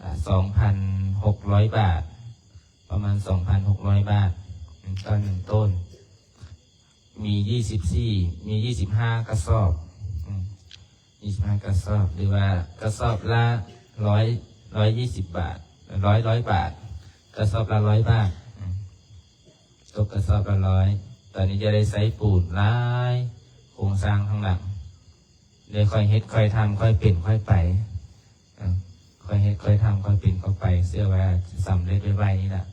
ອາ ສອງພັນຫົກຮ້ອຍບາດ. ປະມານສອງພັນຫົກຮ້ອຍບາດ ອືມ ຕໍ່ໜຶ່ງໂຕນ ມີຊາວສີ່ ມີຊາວຫ້າກະສອບ ອືມ ຊາວຫ້າກະສອບ ຫຼືວ່າກະສອບລະຮ້ອຍ ຮ້ອຍຊາວບາດ ຮ້ອຍ ຮ້ອຍບາດ ກະສອບລະຮ້ອຍບາດ ອືມ ຕົກກະສອບລະຮ້ອຍ. ຕອນນີ້ຈະໄດ້ໃຊ້ປູນຫຼາຍໂຄງສ້າງທາງຫຼັງ ເລີຍຄ່ອຍເຮັດຄ່ອຍທຳ ຄ່ອຍເປັນຄ່ອຍໄປ ເອີ ຄ່ອຍເຮັດຄ່ອຍທຳ ຄ່ອຍເປັນຄ່ອຍໄປ ເຊື່ອວ່າຈະສຳເລັດໄວໆນີ້ລະ.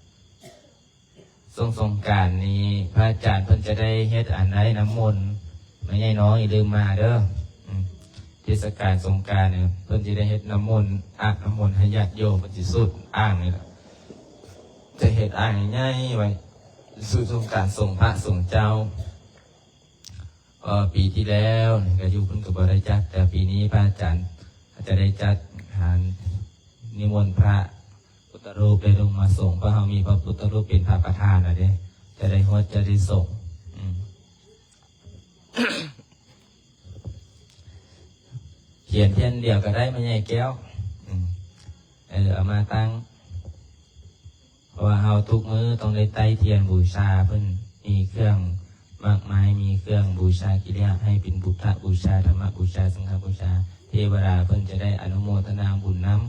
ຊ່ວງສົງການນີ້ ພະອາຈານເພິ່ນຈະໄດ້ເຮັດອັນໃດ ນ້ຳມົນ ແມ່ໃຫຍ່ນ້ອຍຢ່າລືມມາເດີ ອືມ ເທດສະການສົງການນີ້ ເພິ່ນຈະໄດ້ເຮັດນ້ຳມົນ ອາບນ້ຳມົນໃຫ້ຍາດໂຍມ ເພິ່ນຊິສູດອ່າງນີ້ລະ ຈະເຮັດອ່າງໃຫຍ່ໆໄວ້ ສູດສົງການ ສົງພະສົງເຈົ້າ. ເອີ ປີທີ່ແລ້ວນີ້ກະຢູ່ເພິ່ນກະບໍ່ໄດ້ຈັດ ແຕ່ປີນີ້ພະອາຈານອາດຈະໄດ້ຈັດ ຫານິມົນພະພຸດທະຮູບໄດ້ລົງມາສົງ ເພາະເຮົາມີພະພຸດທະຮູບເປັນພະປະທານລະເດ້ ຈະໄດ້ຫົດ ຈະໄດ້ສົງ ອືມ ທຽນແທ່ນດຽວກະໄດ້ ແມ່ໃຫຍ່ແກ້ວ ອືມ ເອີ ເອົາມາຕັ້ງ ເພາະວ່າເຮົາທຸກມື້ຕ້ອງໄດ້ໄຕ້ທຽນບູຊາເພິ່ນ ມີເຄື່ອງໝາກໄມ້ ມີເຄື່ອງບູຊາກິລິຍາ ໃຫ້ເປັນພຸດທະບູຊາ ທຳມະບູຊາ ສັງຄະບູຊາ ເທວະດາເພິ່ນຈະໄດ້ອະນຸໂມທະນາບຸນນຳ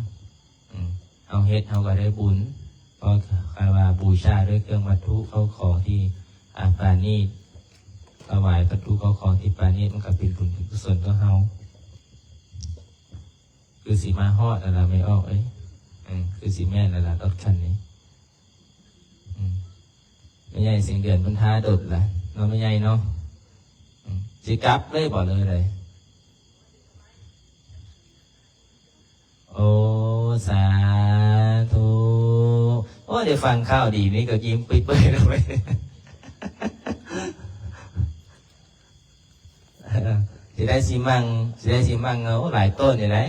ອືມ ເຮົາເຮັດເຮົາກະໄດ້ບຸນ ເພາະຄັນວ່າບູຊາດ້ວຍເຄື່ອງວັດຖຸເຂົ້າຂອງທີ່ ອາ ປານີດ ຖວາຍວັດຖຸເຂົ້າຂອງທີ່ປານີດ ມັນກະເປັນບຸນເປັນກຸສົນຕໍ່ເຮົາ. ຄືຊິມາຮອດແລ້ວລະແມ່ອອກເອີຍ ອືມ ຄືຊິແມ່ນແລ້ວລະ ລົດຄັນນີ້ ອືມ ແມ່ໃຫຍ່ແສງເດືອນເພິ່ນຖ້າດົນລະເນາະ ແມ່ໃຫຍ່ເນາະ ອືມ ຊິກັບເລີຍບໍ່ ຫຼືໃດ? ໂອ ສາທຸ ໂອ ໄດ້ຟັງຂ່າວດີນີ້ກະຍິ້ມເປີຍໆແລ້ວ ຊິໄດ້ຊິມັງ ຊິໄດ້ຊິມັງ ໂອ ຫຼາຍໂຕນຢູ່ໃດ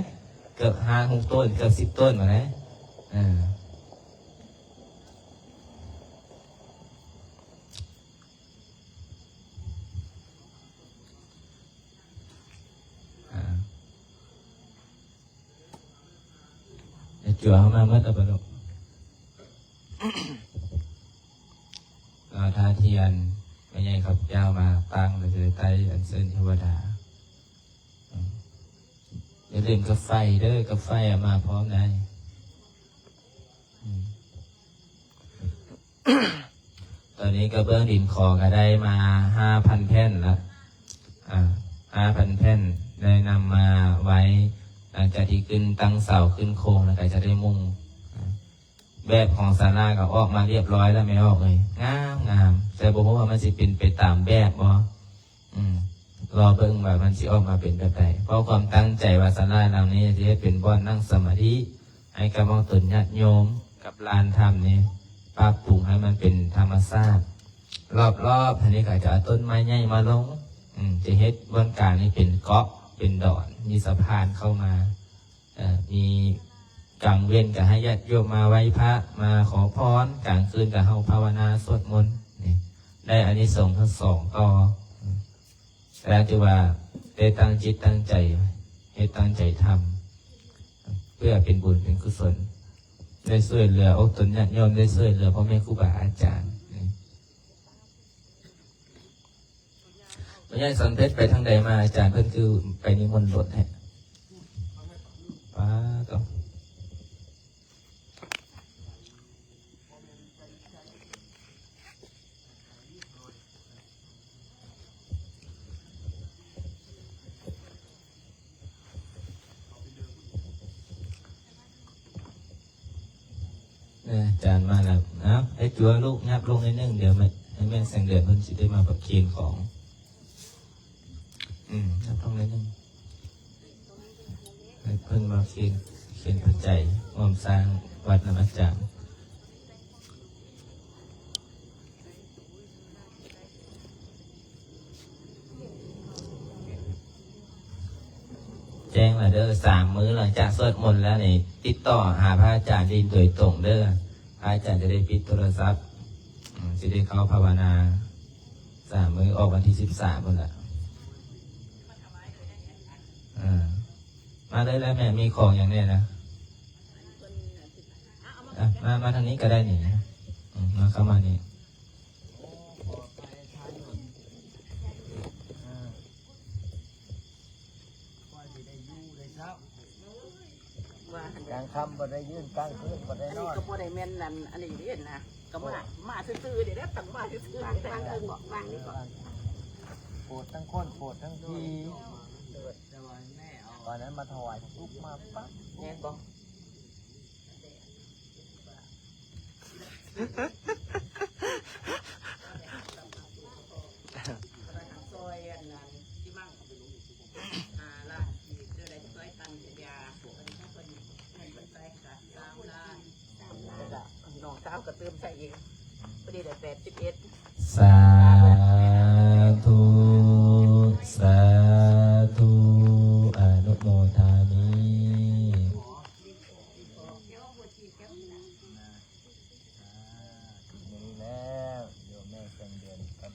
ເກືອບຫ້າຫົກໂຕນ ເກືອບສິບໂຕນພຸ້ນແຫຼະ ເອີ ອາ. ໄດ້ຈົວເຮົາມາໝົດແລ້ວບໍ່ລູກ? ລາວທ່າທຽນ ແມ່ໃຫຍ່ຂ້າພະເຈົ້າມາຕັ້ງ ແລ້ວຈະໄດ້ໄຕ້ອັນເຊີນເທວະດາ. ອືມ ຢ່າລືມກາໄຟເດີ ກາໄຟເອົາມາພ້ອມໄດ໋. ອືມ ຕອນນີ້ກະເບື້ອງດິນຂໍກະໄດ້ມາຫ້າພັນແຜ່ນລະ ອາ ຫ້າພັນແຜ່ນ ໄດ້ນຳມາໄວ້ ຫຼັງຈາກທີ່ຂຶ້ນຕັ້ງເສົາຂຶ້ນໂຄງແລ້ວກະຈະໄດ້ມຸງ ອາ ແບບຂອງສາລາກະອອກມາລຽບລ້ອຍລະແມ່ອອກເອີຍ ງາມໆ ແຕ່ບໍ່ຮູ້ວ່າມັນຊິເປັນໄປຕາມແບບບໍ່. ອືມ ລໍເບິ່ງວ່າມັນຊິອອກມາເປັນແບບໃດ ເພາະຄວາມຕັ້ງໃຈວ່າສາລາຫຼັງນີ້ຈະເຮັດເປັນບ່ອນນັ່ງສະມາທິ ໃຫ້ກັບເຮົາຕົນຍາດໂຍມກັບລານທຳນີ້ ປັບປຸງໃຫ້ມັນເປັນທຳມະຊາດ ລອບໆຫັ້ນນີ້ກະຈະເອົາຕົ້ນໄມ້ໃຫຍ່ມາລົງ ອືມ ຈະເຮັດບ່ອນກາງນີ້ເປັນເກາະເປັນດອນ ມີສະພານເຂົ້າມາ ເອີ ມີກາງເວັນກະໃຫ້ຍາດໂຍມມາໄຫວ້ພະ ມາຂໍພອນ ກາງຄືນກະເຮົາພາວະນາສວດມົນ ນີ້ໄດ້ອານິສົງທັງສອງຕໍ່ ແລ້ວຖືວ່າໄດ້ຕັ້ງຈິດຕັ້ງໃຈເຮັດ ຕັ້ງໃຈທຳ ເພື່ອເປັນບຸນເປັນກຸສົນ ໄດ້ຊ່ວຍເຫຼືອອົກຕົນຍາດໂຍມ ໄດ້ຊ່ວຍເຫຼືອພໍ່ແມ່ຄູບາອາຈານ. ພໍ່ໃຫຍ່ສັນເພັດໄປທາງໃດມາ ອາຈານເພິ່ນຄືໄປນິມົນລົດແທ້? ປາດໂທ້. ເອີ ອາຈານມາແລ້ວ. ເອົາ ໄອ້ຈົວລູກ ຫຍັບລົງໜ້ອຍໜຶ່ງ ດຽວແມ່ ໃຫ້ແມ່ແສງເດືອນເພິ່ນຊິໄດ້ມາປະເຄນຂອງ. ອືມ ຫຍັບລົງໜ້ອຍໜຶ່ງ ໃຫ້ເພິ່ນມາເຄນ ເຄນປັດໄຈ ຮ່ວມສ້າງວັດນຳອາຈານ. ແຈ້ງລະເດີ ສາມມື້ຫຼັງຈາກສວດມົນແລ້ວນີ້ ຕິດຕໍ່ຫາພະອາຈານລິນໂດຍຕົງເດີ. ພະອາຈານຈະໄດ້ປິດໂທລະສັບ ອືມ ຊິໄດ້ເຂົ້າພາວະນາ ສາມມື້ ອອກວັນທີສິບສາມພຸ້ນລະ. ເອີ ມາເລີຍລະແມ່ ມີຂອງຫຍັງແດ່ນະ? ອ່ະ ມາ ມາທາງນີ້ກະໄດ້ນີ້. ມາເຂົ້າມານີ້ ກາງຄ່ຳບໍ່ໄດ້ຢືນ ກາງຄືນບໍ່ໄດ້ນອນ ອັນນີ້ກໍບໍ່ໄດ້ແມ່ນອັນ ອັນນີ້ເດ້ນະ ກໍມາ ມາຊື່ໆເດ້ ຕັ້ງມາຊື່ໆ ວາງ ວາງເທິງເບາະ ວາງນີ້ເບາະ ໂປດທັງຄົນ ໂປດທັງຜີ ຕອນນັ້ນມາຖວາຍທຸບມາປັບ ແມ່ນບໍ່? ນ້ອງສາວກໍຕື່ມໃສ່ອີກ ພໍດີໄດ້ແປດສິບເອັດ ສາທຸ ສາທຸ ອະນຸໂມທາມິ ມື້ນີ້ແລ້ວ ໂຍມແມ່ແສງເດືອນກັບ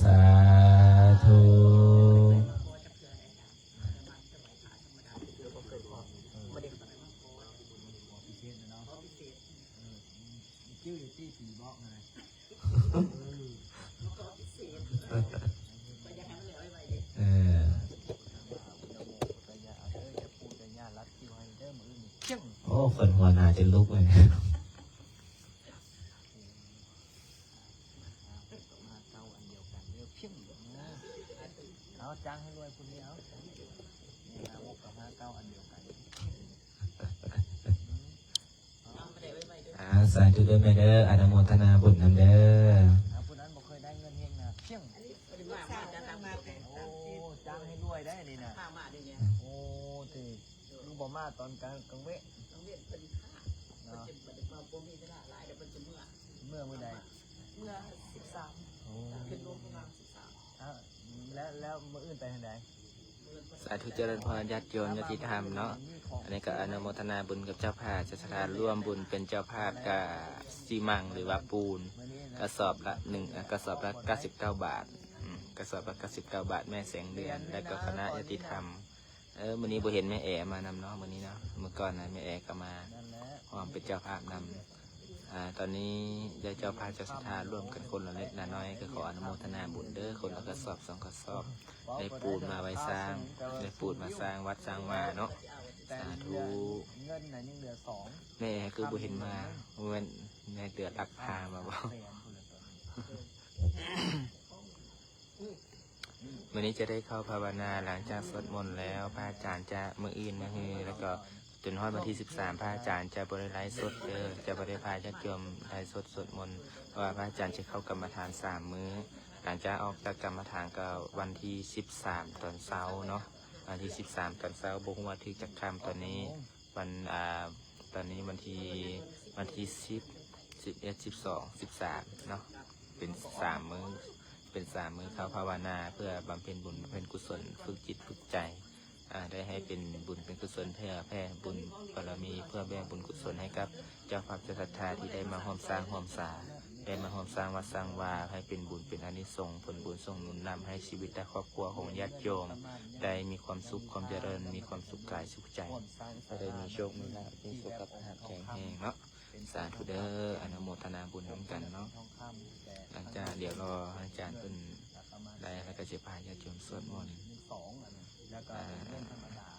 ສາທຸ ເອີ ໂອ້ ເພິ່ນຫົວໜ້າຈົນລຸກເລີຍ. ເອົາ ຈ້າງໃຫ້ລວຍຜູ້ນີ້ ເອົາ ນີ້ ຫ້າຫົກກັບຫ້າເກົ້າ ອັນດຽວກັນ. ອ່າ ສາທຸເດີແມ່ເດີ ອະນຸໂມທະນາບຸນນຳເດີ. ເອົາ ຜູ້ນັ້ນບໍ່ເຄີຍໄດ້ເງິນເຮັງນະ ພຽງ ໂອ້ ຈ້າງໃຫ້ລວຍໄດ໋ນີ້ນະ. ໂອ້ ຕິ ຄືບໍ່ມາຕອນກາງ ກາງເວັນ ກາງເວັນເພິ່ນ ເນາະ ເພິ່ນຈະບໍ່ມີເວລາຫຼາຍ ແລ້ວເພິ່ນຈະເມືອ ເມືອມື້ໃດ? ເມືອສິບສາມ ໂອ້ ເພິ່ນລົງປະມານສິບສາມ. ເອົາ ແລ້ວ ແລ້ວມື້ອື່ນໄປທາງໃດ? ສາທຸ ຈະເລີນພອນ ຍາດໂຍມ ຍາດຕິທຳເນາະ. ອັນນີ້ກໍອະນຸໂມທະນາບຸນກັບເຈົ້າພາບ ເຈົ້າສັດທາ ຮ່ວມບຸນເປັນເຈົ້າພາບກະຊີມັງ ຫຼືວ່າປູນ ກະສອບລະໜຶ່ງ ອາ ກະສອບລະເກົ້າສິບເກົ້າບາດ ອືມ ກະສອບລະເກົ້າສິບເກົ້າບາດ ແມ່ແສງເດືອນ ແລະກໍຄະນະຍາດຕິທຳ. ເອີ ມື້ນີ້ບໍ່ເຫັນແມ່ແອມານຳເນາະ ມື້ນີ້ເນາະ. ມື້ກ່ອນນະ ແມ່ແອກໍມາຮ່ວມເປັນເຈົ້າພາບນຳ. ອາ ຕອນນີ້ໄດ້ເຈົ້າພາບເຈົ້າສັດທາຮ່ວມກັນຄົນລະເລັກລະນ້ອຍ ກໍຂໍອະນຸໂມທະນາບຸນເດີ ຄົນລະກະສອບສອງກະສອບ ໄດ້ປູນມາໄວ້ສ້າງ ໄດ້ປູນມາສ້າງວັດສ້າງວາເນາະ. ສາທຸ. ແມ່ແອຄືບໍ່ເຫັນມາ ບໍ່ແມ່ນແມ່ເດືອນລັກພາມາບໍ່? ມື້ນີ້ຈະໄດ້ເຂົ້າພາວະນາ ຫຼັງຈາກສວດມົນແລ້ວ ພະອາຈານຈະ ມື້ອື່ນມະຮື ແລ້ວກໍຈົນຮອດວັນທີສິບສາມ ພະອາຈານຈະບໍ່ໄດ້ໄລຟ໌ສົດເດີ ຈະບໍ່ໄດ້ພາຍາດໂຍມໄລຟ໌ສົດສວດມົນ ເພາະວ່າພະອາຈານຈະເຂົ້າກຳມະຖານສາມມື້. ຫຼັງຈາກອອກຈາກກຳມະຖານກໍວັນທີສິບສາມຕອນເຊົ້າເນາະ ວັນທີສິບສາມຕອນເຊົ້າ ບໍ່ຮູ້ວ່າຖືກຈັກຄ່ຳຕອນນີ້. ວັນ ອາ ຕອນນີ້ວັນທີ ວັນທີສິບ ສິບເອັດ ສິບສອງ ສິບສາມເນາະ ເປັນສາມມື້ ເປັນສາມມື້ເຂົ້າພາວະນາ ເພື່ອບຳເພັນບຸນບຳເພັນກຸສົນ ຝຶກຈິດຝຶກໃຈ ອາ ໄດ້ໃຫ້ເປັນບຸນເປັນກຸສົນ ເພື່ອແຜ່ບຸນບາລະມີ ເພື່ອແຜ່ບຸນກຸສົນໃຫ້ກັບເຈົ້າພາບເຈົ້າສັດທາທີ່ໄດ້ມາຮ່ວມສ້າງຮ່ວມສາ ໄດ້ມາຮ່ວມສ້າງວັດສ້າງວາ ໃຫ້ເປັນບຸນເປັນອານິສົງ ຜົນບຸນສົ່ງໜູນນຳໃຫ້ຊີວິດ ແລະ ຄອບຄົວຂອງຍາດໂຍມ ໄດ້ມີຄວາມສຸກຄວາມຈະເລີນ ມີຄວາມສຸກກາຍສຸກໃຈ ໃຫ້ໄດ້ມີໂຊກມີລາບ ມີສຸຂະພາບແຂງແຮງເນາະ. ສາທຸເດີ ອະນຸໂມທະນາບຸນນຳກັນເນາະ. ຫຼັງຈາກ ດຽວລໍອາຈານເພິ່ນໄລຟ໌ ແລ້ວກໍຊິພາຍາດໂຍມສວດມົນ. ອາ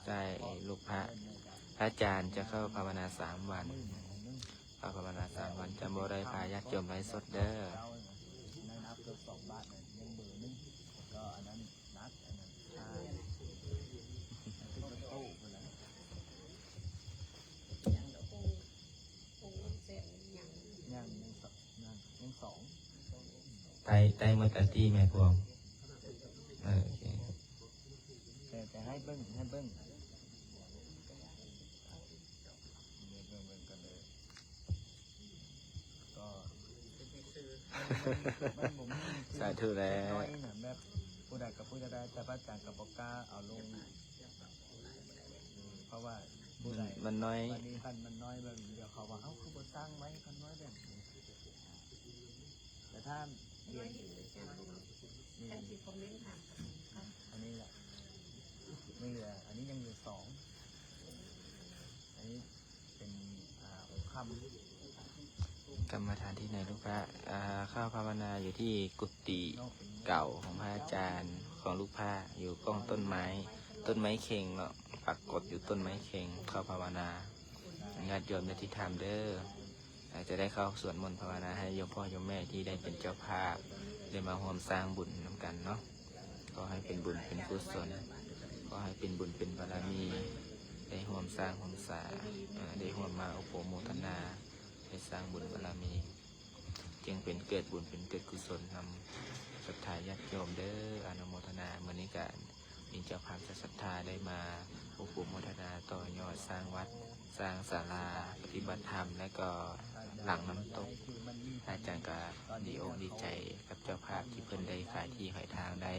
ໃຊ່ ລູກພະ ພະອາຈານຈະເຂົ້າພາວະນາສາມວັນ ເຂົ້າພາວະນາສາມວັນ ຈະບໍ່ໄດ້ພາຍາດໂຍມໄລຟ໌ສົດເດີ. ໄດ້ ໄດ້ໝົດແລ້ວຕິແມ່ພວງ? ເອີ ໂອເຄ ແຕ່ ແຕ່ໃຫ້ເບິ່ງ ໃຫ້ເບິ່ງ ເບິ່ງ ເບິ່ງກັນເດີ. ມັນບໍ່ມີ ສາທຸແລ້ວ ນ້ອຍນະ ແບບຜູ້ໃດກໍຜູ້ໃດ ແຕ່ພະອາຈານກໍບໍ່ກ້າເອົາລົງ ເພາະວ່າຜູ້ໃດ ມັນນ້ອຍ ບາດນີ້ຄັນມັນນ້ອຍແບບ ດຽວເຂົາວ່າ ເອົ້າ ຄືບໍ່ສ້າງໄວ້ຄັນນ້ອຍແບບນີ້ ແຕ່ຖ້າ ອັນນີ້ແຫຼະ ຍັງເຫຼືອ ອັນນີ້ຍັງເຫຼືອສອງ ອັນນີ້ເປັນ ອ່າ ອົງຄຳ ກຳມະຖານທີ່ໃນລູກພະ ອ່າ ເຂົ້າພາວະນາຢູ່ທີ່ກຸຕິເກົ່າຂອງພະອາຈານ ຂອງລູກພະ ຢູ່ກ້ອງຕົ້ນໄມ້ ຕົ້ນໄມ້ເຄັ່ງເນາະ ປາກົດຢູ່ຕົ້ນໄມ້ເຄັ່ງ ເຂົ້າພາວະນາ ຍາດໂຍມຢ່າຕິດຕາມເດີ ອາດຈະໄດ້ເຂົ້າສວດມົນພາວະນາໃຫ້ໂຍມພໍ່ໂຍມແມ່ທີ່ໄດ້ເປັນເຈົ້າພາບ ໄດ້ມາຮ່ວມສ້າງບຸນນຳກັນເນາະ. ຂໍໃຫ້ເປັນບຸນເປັນກຸສົນ ຂໍໃຫ້ເປັນບຸນເປັນບາລະມີ ໄດ້ຮ່ວມສ້າງຮ່ວມສາ ເອີ ໄດ້ຮ່ວມມາອົບໂອໂມທະນາ ໄດ້ສ້າງບຸນບາລະມີ ຈຶ່ງເປັນເກີດບຸນເປັນເກີດກຸສົນນຳສັດທາຍາດໂຍມເດີ ອະນຸໂມທະນາ. ມື້ນີ້ກະ ມີເຈົ້າພາບຈາກສັດທາໄດ້ມາອຸປະໂມທະນາຕໍ່ຍອດສ້າງວັດ ສ້າງສາລາປະຕິບັດທຳ ແລະກໍຫຼັງນ້ຳຕົກ. ອາຈານກໍດີອົກດີໃຈກັບເຈົ້າພາບທີ່ເພິ່ນໄດ້ຂາຍທີ່ຂາຍທາງ ໄດ້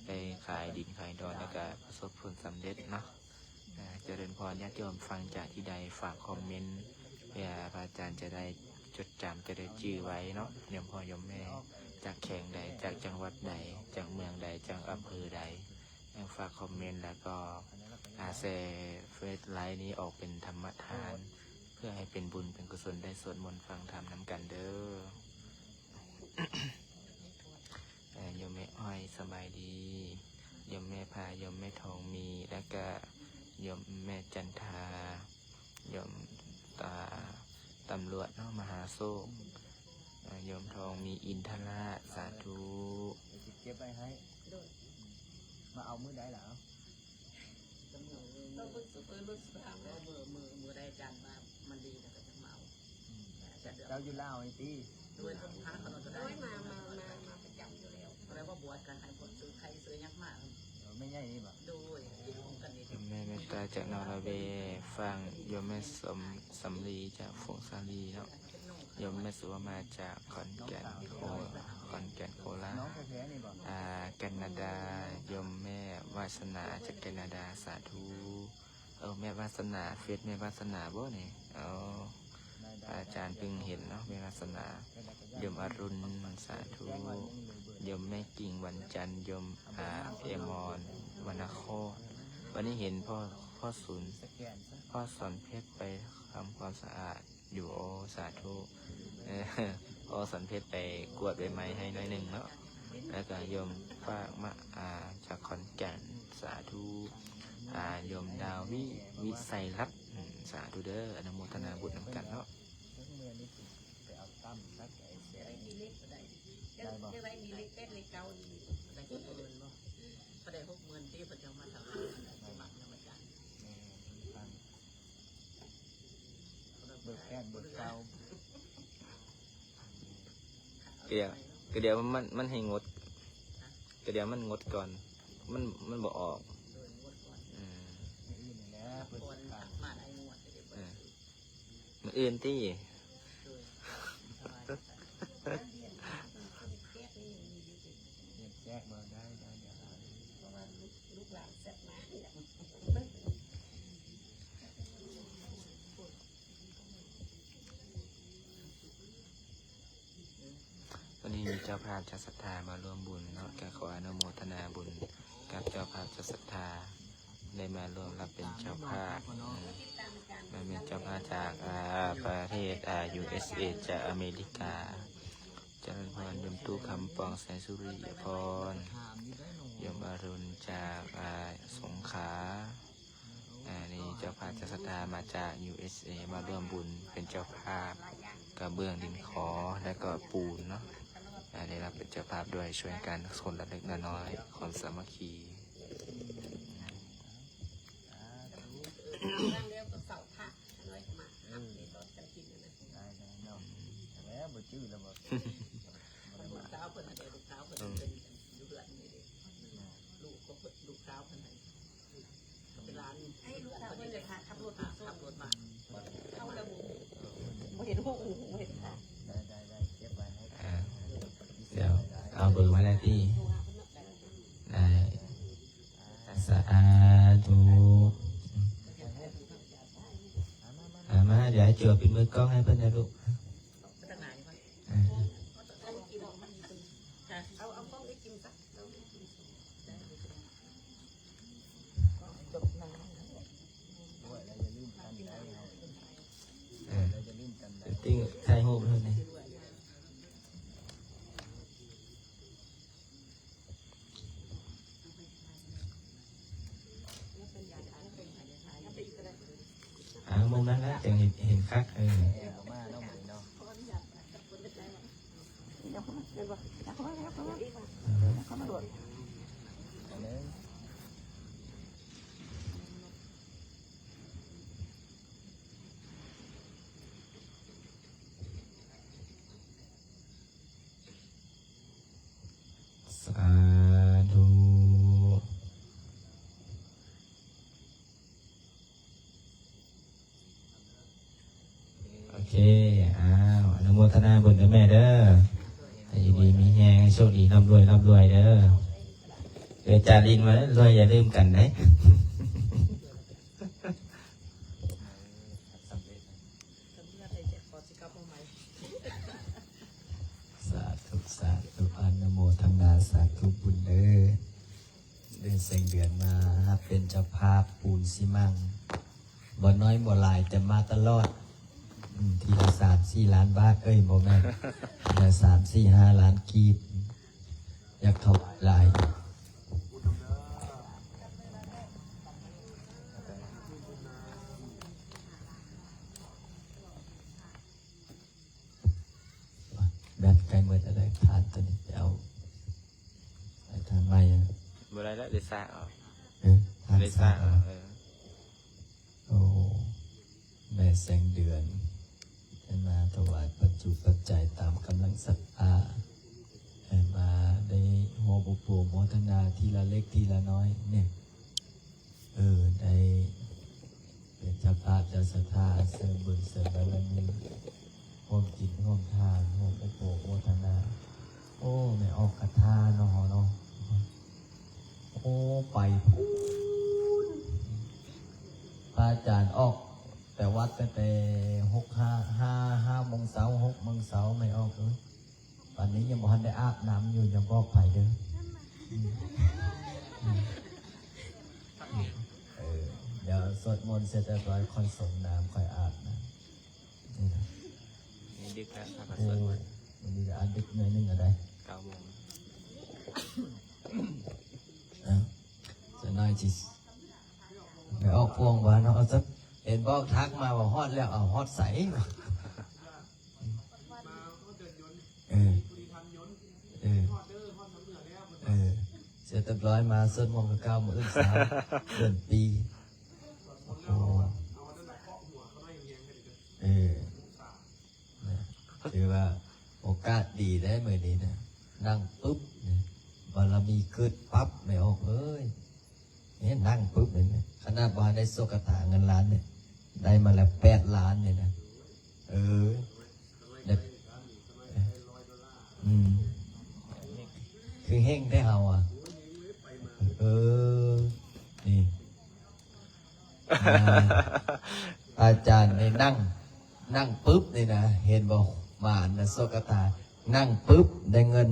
ໄດ້ຂາຍດິນຂາຍດອນ ແລ້ວກໍປະສົບຜົນສຳເລັດເນາະ. ອາ ຈະເລີນພອນ ຍາດໂຍມຟັງຈາກທີ່ໃດ ຝາກຄອມເມັນ ເພື່ອພະອາຈານຈະໄດ້ຈົດຈຳ ຈະໄດ້ຈື່ໄວ້ເນາະ ໂຍມພໍ່ໂຍມແມ່ ຈາກແຂວງໃດ ຈາກຈັງຫວັດໃດ ຈາກເມືອງໃດ ຈາກອຳເພີໃດ ຝາກຄອມເມັນ ແລ້ວກໍ ອາ ແຊເຟສໄລຟ໌ນີ້ອອກເປັນທຳມະທານ ເພື່ອໃຫ້ເປັນບຸນເປັນກຸສົນ ໄດ້ສວດມົນຟັງທຳນຳກັນເດີ. ເອີ ໂຍມແມ່ອ້ອຍ ສະບາຍດີ ໂຍມແມ່ພາ ໂຍມແມ່ທອງມີ ແລ້ວກະໂຍມແມ່ຈັນທາ ໂຍມ ຕາ ຕຳຫຼວດເນາະ ມະຫາໂຊກ ເອີ ໂຍມທອງມີ ອິນທະລາດ ສາທຸ. ເກັບໄວ້ໃຫ້ ມາເອົາມື້ໃດລະ? ເອົາ ເບິ່ງສະເປີເບິ່ງສະພາບແລ້ວ ມື້ ມື້ ມື້ໃດອາຈານວ່າມັນດີແລ້ວກໍຈະມາເອົາ. ອືມ ເຈົ້າຢູ່ລາວນີ້ຕິ? ໂດຍ ເພິ່ນພາເຂົານອນກໍໄດ້ ໂດຍ ມາ ມາ ມາ ມາປະຈຳຢູ່ແລ້ວ ແປວ່າບວດກັນໃຫ້ພວກຊື້ໄຂ່ຊື້ຫຍັງມາ. ເອີ ແມ່ໃຫຍ່ນີ້ບໍ? ໂດຍ ຕິດກັນນີ້ ແມ່ເມດຕາຈາກນໍເວ ຟັງ ໂຍມແມ່ສົມ ສຳລີຈາກຜົ້ງສາລີເນາະ. ໂຍມແມ່ສຸວະມາຈາກຂອນແກ່ນ ໂຄ ຂອນແກ່ນໂຄລາດ ອ່າ ແຄນາດາ ໂຍມແມ່ວາສະໜາຈາກແຄນາດາ ສາທຸ. ເອີ ແມ່ວາສະໜາ ເຟສແມ່ວາສະໜາບໍນີ້? ອໍ ອາຈານເພິ່ງເຫັນເນາະ ແມ່ວາສະໜາ. ໂຍມອະລຸນ ສາທຸ. ໂຍມແມ່ກິ່ງວັນຈັນ ໂຍມ ອາ ເອມອນ ວັນນະຄອນ. ວັນນີ້ເຫັນພໍ່ ພໍ່ສອນ ພໍ່ສອນເພັດໄປທຳຄວາມສະອາດ ຢູ່ ໂອ ສາທຸ. ເອີ ພໍ່ສອນເພັດໄປກວດໃບໄມ້ໃຫ້ໜ້ອຍໜຶ່ງເນາະ. ແລ້ວກໍໂຍມຝາກມາ ອາ ຈາກຂອນແກ່ນ ສາທຸ. ອາ ໂຍມດາວິ ວິໄສລັດ ອືມ ສາທຸເດີ ອະນຸໂມທະນາບຸນນຳກັນເນາະ. ໄດ້ບໍ່? ໄດ້ຫົກໝື່ນຕິ ເພິ່ນຈັ່ງມາຖາມ ເບິ່ງແປ້ນເບິ່ງເຕົາ ກະດຽວ ກະດຽວມັນ ມັນໃຫ້ງົດ ກະດຽວມັນງົດກ່ອນ ມັນ ມັນບໍ່ອອກ. ອືມ ມື້ອື່ນນີ້ແຫຼະເພິ່ນຊິຂາຍ ມື້ອື່ນຕິ? ເຮັດແຊກບໍ່? ໄດ້ ໄດ້ ດຽວ ເພາະວ່າລູກ ລູກຫຼານແຊກມາ. ວັນນີ້ມີເຈົ້າພາບຈາກສັດທາມາຮ່ວມບຸນເນາະ ກໍຂໍອະນຸໂມທະນາບຸນກັບເຈົ້າພາບຈາກສັດທາ ໄດ້ມາຮ່ວມຮັບເປັນເຈົ້າພາບ ມາເປັນເຈົ້າພາບຈາກ ອາ ປະເທດ ອາ ຢູເອສເອ ຈາກອາເມລິກາ. ຈະເລີນພອນ ໂຍມຕູ້ຄຳປອງ ແສງສຸລິຍະພອນ ໂຍມອະລຸນຈາກ ອາ ສົງຂາ. ອາ ນີ້ເຈົ້າພາບຈາກສັດທາມາຈາກ ຢູເອສເອ ມາຮ່ວມບຸນເປັນເຈົ້າພາບ ກະເບື້ອງ ດິນຂໍ ແລະກໍປູນເນາະ. ອາ ໄດ້ຮັບເປັນເຈົ້າພາບດ້ວຍ ຊ່ວຍກັນຄົນລະເລັກລະນ້ອຍ ຄວາມສາມັກຄີ. ໄດ້ໆ ເນາະ ແລ້ວບໍ່ຈື່ແລ້ວບໍ່? ລູກສາວເພິ່ນເດ້ ລູກສາວເພິ່ນເປັນຢູ່ເຮືອນນີ້ເດ້ ລູກຂອງເພິ່ນ ລູກສາວເພິ່ນ ເປັນຫຼານ ໃຫ້ລູກສາວເພິ່ນໄດ້ພາຂັບລົດ ອາ ຂັບລົດມາ ເຂົ້າແລ້ວບໍ່ເຫັນຮູບ ບໍ່ເຫັນ ໄດ້ໆ ເກັບໄວ້ໃຫ້ ເອີ ເອົາເບີມາແລ້ວຕິ? ໄດ້ ສາທຸ. ອາ ມາ ດຽວໃຫ້ຈົວເປັນມືກ້ອງໃຫ້ເພິ່ນນະລູກ. ເອົາ ເອົາກ້ອງໄດ້ກິນຊະ. ເອີ ຕິງຖ່າຍຮູບເພິ່ນນີ້. ອ່າ ມຸມນັ້ນລະ ຈັ່ງເຫັນ ເຫັນຄັກ. ເອີ ສາທຸ. ໂອເຄ ອ້າວ ອະນຸໂມທະນາບຸນເດີແມ່ເດີ ໃຫ້ຢູ່ດີມີແຮງ ໃຫ້ໂຊກດີ ລ່ຳລວຍ ລ່ຳລວຍເດີ. ເອີ ຈາລິນມາລວຍ ຢ່າລືມກັນເດ້. ສາທຸ ສາທຸ ອະນຸໂມທະນາສາທຸບຸນເດີ. ເດືອນແສງເດືອນມາຮັບເປັນເຈົ້າພາບປູນຊີມັງ ບໍ່ນ້ອຍບໍ່ຫຼາຍ ຈະມາຕະຫຼອດ. ອືມ ທີລະສາມສີ່ລ້ານບາດ ເອີຍ ບໍ່ແມ່ນ ທີລະສາມສີ່ຫ້າລ້ານກີບ ຢາກຖວາຍຫຼາຍ. ແບັດໃກ້ໝົດແລ້ວ ຖ່ານຕົວນີ້ໄປເອົາ ຖ່ານໃໝ່. ບໍ່ໄດ້ແລ້ວ ໄດ້ສາກເອົາ. ເອີ ຖ່ານ ໄດ້ສາກເອົາ ສາກເອົາ. ເອີ ໂອ້ ແມ່ແສງເດືອນ ໄດ້ມາຖວາຍປັດຈຸປັດໄຈຕາມກຳລັງສັດທາ ໃຫ້ມາໄດ້ຮ່ວມອົບໂອໂມທະນາທີລະເລັກທີລະນ້ອຍນີ້. ເອີ ໄດ້ເປັນເຈົ້າພາບເຈົ້າສັດທາ ເສີມບຸນເສີມບາລະມີ ຮ່ວມກິນຮ່ວມທານ ຮ່ວມອົບໂອໂມທະນາ. ໂອ້ ແມ່ອອກກະທາເນາະ ເຮົາເນາະ. ໂອ້ ໄປພຸ້ນ ພະອາຈານອອກແຕ່ວັດຕັ້ງແຕ່ຫົກ ຫ້າ ຫ້າ ຫ້າໂມງເຊົ້າ ຫົກໂມງເຊົ້າ ແມ່ອອກເອີຍ. ປານນີ້ຍັງບໍ່ທັນໄດ້ອາບນ້ຳຢູ່ ຢ່າບອກໃຜເດີ. ອືມ ອືມ ເອີ ດຽວສວດມົນເສັດຮຽບຮ້ອຍ ຄ່ອຍສົງນ້ຳ ຄ່ອຍອາບນ້ຳ. ນີ້ນະ ນີ້ດຶກແລ້ວ ພາກັນສວດມົນ. ໂອ້ ມື້ນີ້ອາ ດຶກໜ້ອຍໜຶ່ງກໍໄດ້ ເກົ້າໂມງ. ເອົ້າ ສະໜ້ອຍຊິ ໄປອອກພວງວ່າເນາະ ເອົາຊະ ເຫັນບອກທັກມາວ່າຮອດແລ້ວ ເອົາ ຮອດໃສ? ເອີ ເອີ ເອີ ເສັດຮຽບຮ້ອຍມາ ສວດມົນມື້ເຊົ້າ ມື້ອື່ນເຊົ້າ ເດີນປີ. ໂອ້ ເອີ ນະ ຖືວ່າໂອກາດດີໄດ໋ມື້ນີ້ນະ ນັ່ງປຶບນະ ບາລະມີເກີດປັບ ແມ່ອອກເອີຍ. ນີ້ນັ່ງປຶບເລີຍນະ ຂະໜາດບໍ່ທັນໄດ້ໂຊກກະຖາເງິນລ້ານນີ້ ໄດ້ມາແລ້ວແປດລ້ານນີ້ນະ. ເອີ ແບບ ອືມ ຄືເຮັງແທ້ເຮົາອະ. ເອີ ນີ້ ອາ ອາຈານນີ້ນັ່ງ ນັ່ງປຶບນີ້ນະ ເຫັນບໍ່ ມານະ ໂຊກກະຖາ ນັ່ງປຶບ ໄດ້ເງິນ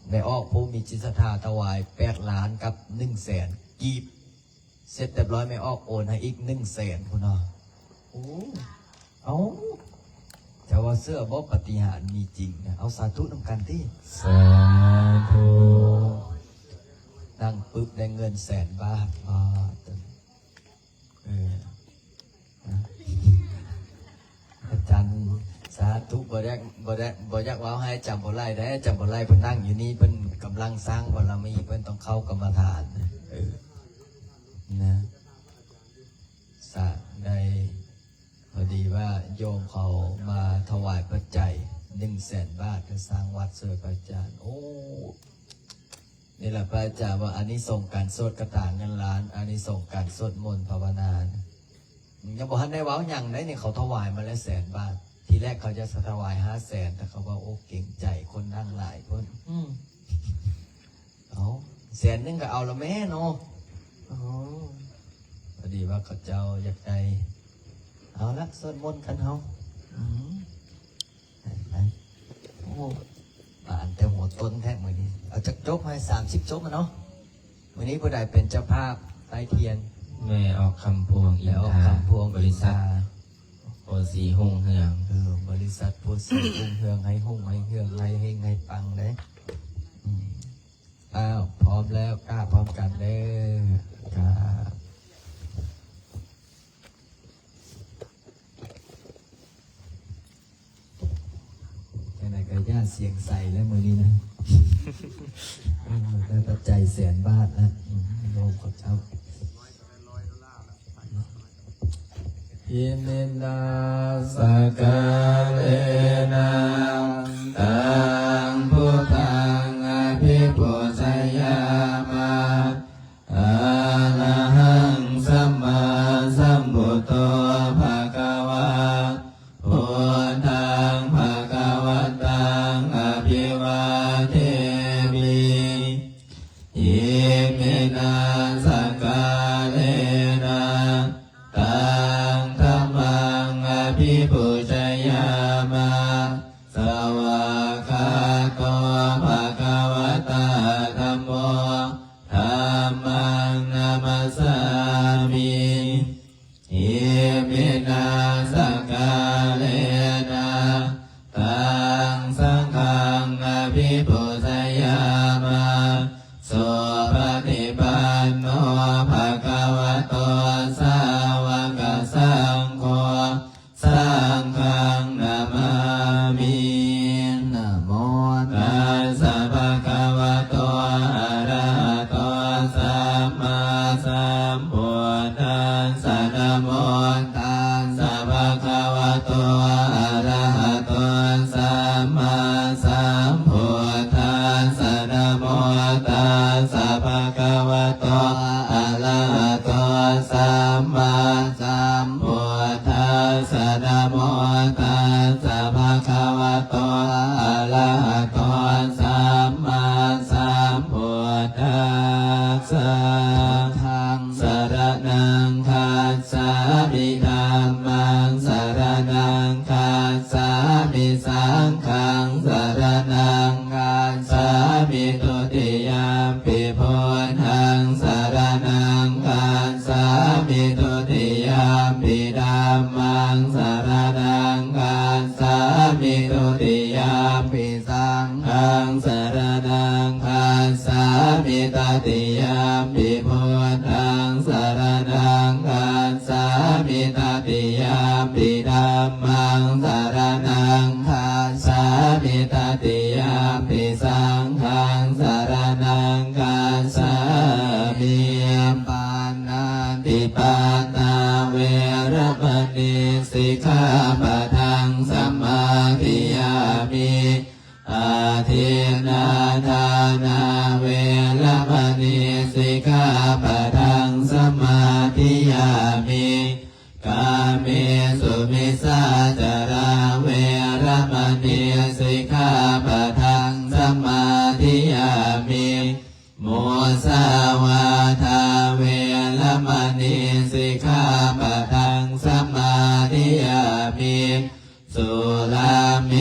ແມ່ອອກຜູ້ມີຈິດສັດທາຖວາຍແປດລ້ານກັບໜຶ່ງແສນກີບ ເສັດຮຽບຮ້ອຍ ແມ່ອອກໂອນໃຫ້ອີກໜຶ່ງແສນພຸ້ນເນາະ. ໂອ້ ເອົ້າ ເຈົ້າວ່າເຊື່ອບໍ່ ປາຕິຫານມີຈິງນະ? ເອົາ ສາທຸນຳກັນຕິ. ສາທຸ. ນັ່ງປຶບ ໄດ້ເງິນແສນບາດ ບາດ ເອີ ນະ ອາຈານ ສາທຸ. ບໍ່ໄດ້ ບໍ່ໄດ້ ບໍ່ຢາກເວົ້າໃຫ້ອາຈານບໍ່ໄຫຼເດ້ ອາຈານບໍ່ໄຫຼເພິ່ນນັ່ງຢູ່ນີ້ ເພິ່ນກຳລັງສ້າງບາລະມີ ເພິ່ນຕ້ອງເຂົ້າກຳມະຖານ. ເອີ ນະ ສາ ໄດ້ ພໍດີວ່າໂຍມເຂົາມາຖວາຍປັດໄຈໜຶ່ງແສນບາດ ເພື່ອສ້າງວັດຊ່ວຍພະອາຈານ. ໂອ້ ນີ້ລະພະອາຈານວ່າອານິສົງການສວດກະຖາເງິນລ້ານ ອານິສົງການສວດມົນພາວະນາ. ຍັງບໍ່ທັນໄດ້ເວົ້າຫຍັງໄດ໋ນີ້ ເຂົາຖວາຍມາແລ້ວແສນບາດ. ທີແລກເຂົາຈະຖວາຍຫ້າແສນ ແຕ່ເຂົາວ່າ ໂອ້ ເກງໃຈຄົນນັ່ງຫຼາຍເພິ່ນ. ອືມ ເອົາ ແສນໜຶ່ງກໍເອົາລະແມ່ເນາະ. ໂອ້ ພໍດີວ່າເຂົາເຈົ້າຢາກໄດ້. ເອົາລະ ສວດມົນກັນເຮົາ. ອືມ ໄປໆ ໂອ້ ບານແຕ່ຫົວຕົ້ນແທ້ມື້ນີ້. ເອົາຈັກຈົບໃຫ້ ສາມສິບຈົບເນາະ. ມື້ນີ້ຜູ້ໃດເປັນເຈົ້າພາບໃຕ້ທຽນ? ແມ່ອອກຄຳພວງ ແມ່ອອກຄຳພວງ ອິນທາ ບໍລິສັດ ໂພສີຮຸ່ງເຮືອງ. ເອີ ບໍລິສັດໂພສີຮຸ່ງເຮືອງ ໃຫ້ຮຸ່ງໃຫ້ເຮືອງ ໃຫ້ເຮັງໃຫ້ປັງເດ້. ອືມ ອ້າວ ພ້ອມແລ້ວ ກ້າວພ້ອມກັນເດີ. ກ້າວ. ຈັ່ງໃດກໍຢ່າສຽງໃສແລ້ວມື້ນີ້ນະ. ເອີ ໄດ້ປັດໄຈແສນບາດລະ. ອືມ ໂຍມຂອບເຈົ້າ. ອິມິນາສັກກາເລນະ ຕັງ ພຸດທັງ ອະພິປູຊະຍາມະ. ອະລະຫັງ ສຳມາສຳພຸດໂທ ພະຄະວາ. ພຸດທັງ ພະຄະວັນຕັງ ອະພິວາເທມິ. ອິມິນາສັກກາເລນະ ຕັງ ທຳມັງ ອະພິປູຊະຍາມະ. ສະຫວາກຂາໂຕ ພະຄະວະຕາ ທຳໂມ. ທຳມັງ ນະມັດສາມິ. ອິມິນາສັກກາເລນະ ຕັງ ສັງຄັງ ອະພິປູຊະຍາມະ. ສຸປະຕິປັນໂນ ພະຄະວະໂຕ ສາວະກະສັງໂຄ. ສັງຄັງ ນະມາມິ. ນະໂມ ຕັດສະ ພະຄະວະໂຕ ອະລະຫະໂຕ ສຳມາສຳພຸດທັດສະ. ນະໂມ ຕັດສະ ພະຄະວະໂຕ ອະລະຫະໂຕ ສຳມາສຳພຸດທັດສະ. ນະໂມ ຕັດສະ ພະຄະວະໂຕ ອະລະຫະໂຕ ສຳມາ ສຳພຸດທັດສະ. ນະໂມ ຕັດສະ ພະຄະວະໂຕ ອະລະຫະໂຕ ສຳມາສຳພຸດທັດສະ. ພຸດທັງ ສະຣະນັງ ຄັດສາມິ. ທຳມັງ ສະຣະນັງ ຄັດສາມິ. ສັງຄັງ ສະຣະນັງ ຄັດສາມິ. ທຸຕິຍຳປິ ພຸດທັງ ສະຣະນັງ ຄັດສາມິ. ທຸຕິຍຳປິ ທຳມັງ ສະຣະນັງ ຄັດສາມິ. ທຸຕິຍຳປິ ສັງຄັງ ສະຣະນັງ ຄັດສາມິ. ຕະຕິຍຳປິ ພຸດທັງ ສະຣະນັງ ຄັດສາມິ. ຕະຕິຍຳປິ ທຳມັງ ສະຣະນັງ ຄັດສາມິ. ຕະຕິຍຳປິ ສັງຄັງ ສະຣະນັງ ຄັດສາມິ. ປານາຕິປາຕາ ເວລະມະນີ ສິກຂາປະທັງ ສະມາທິຍາມິ. ອາທິນນາທານາ ເວລະມະນີ ສິກຂາປະທັງ ສະມາທິຍາມິ. ກາເມສຸມິດສາຈາລາ ເວລະມະນີ ສິກຂາປະທັງ ສະມາທິຍາມິ. ມຸສາວາທາ ເວລະມະນີ ສິກຂາປະທັງ ສະມາທິຍາມິ. ສຸລາເມ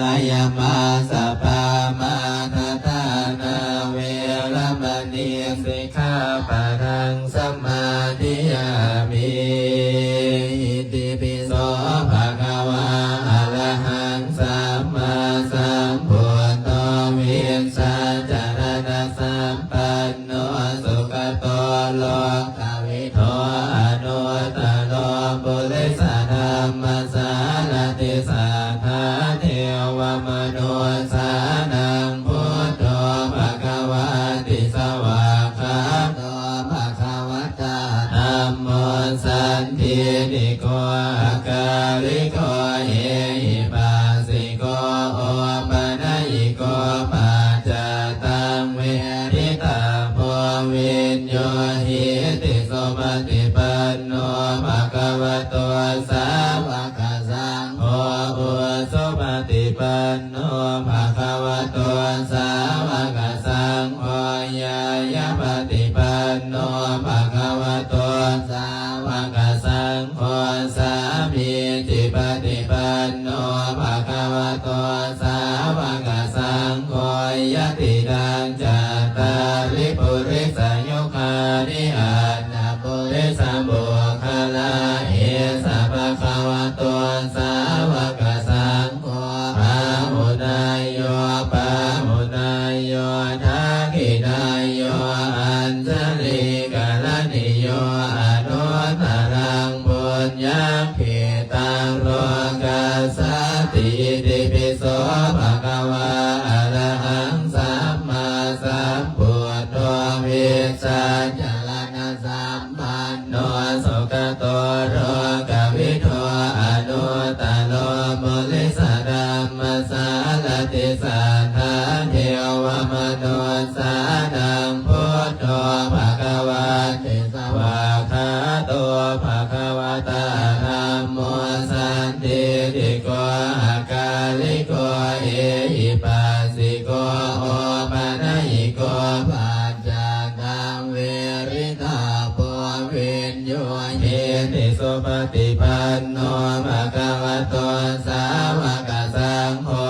ລະຍະມັດສະປາມາທະຖານາ ເວລະມະນີ ສິກຂາປະທັງ ສະມາທິຍາມິ. ອິຕິປິໂສ ພະຄະວາ ອະລະຫັງ ສຳມາສຳພຸດໂທ ວິຊາຈາລະນະສຳປັນໂນ ສຸກະໂຕ ໂລກະວິທູ ອະນຸດຕະໂລ ປຸລິສະທຳມະສາລະຖິ ສັດຖາເທວະມະນຸດສານັງ ພຸດໂທ ພະຄະວາຕິ ສະຫວາກຂາໂຕ ພະຄະວະຕາ ທຳໂມ ສັນທິຕິໂກ ອາກາລິໂກ ເອຫິປັດສິໂກ ໂອປະນະຍິໂກ ປັດຈັດຕັງ ເວທິຕາໂພ ວິນໂຍຫິຕິ ສຸປະຕິປັນໂນ ພະຄະວະໂຕ ສາວະກະສັງໂຄ ອຸສຸປະຕິປັນໂນ ພະຄະວະໂຕ ສາວະກະສ Itipi so bhagavā arahaṃ sammāsambuddho vijjācaraṇasampanno sugato lokavidū anuttaro purisadammasārathi satthā devamanussānaṃ buddho bhagavāti. Svākkhāto bhagavatā dhammo sandiṭṭhiko akāliko ehipassiko opanayiko paccattaṃ veditabbo viññūhīti. Supaṭipanno bhagavato sāvakasaṅgho,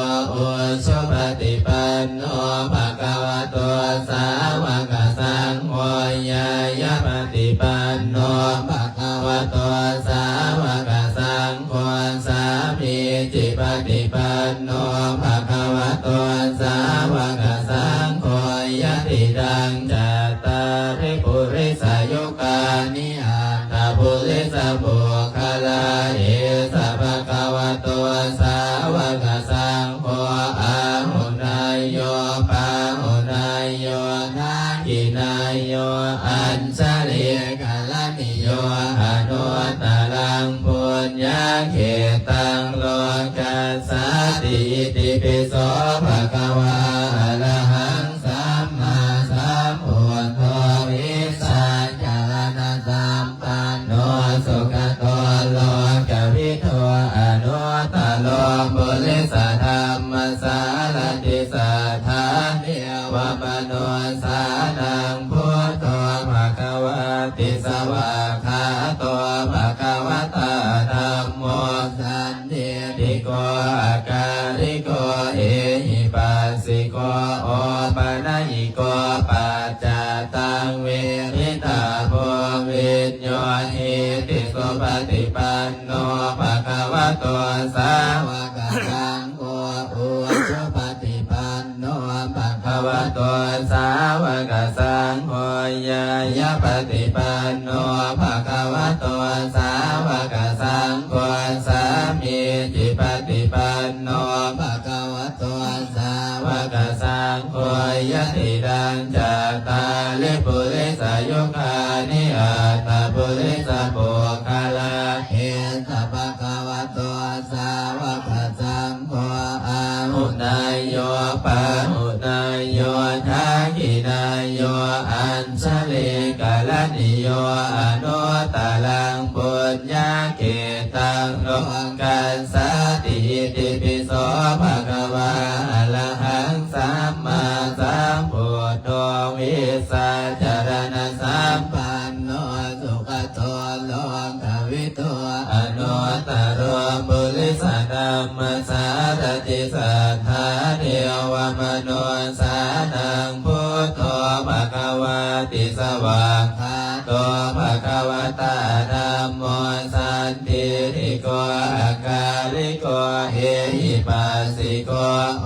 ujupaṭipanno bhagavato sāvakasaṅgho, ñāyapaṭipanno bhagavato sāvakasaṅgho, sāmīcipaṭipanno bhagavato sāvakasaṅgho, yadidaṃ cattāri purisayugāni aṭṭha purisapuggalā, esa bhagavato sāvakasaṅgho, āhuneyyo pāhuneyyo dakkhiṇeyyo añjalikaraṇīyo anuttaraṃ puññakkhettaṃ lokassāti. Itipi so bhagavā arahaṃ sammāsambuddho vijjācaraṇasampanno sugato lokavidū anuttaro purisadammasārathi satthā devamanussānaṃ buddho bhagavāti. Svākkhāto bhagavatā dhammo san diṭṭhiko akāliko ehipassiko opanayiko paccattaṃ veditabbo viññūhīti. Supaṭipanno bhagavato sāvakasaṅgho, ujupaṭipanno bhagavato sāvakasaṅgho, ñāyapaṭipanno bhagavato sāvakasaṅgho, sāmīcipaṭipanno bhagavato sāvakasaṅgho, yadidaṃ cattāri purisayugāni aṭṭha purisapuggalā, esa bhagavato sāvakasaṅgho, āhuneyyo pāhuneyyo dakkhiṇeyyo añjalikaraṇīyo anuttaraṃ puññakkhettaṃ lokassāti. Itipi so bhagavā arahaṃ sammāsambuddho vijjācaraṇasampanno sugato lokavidū anuttaro purisadammasārathi satthā devamanussānaṃ buddho bhagavāti. Svākkhāto bhagavatā dhammo sandiṭṭhiko akāliko ehipassiko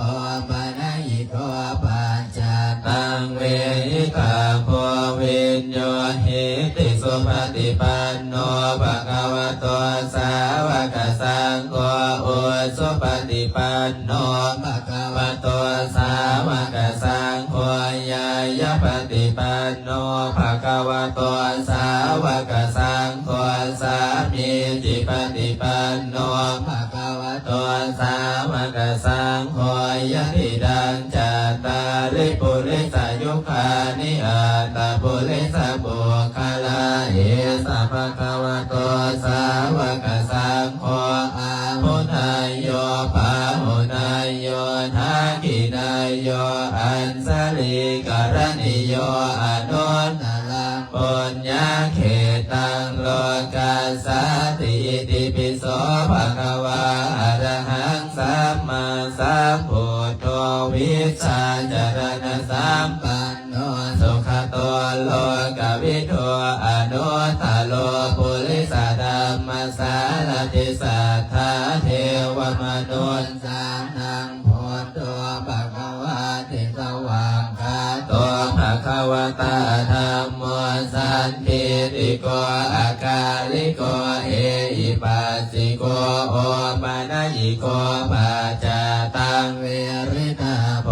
opanayiko paccattaṃ veditabbo viññūhīti. Supaṭipanno bhagavato sāvakasaṅgho, ujupaṭipanno bhagavato sāvakasaṅgho, ñāyapaṭipanno bhagavato sāvakasaṅgho, sāmīcipaṭipanno bhagavato sāvakasaṅgho, yadidaṃ cattāri purisayugāni aṭṭha purisapuggalā, esa bhagavato sāvakasaṅgho, āhuneyyo pāhuneyyo dakkhiṇeyyo añjalikaraṇīyo anuttaraṃ puññakkhettaṃ lokassāti. Itipi so bhagavā arahaṃ sammāsambuddho vijjācaraṇasampanno sugato lokavidū anuttaro purisadammasārathi satthā devamanussānaṃ buddho bhagavāti. Svākkhāto bhagavatā dhammo sandiṭṭhiko akāliko ehipassiko opanayiko ໂກປັດຈະຕັງວິຣິຕະໂພ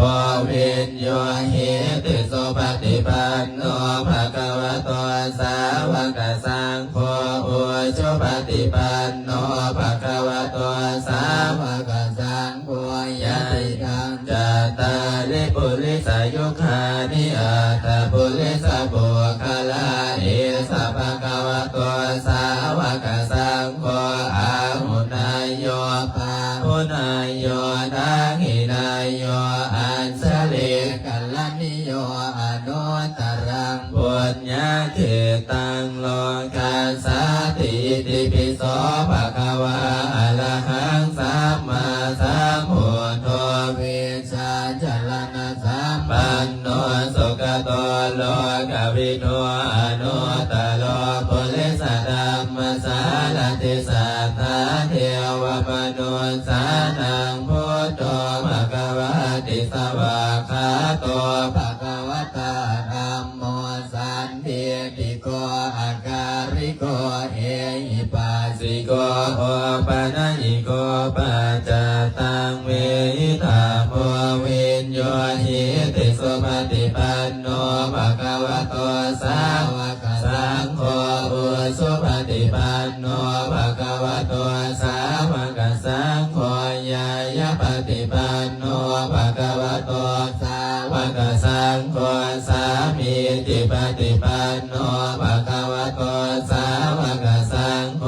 ວິນໂຍຫິຕິ ສຸປະຕິປັນໂນ ພະຄະວະໂຕ ສາວະກະສັງໂຄ ອຸຊຸປະຕິປັນໂນ ພະຄະວະໂຕ ສາວະກະສັງໂຄ ຍະຕິທັງ ຈັດຕາລິ ປຸລິສະຍຸຄານິ ອັດຖະປຸລິສະປຸກຄະລາ ເອສະ ພະຄະວະໂຕ ສາວະກະສັງໂຄ ອາຫຸເນຍໂຍ ປາຫຸເນຍໂຍ ທັກຂິເນຍໂຍ ອັນຊະລີກະລະນີໂຍ ອະນຸດຕະລັງ ປຸນຍະເຂຕັງ ໂລກັດສາຕິ ອິຕິປິໂສ ພະຄະວາ ອະລະຫັງ ສຳມາສຳພຸດໂທ ວິຊາຈະລະນະ ສຳປັນໂນ ສຸກະໂຕ ໂລກະວິທູ ອະນຸດຕະໂລ ປຸລິສະທຳມະສາລະຖິ ສັດຖາເທວະມະນຸດສານັງ ພຸດໂທ ພະຄະວາຕິ ສະຫວາກຂາໂຕ ພະຄະວະຕາ ທຳໂມ ສັນທິຕິໂກ ອາກາລິໂກ ເອຫິປັດສິໂກ ໂອປະນະຍິໂກ ປັດຈະຕັງ ເວຫິທຳໂມ ວິນໂຍຫິຕິ ສຸປະຕິປັນໂນ ພະຄະວະໂຕ ສາວະກະສັງໂຄ ອຸຊຸປະຕິປັນໂນ ພະຄະວະໂຕ ສາວະກະສັງໂຄ ຍາຍະປະຕິປັນໂນ ພະຄະວະໂຕ ສາວະກະສັງໂຄ ສາມີຈິປະຕິປັນໂນ ພະຄະວະໂຕ ສາວະກະສັງໂຄ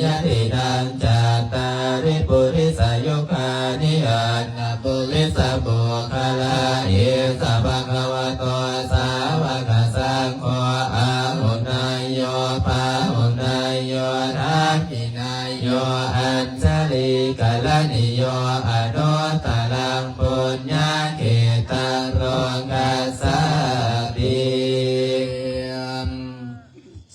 ຍະຕິທັງ ຈັດຕາລິ ປຸລິສະຍຸຄານິ ອັດຖະປຸລິສະປຸກຄະລາ ເອສະ ພະຄະວະໂຕ ສາວະກະສັງໂຄ ອາຫຸເນຍໂຍ ປາຫຸເນຍໂຍ ທັກຂິເນຍໂຍ ອັນຊະລີກະລະນີໂຍ ອະນຸດຕະລັງ ປຸນຍະເຂຕັງ ໂລກັດສາຕິ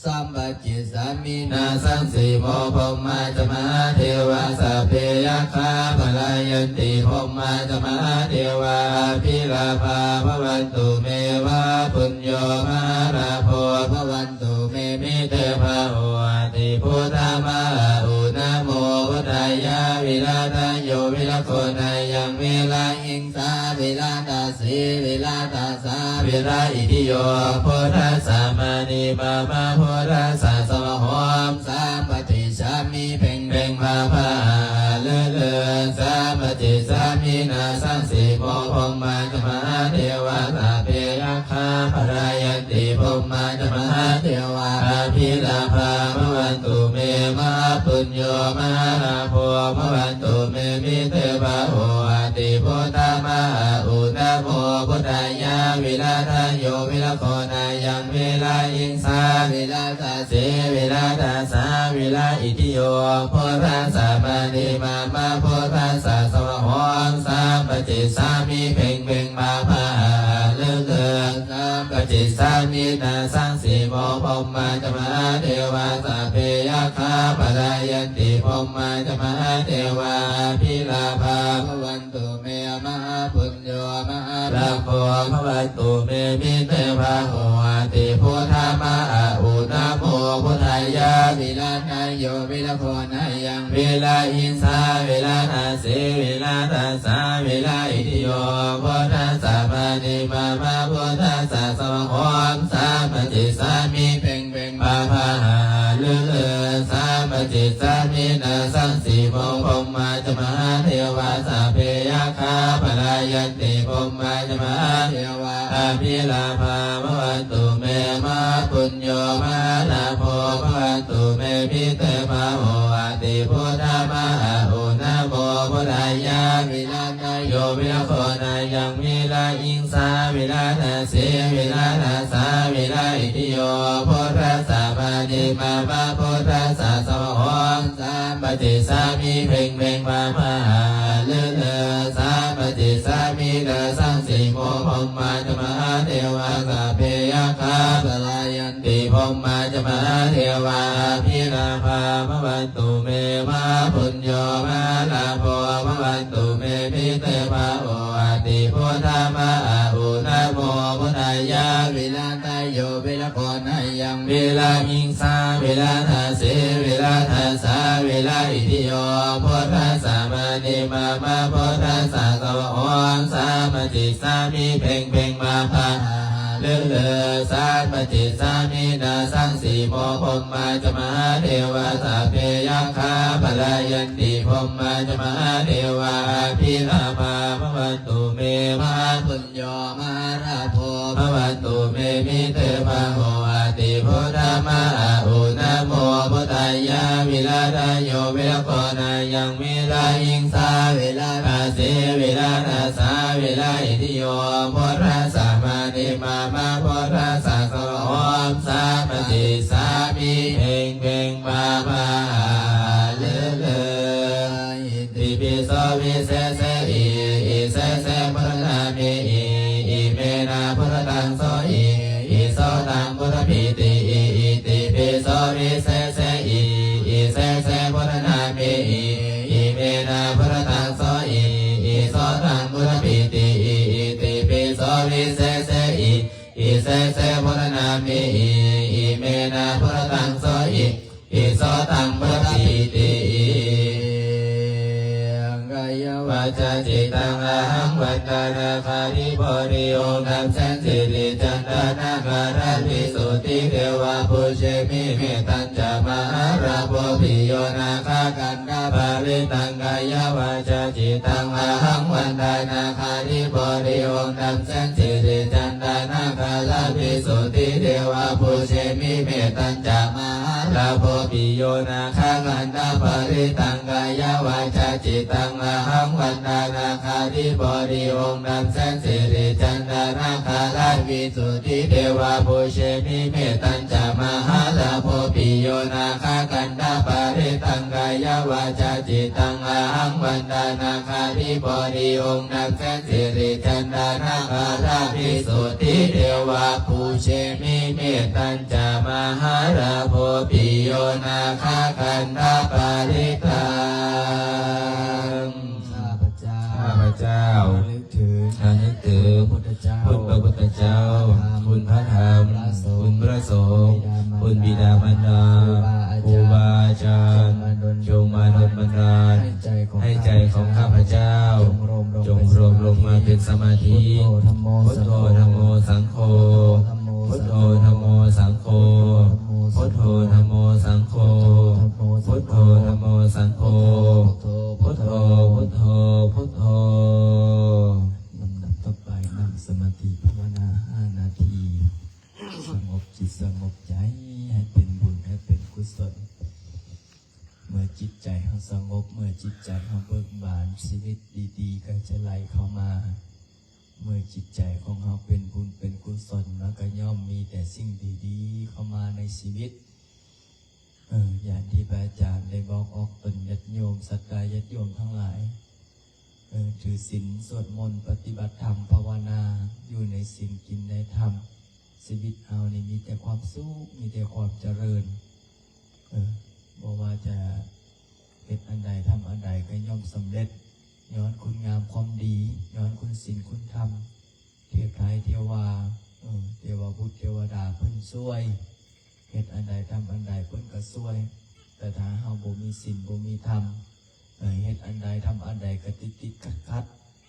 Sampajjessāmi nāsaṃsimo. Brahmā ca mahādevā sabbe yakkhā palāyanti. Brahmā ca mahādevā abhilābhā bhavantu me. Mahāpuñño mahālābho bhavantu me. Mitebāhuhati buddha ma a u. Namo buddhāya. Virājayo virāgonāyaṃ virāhiṃ sā virātasī virātasā virāitthiyo buddhassa mānī mama buddhassa svāhom. Sampajjessāmi. Pheṅ pheṅ pha pha a a lö lö. Sampajjessāmi. Nāsaṃsimo. Brahmā ca mahādevā sabbe yakkhā palāyanti. Brahmā ca mahādevā abhilābhā bhavantu me. Mahāpuñño mahālābho bhavantu me. Mitebāhuhati buddha ma a u. Namo buddhāya. Virājayo virāgonāyaṃ virāhiṃ sā virātasī virātasā virāitthiyo buddhassa mānī mama buddhassa svāhom. Sampajjessāmi. Pheṅ pheṅ pha pha a a lö lö. Sampajjessāmi. Nāsaṃsimo. Brahmā ca mahādevā sabbe yakkhā palāyanti. Brahmā ca mahādevā abhilābhā bhavantu me. Mahāpuñño mahālābho bhavantu me. Mitebāhuhati buddha ma a u. Namo buddhāya. Virājayo virāgonāyaṃ virāhiṃ sā virātasī virātasā virāitthiyo buddhassa mānī mama buddhassa svāhom. Sampajjessāmi. Pheṅ pheṅ pha pha a a lö lö. Sampajjessāmi. Nāsaṃsimo. Brahmā ca mahādevā sabbe yakkhā palāyanti. Brahmā ca mahādevā abhilābhā bhavantu me. Mahāpuñño mahālābho bhavantu me. Mitebāhuhati buddha ma a u. Namo buddhāya. Virājayo virāgonāyaṃ virāhiṃ sā virātasī virātasā virāitthiyo buddhassa mānī mama buddhassa svāhom. Sampajjessāmi. Pheṅ pheṅ pha pha a a lö lö. Sampajjessāmi. Nāsaṃsimo. Brahmā ca mahādevā sabbe yakkhā palāyanti. Brahmā ca mahādevā abhilābhā bhavantu me. Mahāpuñño mahālābho bhavantu me. Mitebāhuhati buddha ma a u. Namo buddhāya. Virājayo virāgonāyaṃ virāhiṃ sā virātasī virātasā virāitthiyo buddhassa mānī ມະມະພຸດທັດສະ ສະວະໂອມ ສາມະຕິສາມິ ເພັງເພັງ ມະພະຫາລືລື ສາມະຕິສາມິ ນະສັງສີໂມ ພົມມາຈະມະຫາເທວາ ສັບເພຍັກຂາ ພະລາຍັນຕິ ພົມມາຈະມະຫາເທວາ ອະພິລາພາ ພະວັນຕຸເມ ມະຫາປຸນ ໂຍມະຫາລາໂພ ພະວັນຕຸເມ ມິເຕພາໂຫ ອະຕິພຸດທະມະອາອຸ ນະໂມພຸດທາຍາ ວິລາທາໂຍ ວິລະໂກນາຍັງ ວິລະຫິງສາ ວິລະກາສີ ວິລະທັດສາ ວິລະອິດທິໂຍ ພຸດທັດສະ ມະນິມາມະພຸດທັດສະ ສະວະໂອມ ສາມະຕິສາມິ ເພັງເພັງ ມະພະຫາລືລື ອິຕິປິໂສ ວິເສເສ ອີ ອີເສເສ ພຸດທະນາມິ ອີ ອີເມນະ ພຸດທະທັງໂສ ອີ ອີໂສຕັງ ພຸດທະພີຕິ ອີ ອີຕິປິໂສ ວິເສເສ ອີ ອີເສເສ ພຸດທະນາມິ ອີ ອີເມນະ ພຸດທະທັງໂສ ອີ ອີໂສຕັງ ພຸດທະພີຕິ ອີ ອີຕິປິໂສ ວິເສເສ ອີ ອີເສເສ ພຸດທະນາມິ ອີ ອີເມນະ ພຸດທະທັງໂສ ອີ ອີໂສຕັງ ພຸດທະພີຕິ ກາຍະວາຈາຈິດຕັງ ອະຫັງວັນດານາຄາທິບໍດີ ອົງດຳແສງສິລິຈັນດານາຄາລາວິສຸດທິເທວາປູເຊມິ ເມຕັນຈະມະຫາລາໂພ ປິໂຍນາຄາກັນດາປະລິຕັງ ກາຍະວາຈາຈິດຕັງ ອະຫັງວັນດານາຄາທິບໍດີ ອົງດຳແສງສິລິຈັນດານາຄາລາວິສຸດທິເທວາປູເຊມິ ເມຕັນຈະມະຫາລາໂພ ປິໂຍນາຄາກັນດາປະລິຕັງ ກາຍະວາຈາຈິດຕັງ ອະຫັງວັນດານາຄາທິບໍດີ ອົງດຳແສງສິລິຈັນດານາຄາລາວິສຸດທິເທວາປູເຊມິ ເມຕັນຈະມະຫາລາໂພ ປິໂຍນາຄາກັນດາປະລິຕັງ ກາຍະວາຈາຈິດຕັງ ອະຫັງວັນດານາຄາທິບໍດີ ອົງດຳແສງສິລິຈັນດານາຄາລາວິສຸດທິເທວາປູເຊມິ ເມຕັນຈະມະຫາລາໂພ ປິໂຍນາຄາກັນດາປະລິຕັງ ຂ້າພະເຈົ້າ ຂ້າພະເຈົ້າ ລະນຶກເຖິງ ລະນຶກເຖິງ ພະພຸດທະເຈົ້າ ຄຸນພະພຸດທະເຈົ້າ ຄຸນພະທຳ ຄຸນພະສົງ ຄຸນບິດາມານດາ ຄູບາອາຈານ ຈົ່ງມາດົນບັນດານ ໃຫ້ໃຈຂອງຂ້າພະເຈົ້າ ຈົ່ງໂຮມລົງມາເປັນສະມາທິ ພຸດໂທ ທຳໂມ ສັງໂຄ ພຸດໂທ ທຳໂມ ສັງໂຄ ພຸດໂທ ທຳໂມ ສັງໂຄ ພຸດໂທ ທຳໂມ ສັງໂຄ ພຸດໂທ ພຸດໂທ ພຸດໂທ ລຳດັບຕໍ່ໄປ ນັ່ງສະມາທິພາວະນາຫ້ານາທີ ສະຫງົບຈິດສະຫງົບໃຈ ໃຫ້ເປັນບຸນ ໃຫ້ເປັນກຸສົນ. ເມື່ອຈິດໃຈເຮົາສະຫງົບ ເມື່ອຈິດໃຈເຮົາເບີກບານ ຊີວິດດີໆກໍຈະໄຫຼເຂົ້າມາ. ເມື່ອຈິດໃຈຂອງເຮົາເປັນບຸນເປັນກຸສົນ ມັນກໍຍ່ອມມີແຕ່ສິ່ງດີໆເຂົ້າມາໃນຊີວິດ. ເອີ ຢ່າງທີ່ພະອາຈານໄດ້ບອກອອກຕົນຍາດໂຍມ ສັດທາຍາດໂຍມທັງຫຼາຍ ເອີ ຖືສິນ ສວດມົນ ປະຕິບັດທຳ ພາວະນາ ຢູ່ໃນສິນ ກິນໃນທຳ ຊີວິດເຮົານີ້ມີແຕ່ຄວາມສຸກ ມີແຕ່ຄວາມຈະເລີນ. ເອີ ບໍ່ວ່າຈະເຮັດອັນໃດ ທຳອັນໃດ ກໍຍ່ອມສຳເລັດ ຍ້ອນຄຸນງາມຄວາມດີ ຍ້ອນຄຸນສິນຄຸນທຳ ເທບໄທເທວາ ເອີ ເທວະບຸດເທວະດາເພິ່ນຊ່ວຍ ເຮັດອັນໃດ ທຳອັນໃດ ເພິ່ນກໍຊ່ວຍ. ແຕ່ຖ້າເຮົາບໍ່ມີສິນ ບໍ່ມີທຳ ເອີ ເຮັດອັນໃດ ທຳອັນໃດ ກໍຕິດໆຂັດ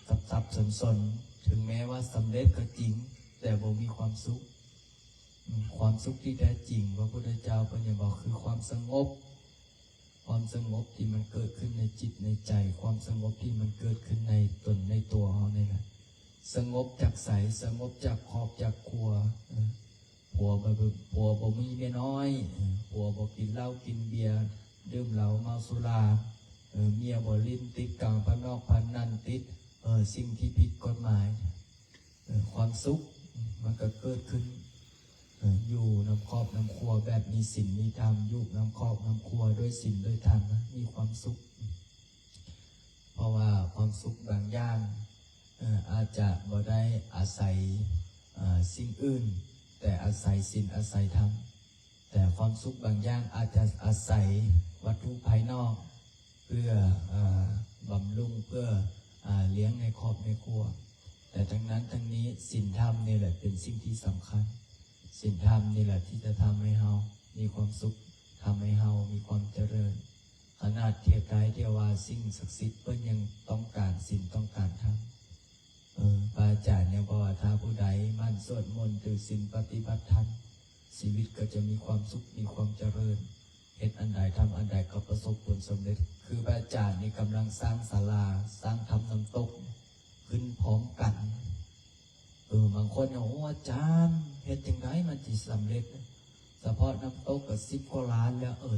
ໆ ສັບໆສົນໆ ເຖິງແມ້ວ່າສຳເລັດກໍຈິງ ແຕ່ບໍ່ມີຄວາມສຸກ. ອາ ຄວາມສຸກທີ່ແທ້ຈິງ ພະພຸດທະເຈົ້າເພິ່ນຍັງບອກ ຄືຄວາມສະຫງົບ ຄວາມສະຫງົບທີ່ມັນເກີດຂຶ້ນໃນຈິດໃນໃຈ ຄວາມສະຫງົບທີ່ມັນເກີດຂຶ້ນໃນຕົນໃນຕົວເຮົານີ້ແຫຼະ. ສະຫງົບຈາກໃສ? ສະຫງົບຈາກຄອບຈາກຄົວ ເອີ ຜົວບໍ່ ຜົວບໍ່ມີເມຍນ້ອຍ ເອີ ຜົວບໍ່ກິນເຫຼົ້າກິນເບຍ ດື່ມເຫຼົ້າເມົາສຸລາ ເອີ ເມຍບໍ່ຫຼິ້ນຕິດການພະນອກພະນັນ ຕິດ ເອີ ສິ່ງທີ່ຜິດກົດໝາຍ. ເອີ ຄວາມສຸກມັນກໍເກີດຂຶ້ນ ເອີ ຢູ່ນຳຄອບນຳຄົວແບບມີສິນມີທຳ ຢູ່ນຳຄອບນຳຄົວດ້ວຍສິນດ້ວຍທຳ ມີຄວາມສຸກ. ເພາະວ່າຄວາມສຸກບາງຢ່າງ ເອີ ອາດຈະບໍ່ໄດ້ອາໄສ ເອີ ສິ່ງອື່ນ ແຕ່ອາໄສສິນອາໄສທຳ. ແຕ່ຄວາມສຸກບາງຢ່າງອາດຈະອາໄສວັດຖຸພາຍນອກ ເພື່ອ ເອີ ບຳລຸງ ເພື່ອ ອາ ລ້ຽງໃນຄອບໃນຄົວ. ແຕ່ທັງນັ້ນທັງນີ້ ສິນທຳນີ້ແຫຼະເປັນສິ່ງທີ່ສຳຄັນ. ສິນທຳນີ້ແຫຼະທີ່ຈະທຳໃຫ້ເຮົາມີຄວາມສຸກ ທຳໃຫ້ເຮົາມີຄວາມຈະເລີນ. ຂະໜາດທຽບໄດ້ທີ່ວ່າສິ່ງສັກສິດເພິ່ນຍັງຕ້ອງການສິນຕ້ອງການທຳ. ເອີ ພະອາຈານຍັງບອກວ່າ ຖ້າຜູ້ໃດໝັ່ນສວດມົນຖືສິນປະຕິບັດທຳ ຊີວິດກໍຈະມີຄວາມສຸກ ມີຄວາມຈະເລີນ ເຮັດອັນໃດທຳອັນໃດກໍປະສົບຜົນສຳເລັດ. ຄືພະອາຈານນີ້ກຳລັງສ້າງສາລາ ສ້າງທຳນ້ຳຕົກຂຶ້ນພ້ອມກັນ. ເອີ ບາງຄົນກໍ ໂອ້ ອາຈານ ເຮັດຈັ່ງໃດມັນຊິສຳເລັດ? ສະເພາະນ້ຳຕົກກໍສິບກວ່າລ້ານແລ້ວ ເອີ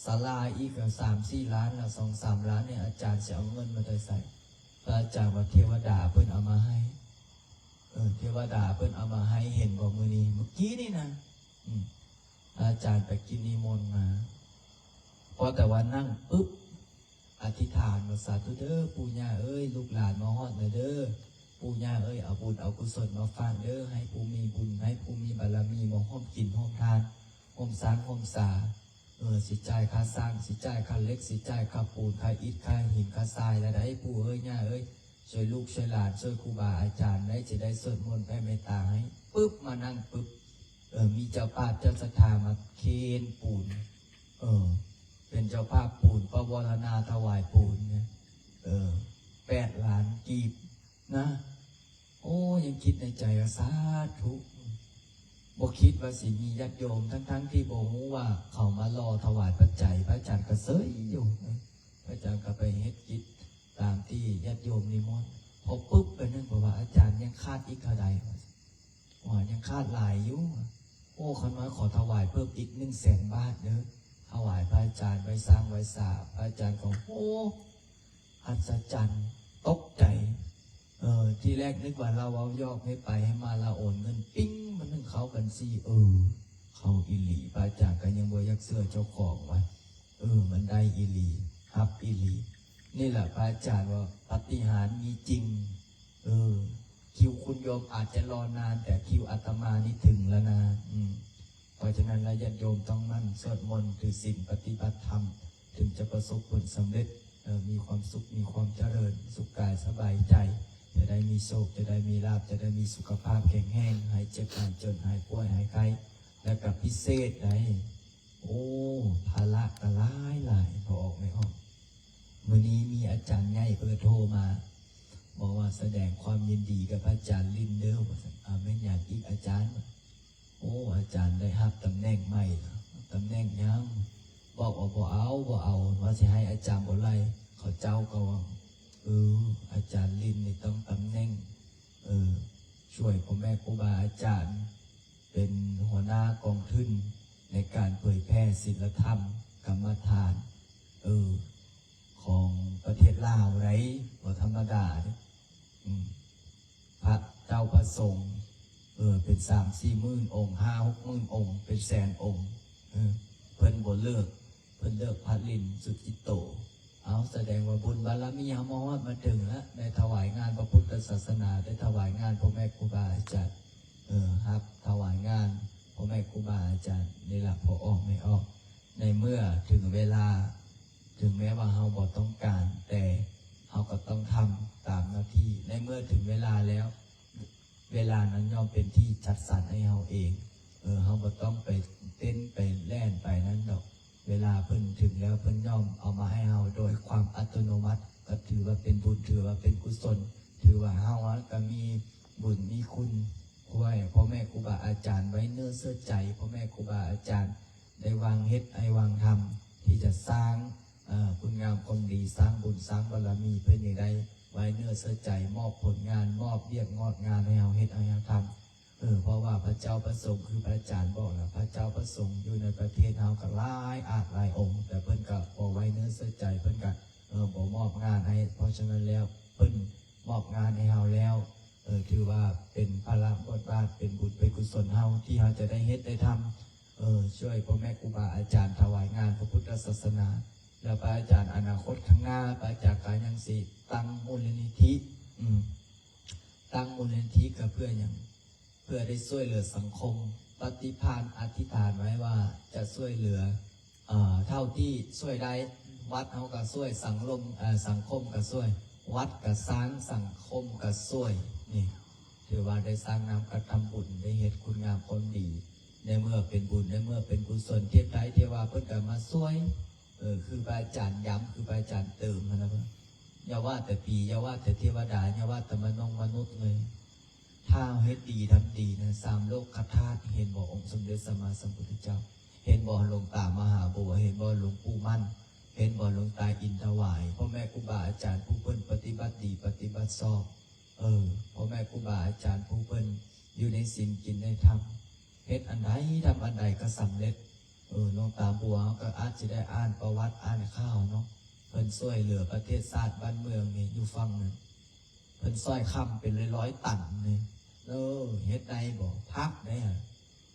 ສາລາອີກກໍສາມສີ່ລ້ານແລ້ວ ສອງສາມລ້ານນີ້ ອາຈານຊິເອົາເງິນມາແຕ່ໃສ? ພະອາຈານວ່າ ເທວະດາເພິ່ນເອົາມາໃຫ້. ເອີ ເທວະດາເພິ່ນເອົາມາໃຫ້ ເຫັນບໍ່ມື້ນີ້ ມື້ກີ້ນີ້ນະ ອືມ ພະອາຈານໄປກິນນິມົນມາ ພໍແຕ່ວ່ານັ່ງປຶບ ອະທິຖານວ່າ ສາທຸເດີ ປູ່ຍ່າເອີຍ ລູກຫຼານມາຮອດແລ້ວເດີ. ປູ່ຍ່າເອີຍ ເອົາບຸນເອົາກຸສົນມາຝາກເດີ ໃຫ້ຜູ້ມີບຸນ ໃຫ້ຜູ້ມີບາລະມີມາຮ່ວມກິນຮ່ວມທານ ຮ່ວມສ້າງຮ່ວມສາ ເອີ ຊິຈ່າຍຄ່າສ້າງ ຊິຈ່າຍຄ່າເຫຼັກ ຊິຈ່າຍຄ່າປູນ ຄ່າອິດ ຄ່າຫີນ ຄ່າຊາຍລະໄດ໋ ປູ່ເອີຍ ຍ່າເອີຍ ຊ່ວຍລູກຊ່ວຍຫຼານ ຊ່ວຍຄູບາອາຈານໄດ້ ຊິໄດ້ສວດມົນແຜ່ເມດຕາໃຫ້. ປຶບ ມານັ່ງປຶບ ເອີ ມີເຈົ້າພາບເຈົ້າສັດທາມາເຄນປູນ ເອີ ເປັນເຈົ້າພາບປູນ ປະວາລະນາຖວາຍປູນນະ ເອີ ແປດລ້ານກີບນະ. ໂອ້ ຍັງຄິດໃນໃຈວ່າ ສາທຸ ບໍ່ຄິດວ່າຊິມີຍາດໂຍມ ທັງໆທີ່ບໍ່ຮູ້ວ່າເຂົາມາລໍຖວາຍປັດໄຈ ພະອາຈານກໍເຊີຍຢູ່ ພະອາຈານກໍໄປເຮັດກິດຕາມທີ່ຍາດໂຍມນິມົນ. ພໍປຶບໄປໜຶ່ງ ເພາະວ່າອາຈານຍັງຂາດອີກເທົ່າໃດ ວ່າຍັງຂາດຫຼາຍຢູ່. ໂອ້ ຄັນວ່າຂໍຖວາຍເພີ່ມອີກໜຶ່ງແສນບາດເດີ ຖວາຍພະອາຈານໄວ້ສ້າງໄວ້ສາ. ພະອາຈານກໍ ໂອ້ ອັດສະຈັນ ຕົກໃຈ ເອີ ທີແລກນຶກວ່າລາວເວົ້າຢອກ ໃຫ້ໄປໃຫ້ມາ ລາວໂອນເງິນ ປິ້ງ ມັນໜຶ່ງເຂົ້າບັນຊີ ເອີ ເຂົ້າອີ່ຫຼີ. ພະອາຈານກໍຍັງບໍ່ຢາກເຊື່ອເຈົ້າຂອງວ່າ ເອີ ມັນໄດ້ອີ່ຫຼີ ຮັບອີ່ຫຼີ. ນີ້ແຫຼະພະອາຈານວ່າປາຕິຫານມີຈິງ. ເອີ ຄິວຄຸນໂຍມອາດຈະລໍນານ ແຕ່ຄິວອາດຕະມານີ້ເຖິງແລ້ວນາ. ອືມ ເພາະສະນັ້ນແລ້ວ ຍາດໂຍມຕ້ອງໝັ່ນສວດມົນ ຖືສິນ ປະຕິບັດທຳ ເຖິງຈະປະສົບຜົນສຳເລັດ ເອີ ມີຄວາມສຸກ ມີຄວາມຈະເລີນ ສຸກກາຍສະບາຍໃຈ ຈະໄດ້ມີໂຊກ ຈະໄດ້ມີລາບ ຈະໄດ້ມີສຸຂະພາບແຂງແຮງ ຫາຍເຈັບ ຫາຍຈົນ ຫາຍປ່ວຍ ຫາຍໄຂ້. ແລ້ວກໍພິເສດໃດ໋ ໂອ້ ພາລະກໍຫຼາຍໆ ພໍອອກແມ່ອອກ. ມື້ນີ້ມີອາຈານໃຫຍ່ເພິ່ນກໍໂທມາ ບອກວ່າສະແດງຄວາມຍິນດີກັບອາຈານລິນເດີ ວ່າຊັ້ນ. ອາ ແມ່ນຫຍັງອີກອາຈານ? ໂອ້ ອາຈານໄດ້ຮັບຕຳແໜ່ງໃໝ່ລະ. ຕຳແໜ່ງຫຍັງ? ບອກວ່າບໍ່ເອົາ ບໍ່ເອົາ ວ່າຊິໃຫ້ອາຈານບໍ່ໄຫຼ. ເຂົາເຈົ້າກໍວ່າ ເອີ ອາຈານລິນນີ້ຕ້ອງຕຳແໜ່ງ ເອີ ຊ່ວຍພໍ່ແມ່ຄູບາອາຈານ ເປັນຫົວໜ້າກອງທຶນໃນການເຜີຍແຜ່ສິນລະທຳ ກຳມະຖານ ເອີ ຂອງປະເທດລາວໄດ໋ ບໍ່ທຳມະດາເດ້. ອືມ ພະເຈົ້າພະສົງ ເອີ ເປັນສາມສີ່ໝື່ນອົງ ຫ້າຫົກໝື່ນອົງ ເປັນແສນອົງ ເອີ ເພິ່ນບໍ່ເລີກ ເພິ່ນເລີກພະລິນສຸຈິດໂຕ. ເອົາ ສະແດງວ່າບຸນບາລະມີເຮົາມາຮອດມາເຖິງແລ້ວ ໄດ້ຖວາຍງານພະພຸດທະສາສະໜາ ໄດ້ຖວາຍງານພໍ່ແມ່ຄູບາອາຈານ ເອີ ຮັບຖວາຍງານພໍ່ແມ່ຄູບາອາຈານ. ນີ້ລະ ພໍ່ອອກແມ່ອອກ ໃນເມື່ອເຖິງເວລາ ເຖິງແມ້ວ່າເຮົາບໍ່ຕ້ອງການ ແຕ່ເຮົາກໍຕ້ອງທຳຕາມໜ້າທີ່. ໃນເມື່ອເຖິງເວລາແລ້ວ ເວລານັ້ນຍ່ອມເປັນທີ່ຈັດສັນໃຫ້ເຮົາເອງ. ເອີ ເຮົາບໍ່ຕ້ອງໄປເຕັ້ນໄປແລ່ນໄປນັ້ນດອກ. ເວລາເພິ່ນເຖິງແລ້ວ ເພິ່ນຍ່ອມເອົາມາໃຫ້ເຮົາໂດຍຄວາມອັດຕະໂນມັດ. ກໍຖືວ່າເປັນບຸນ ຖືວ່າເປັນກຸສົນ ຖືວ່າເຮົາກໍມີບຸນມີຄຸນ ຄວາຍພໍ່ແມ່ຄູບາອາຈານໄວ້ເນື້ອເຊື່ອໃຈ. ພໍ່ແມ່ຄູບາອາຈານໄດ້ວາງເຮັດໃຫ້ວາງທຳ ທີ່ຈະສ້າງ ເອີ ຄຸນງາມຄວາມດີ ສ້າງບຸນສ້າງບາລະມີ ເພິ່ນຍັງໄດ້ໄວ້ເນື້ອເຊື່ອໃຈ ມອບຜົນງານ ມອບວຽກງອດງານໃຫ້ເຮົາເຮັດໃຫ້ເຮົາທຳ. ເອີ ເພາະວ່າພະເຈົ້າພະສົງ ຄືພະອາຈານບອກລະ ພະເຈົ້າພະສົງຢູ່ໃນປະເທດເຮົາກໍຫຼາຍອາດຫຼາຍອົງ ແຕ່ເພິ່ນກໍບໍ່ໄວ້ເນື້ອເຊື່ອໃຈ ເພິ່ນກໍ ເອີ ບໍ່ມອບງານໃຫ້. ເພາະສະນັ້ນແລ້ວ ເພິ່ນມອບງານໃຫ້ເຮົາແລ້ວ ເອີ ຖືວ່າເປັນພາລະບົດບາດ ເປັນບຸນເປັນກຸສົນເຮົາ ທີ່ເຮົາຈະໄດ້ເຮັດໄດ້ທຳ ເອີ ຊ່ວຍພໍ່ແມ່ຄູບາອາຈານ ຖວາຍງານພະພຸດທະສາສະໜາ. ແລ້ວພະອາຈານອະນາຄົດຂ້າງໜ້າ ພະອາຈານກໍຍັງຊິຕັ້ງມູນນິທິ ອືມ ຕັ້ງມູນນິທິກໍເພື່ອຫຍັງ? ເພື່ອໄດ້ຊ່ວຍເຫຼືອສັງຄົມ. ປະຕິພານອະທິຖານໄວ້ວ່າຈະຊ່ວຍເຫຼືອ ເອີ ເທົ່າທີ່ຊ່ວຍໄດ້. ວັດເຮົາກໍຊ່ວຍ ສັງລົມ ເອີ ສັງຄົມກໍຊ່ວຍ ວັດກໍສ້າງ ສັງຄົມກໍຊ່ວຍ. ນີ້ຖືວ່າໄດ້ສ້າງນຳກະທຳບຸນ ໄດ້ເຮັດຄຸນງາມຄວາມດີ ໃນເມື່ອເປັນບຸນ ໃນເມື່ອເປັນກຸສົນ. ທຽບໃດທີ່ວ່າເພິ່ນກໍມາຊ່ວຍ ເອີ ຄືພະອາຈານຢ້ຳ ຄືພະອາຈານເຕີມຫັ້ນນະ ຢ່າວ່າແຕ່ຜີ ຢ່າວ່າແຕ່ເທວະດາ ຢ່າວ່າແຕ່ມະນົງມະນຸດເລີຍ. ຖ້າເຮົາເຮັດດີທຳດີນະ ສາມໂລກະທາດ ເຫັນບໍ່ ອົງສົມເດັດສຳມາສຳພຸດທະເຈົ້າ ເຫັນບໍ່ ຫຼວງຕາມະຫາບົວ ເຫັນບໍ່ ຫຼວງປູ່ໝັ້ນ ເຫັນບໍ່ ຫຼວງຕາອິນຖວາຍ ພໍ່ແມ່ຄູບາອາຈານຜູ້ເພິ່ນປະຕິບັດດີປະຕິບັດຊອບ ເອີ ພໍ່ແມ່ຄູບາອາຈານຜູ້ເພິ່ນຢູ່ໃນສິນກິນໃນທຳ ເຮັດອັນໃດທຳອັນໃດກໍສຳເລັດ. ເອີ ຫຼວງຕາບົວເຮົາກໍອາດຊິໄດ້ອ່ານປະຫວັດອ່ານຂ່າວເນາະ ເພິ່ນຊ່ວຍເຫຼືອປະເທດຊາດບ້ານເມືອງນີ້ຢູ່ຝັ່ງນັ້ນ ເພິ່ນຊ່ອຍຄຳເປັນຮ້ອຍໆຕັນນີ້ ເອີ ເຮັດໄດ້ບໍ່? ພັກໄດ້ຫັ້ນ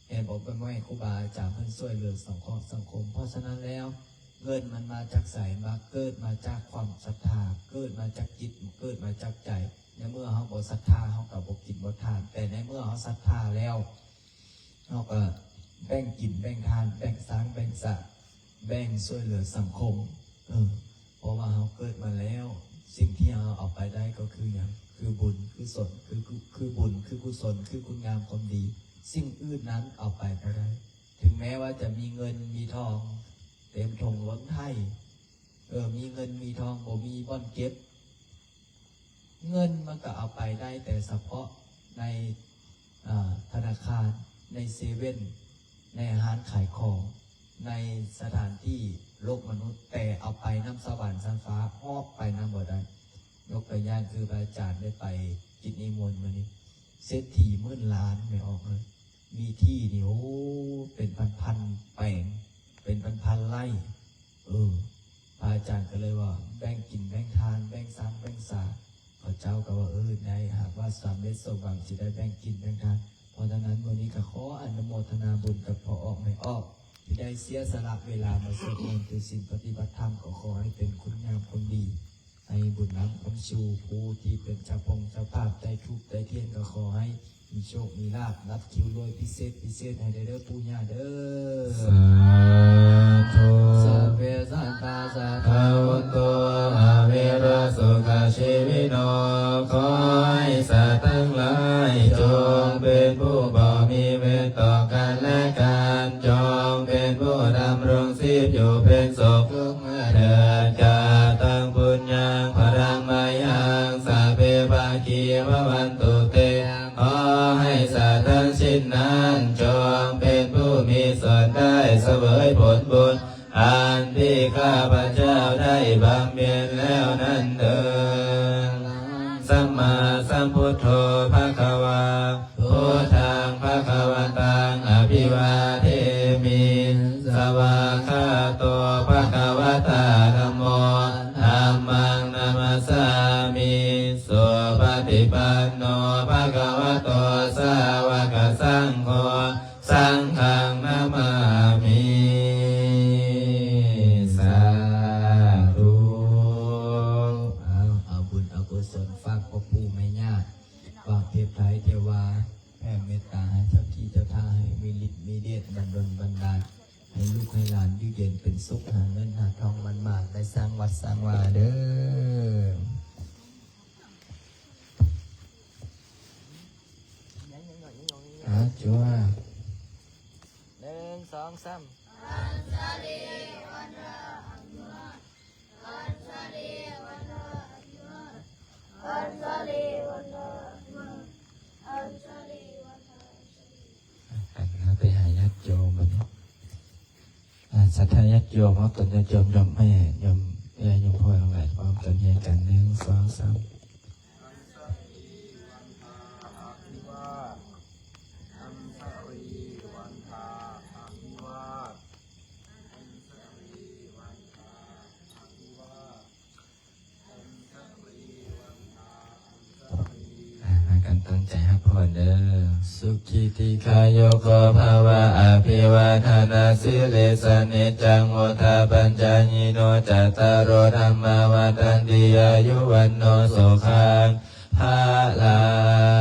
ເຫັນບໍ່? ເປັນວ່າຄູບາອາຈານເພິ່ນຊ່ວຍເຫຼືອສັງເຄາະສັງຄົມ. ເພາະສະນັ້ນແລ້ວ ເງິນມັນມາຈາກໃສ? ມາ ເກີດມາຈາກຄວາມສັດທາ ເກີດມາຈາກຈິດ ເກີດມາຈາກໃຈ. ໃນເມື່ອເຮົາບໍ່ສັດທາ ເຮົາກໍບໍ່ກິນບໍ່ທານ ແຕ່ໃນເມື່ອເຮົາສັດທາແລ້ວ ເຮົາກໍແບ່ງກິນແບ່ງທານ ແບ່ງສ້າງແບ່ງສະ ແບ່ງຊ່ວຍເຫຼືອສັງຄົມ ເອີ ເພາະວ່າເຮົາເກີດມາແລ້ວ ສິ່ງທີ່ເຮົາເອົາໄປໄດ້ກໍຄືຫຍັງ? ຄືບຸນ ຄືສົນ ຄື ຄື ຄືບຸນ ຄືກຸສົນ ຄືຄຸນງາມຄວາມດີ ສິ່ງອື່ນນັ້ນເອົາໄປບໍ່ໄດ້. ເຖິງແມ້ວ່າຈະມີເງິນມີທອງເຕັມຖົງລົ້ນໄຖ ເອີ ມີເງິນມີທອງ ບໍ່ມີບ່ອນເກັບ ເງິນມັນກໍເອົາໄປໄດ້ແຕ່ສະເພາະໃນ ອາ ທະນາຄານ ໃນເຊເວັ່ນ ໃນຮ້ານຂາຍຂອງ ໃນສະຖານທີ່ໂລກມະນຸດ ແຕ່ເອົາໄປນຳສະຫວັນຊັ້ນຟ້າ ຫອບໄປນຳບໍ່ໄດ້. ຍົກຕົວຢ່າງຄືພະອາຈານໄດ້ໄປກິດນິມົນມື້ນີ້ ເສດຖີໝື່ນລ້ານ ແມ່ອອກເອີຍ ມີທີ່ນີ້ ໂອ້ ເປັນພັນໆແປງ ເປັນພັນໆໄຮ່ ເອີ ພະອາຈານກໍເລີຍວ່າ ແບ່ງກິນແບ່ງທານ ແບ່ງສ້າງແບ່ງສາ. ເຂົາເຈົ້າກໍວ່າ ເອີ ໄດ້ ຫາກວ່າສຳເລັດສົມຫວັງ ຊິໄດ້ແບ່ງກິນແບ່ງທານ. ເພາະສະນັ້ນ ມື້ນີ້ກໍຂໍອະນຸໂມທະນາບຸນກັບພໍ່ອອກແມ່ອອກ ທີ່ໄດ້ເສຍສະຫຼະເວລາມາສວດມົນຖືສິນປະຕິບັດທຳ ກໍຂໍໃຫ້ເປັນຄຸນງາມຄວາມດີ ໃຫ້ບຸນນຳຄວາມສູ່ຜູ້ທີ່ເປັນເຈົ້າພົງເຈົ້າພາບ ໄຕ້ທູບໄຕ້ທຽນ ກໍຂໍໃຫ້ມີໂຊກມີລາບ ນັບຄິວລວຍພິເສດພິເສດໃຫ້ໄດ້ເດີ ປູ່ຍ່າເດີ. ສາທຸ. ສັບເພສັດຕາ ສັກຂາ ໂຫນຕຸ ອະວິວາ ສຸຂະຊີວິໂນ ຂໍໃຫ້ສັດທັງຫຼາຍ ຈົ່ງເປັນຜູ້ບໍ່ມີເວນຕໍ່ກັນແລະກັນ ຈົ່ງເປັນຜູ້ດຳລົງຊີບຢູ່ເປັນສຸກ ເທີດ ກະຕັງປຸນຍັງພະລັງມາຍັງ ສັບເພພາຄີພະວັນຕຸເຕ. ຂໍໃຫ້ສັດທັງສິ້ນນັ້ນ ຈົ່ງເປັນຜູ້ມີສ່ວນໄດ້ສະເຫວີຍຜົນບຸນ ອັນທີ່ຂ້າພະເຈົ້າໄດ້ບຳເພັນແລ້ວນັ້ນເທີນ. ສຳມາສຳພຸດໂທ ພະຄະວາ ພຸດທັງພະຄະວັນຕັງ ອະພິວາເທມິ ສະຫວາກຂາໂຕ ພະຄະວະຕາ ທຳໂມ ທຳມັງ ນະມັດສາມິ ສຸປະຕິປັນໂນ ພະຄະວະໂຕ ສາວະກະສັງໂຄ ສັງຄັງ ນະມາມິ ສາທຸ. ເອົາ ເອົາບຸນເອົາກຸສົນຝາກພໍ່ປູ່ແມ່ຍ່າ ຝາກເທບໄທເທວາ ແຜ່ເມດຕາໃຫ້ເຈົ້າທີ່ເຈົ້າທາງ ໃຫ້ມີລິດມີເດດ ບັນດົນບັນດານ ໃຫ້ລູກໃຫ້ຫຼານຢູ່ເຢັນເປັນສຸກ ຫາເງິນຫາທອງໝານໆ ໄດ້ສ້າງວັດສ້າງວາເດີ. ອາ ຈົວ ໜຶ່ງ ສອງ ສາມ. ອັນ ເຮົາໄປຫາຍາດໂຍມບັດນີ້ ອາ ສັດທາຍາດໂຍມ ເຮົາຕົນຍາດໂຍມ ຍອມແມ່ ຍອມເອື້ອຍ ຍອມພໍ່ທັງຫຼາຍ ພ້ອມກັນຮຽນກັນ ໜຶ່ງ ສອງ ສາມ. ອ່າ ພາກັນຕັ້ງໃຈຮັບພອນເດີ. ສຸຂີ ດີຄາຍຸໂກ ພະວະ ອະພິວາທະນະສີລິສະ ນິດຈັງ ວຸດທາປັດຈາຍິໂນ ຈັດຕາໂລ ທຳມາ ວັດທັນຕິ ອາຍຸ ວັນໂນ ສຸຂັງ ພະລັ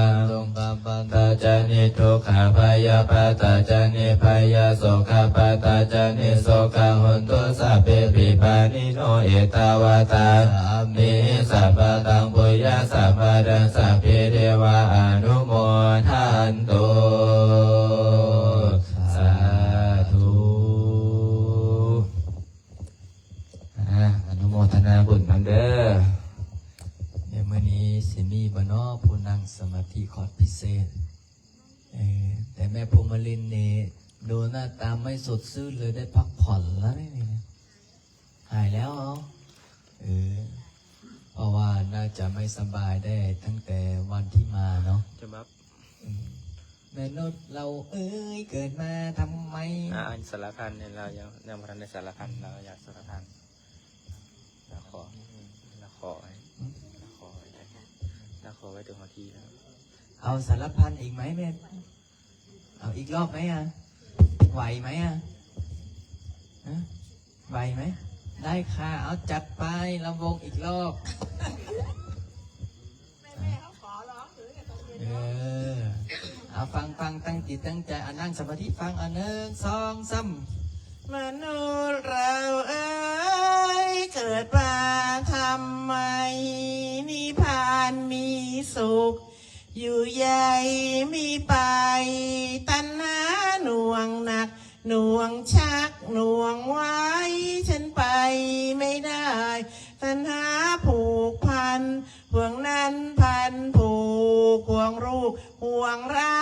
ງ. ໂລກາພະ ປັດຕາ ຈະ ນິ ທຸກຂະ ພະຍາ ປັດຕາ ຈະ ນິ ພະຍາ ໂສກະ ປັດຕາ ຈະ ນິ ໂສກາ ໂຫນຕຸ ສັບເພ ປິ ປາ ນິ ໂນ ເອຕາ ວັດ ຕາ ທຳ ເມ ສັບ ປະ ຕັງ ປຸ ຍະ ສັບ ມະ ຕັງ ສັບ ເພ ເທ ວາ ອະນຸ ໂມ ທັນ ຕຸ ສາ ທຸ. ເນາະ ຜູ້ນັ່ງສະມາທິຄອດພິເສດ. ເອີ ແຕ່ແມ່ພົມມະລິນນີ້ ດູໜ້າຕາໄມ່ສົດຊື່ນເລີຍ ໄດ້ພັກຜ່ອນແລ້ວນີ້ ຫາຍແລ້ວເນາະ. ເອີ ເພາະວ່າໜ້າຈະໄມ່ສະບາຍໄດ້ຕັ້ງແຕ່ວັນທີ່ມາເນາະ. ຈະມາ ອືມ ມະນຸດເຮົາເອີຍ ເກີດມາທຳໄມ? ອ່າ ອັນສາລະພັນນີ້ ລາວຍັງ ຍັງບໍ່ທັນໄດ້ສາລະພັນ ລາວຢາກສາລະພັນ. ລາວຂໍ ລາວຂໍ ອືມ ລາວຂໍ ລາວຂໍໄວ້ແຕ່ຫົວທີແລ້ວ. ເອົາສາລະພັນອີກໄໝແມ່? ເອົາອີກລອບໄໝອະ? ໄຫວໄໝອະ? ຮະ? ໄຫວໄໝ? ໄດ້ຄ່ະ ເອົາຈັດໄປ ລຳວົງອີກລອບ. ເອີ ເອົາຟັງ ຟັງຕັ້ງຈິດຕັ້ງໃຈ ອາ ນັ່ງສະມາທິຟັງ ອາ ໜຶ່ງ ສອງ ສາມ. ມະນຸດເຮົາເອີຍ ເກີດມາທຳໄມ? ນິບພານມີສຸກ ຢູ່ໃຫຍ່ມີໄປ ຕັນຫາໜ່ວງໜັກ ໜ່ວງຊັກໜ່ວງໄວ້ ເຊິ່ງໄປໄມ່ໄດ້ ຕັນຫາຜູກພັນ ຫ່ວງນັ້ນພັນຜູກ ຫ່ວງລູກຫ່ວງຫຼາ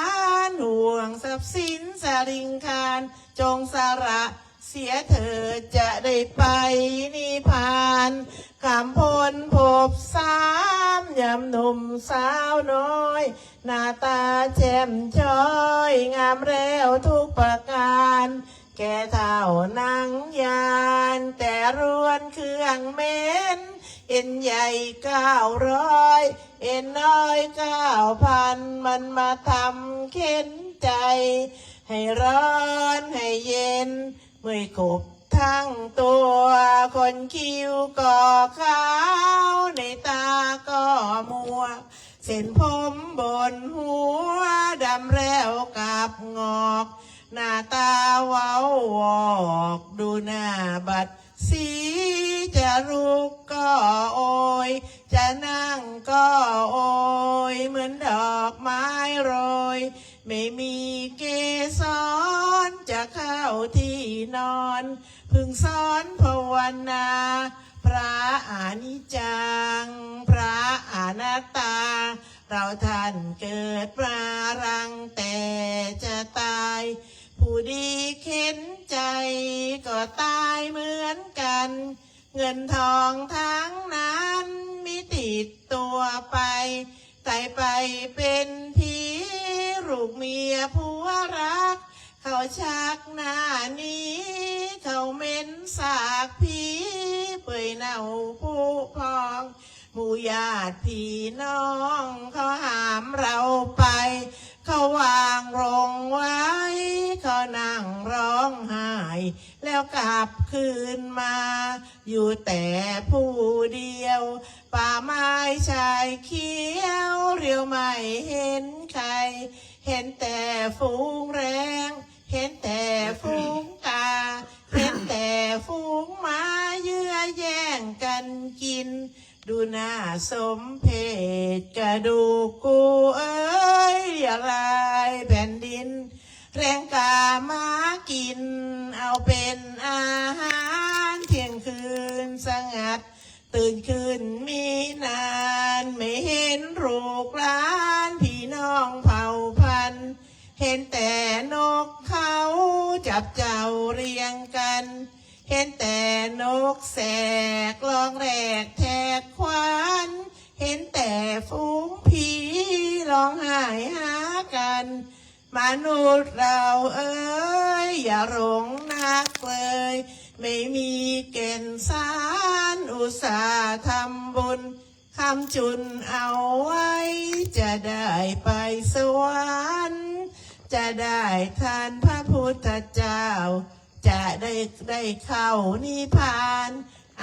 ນ ຫ່ວງຊັບສິນສະລິງຄານ ຈົ່ງສະຫຼະເສຍເຖີດ ຈະໄດ້ໄປນິບພານ ກຳພົນພົບສາມ ຍາມໜຸ່ມສາວນ້ອຍ ໜ້າຕາແຈ່ມຈ້ອຍ ງາມແລ້ວທຸກປະການ ແກ່ເຖົ້ານັ່ງຍານ ແຕ່ລວນເຄື່ອງເໝັນ ເອັນໃຫຍ່ເກົ້າຮ້ອຍ ເອັນນ້ອຍເກົ້າພັນ ມັນມາທຳເຂັນໃຈ ໃຫ້ຮ້ອນໃຫ້ເຢັນ ເມື່ອຍກົບທັງຕົວ ຂົນຄິ້ວກໍຂາວ ໃນຕາກໍມົວ ເສັ້ນຜົມບົນຫົວ ດຳແລ້ວກັບງອກ ໜ້າຕາເວົ້າວອກ ດູໜ້າບັດສີ ຈະລຸກກໍໂອຍ ຈະນັ່ງກໍໂອຍ ເໝືອນດອກໄມ້ໂຣຍ ໄມ່ມີເກສອນ ຈະເຂົ້າທີ່ນອນ ເພິ່ງສອນພາວະນາ ພະອະນິດຈັງ ພະອະນັດຕາ ເຫຼົ່າທ່ານເກີດມາລັງແຕ່ຈະຕາຍ ຜູ້ດີເຂັນໃຈກໍຕາຍເໝືອນກັນ ເງິນທອງທັງນັ້ນມີຕິດຕົວໄປ ຕາຍໄປເປັນຜີ ລູກເມຍຜົວລັກ ເຂົາຊັກໜ້າໜີ ເຂົາເໝັນສາກຜີ ເປື່ອຍເນົ່າຜຸພອງ ໝູ່ຍາດພີ່ນ້ອງ ເຂົາຫ້າມເຮົາໄປ ເຂົາວາງລົງໄວ້ ເຂົານັ່ງຮ້ອງໄຫ້ ແລ້ວກັບຄືນມາ ຢູ່ແຕ່ຜູ້ດຽວ ປ່າໄມ້ຊາຍຂຽວ ລຽວໄມ່ເຫັນໃຄ ເຫັນແຕ່ຝູງແລງ ເຫັນແຕ່ຝູງກາ ເຫັນແຕ່ຝູງໝາ ເຍື້ອແຍ່ງກັນກິນ ດູໜ້າສົມເພດ ກະດູກກູເອີຍ ລຽລາຍແຜ່ນດິນ ແລງກະມາກິນ ເອົາເປັນອາຫານ ທ່ຽງຄືນສະຫງັດ ຕື່ນຂຶ້ນມີນານ ໄມ່ເຫັນລູກຫຼານ ພີ່ນ້ອງເຜົ່າພັນ ເຫັນແຕ່ນົກເຂົາຈັບເຈົ້າລຽງກັນ ເຫັນແຕ່ນົກແສກຮ້ອງແລກແທກຂວັນ ເຫັນແຕ່ຝູງຜີຮ້ອງໄຫ້ຫາກັນ ມະນຸດເຮົາເອີຍ ຢ່າຫຼົງນັກເລີຍ ໄມ່ມີແກ່ນສານ ອຸດສາທຳບຸນ ຄ້ຳຈຸນເອົາໄວ້ ຈະໄດ້ໄປສະຫວັນ ຈະໄດ້ທ່ານພະພຸດທະເຈົ້າ ຈະໄດ້ ໄດ້ເຂົ້ານິບພານ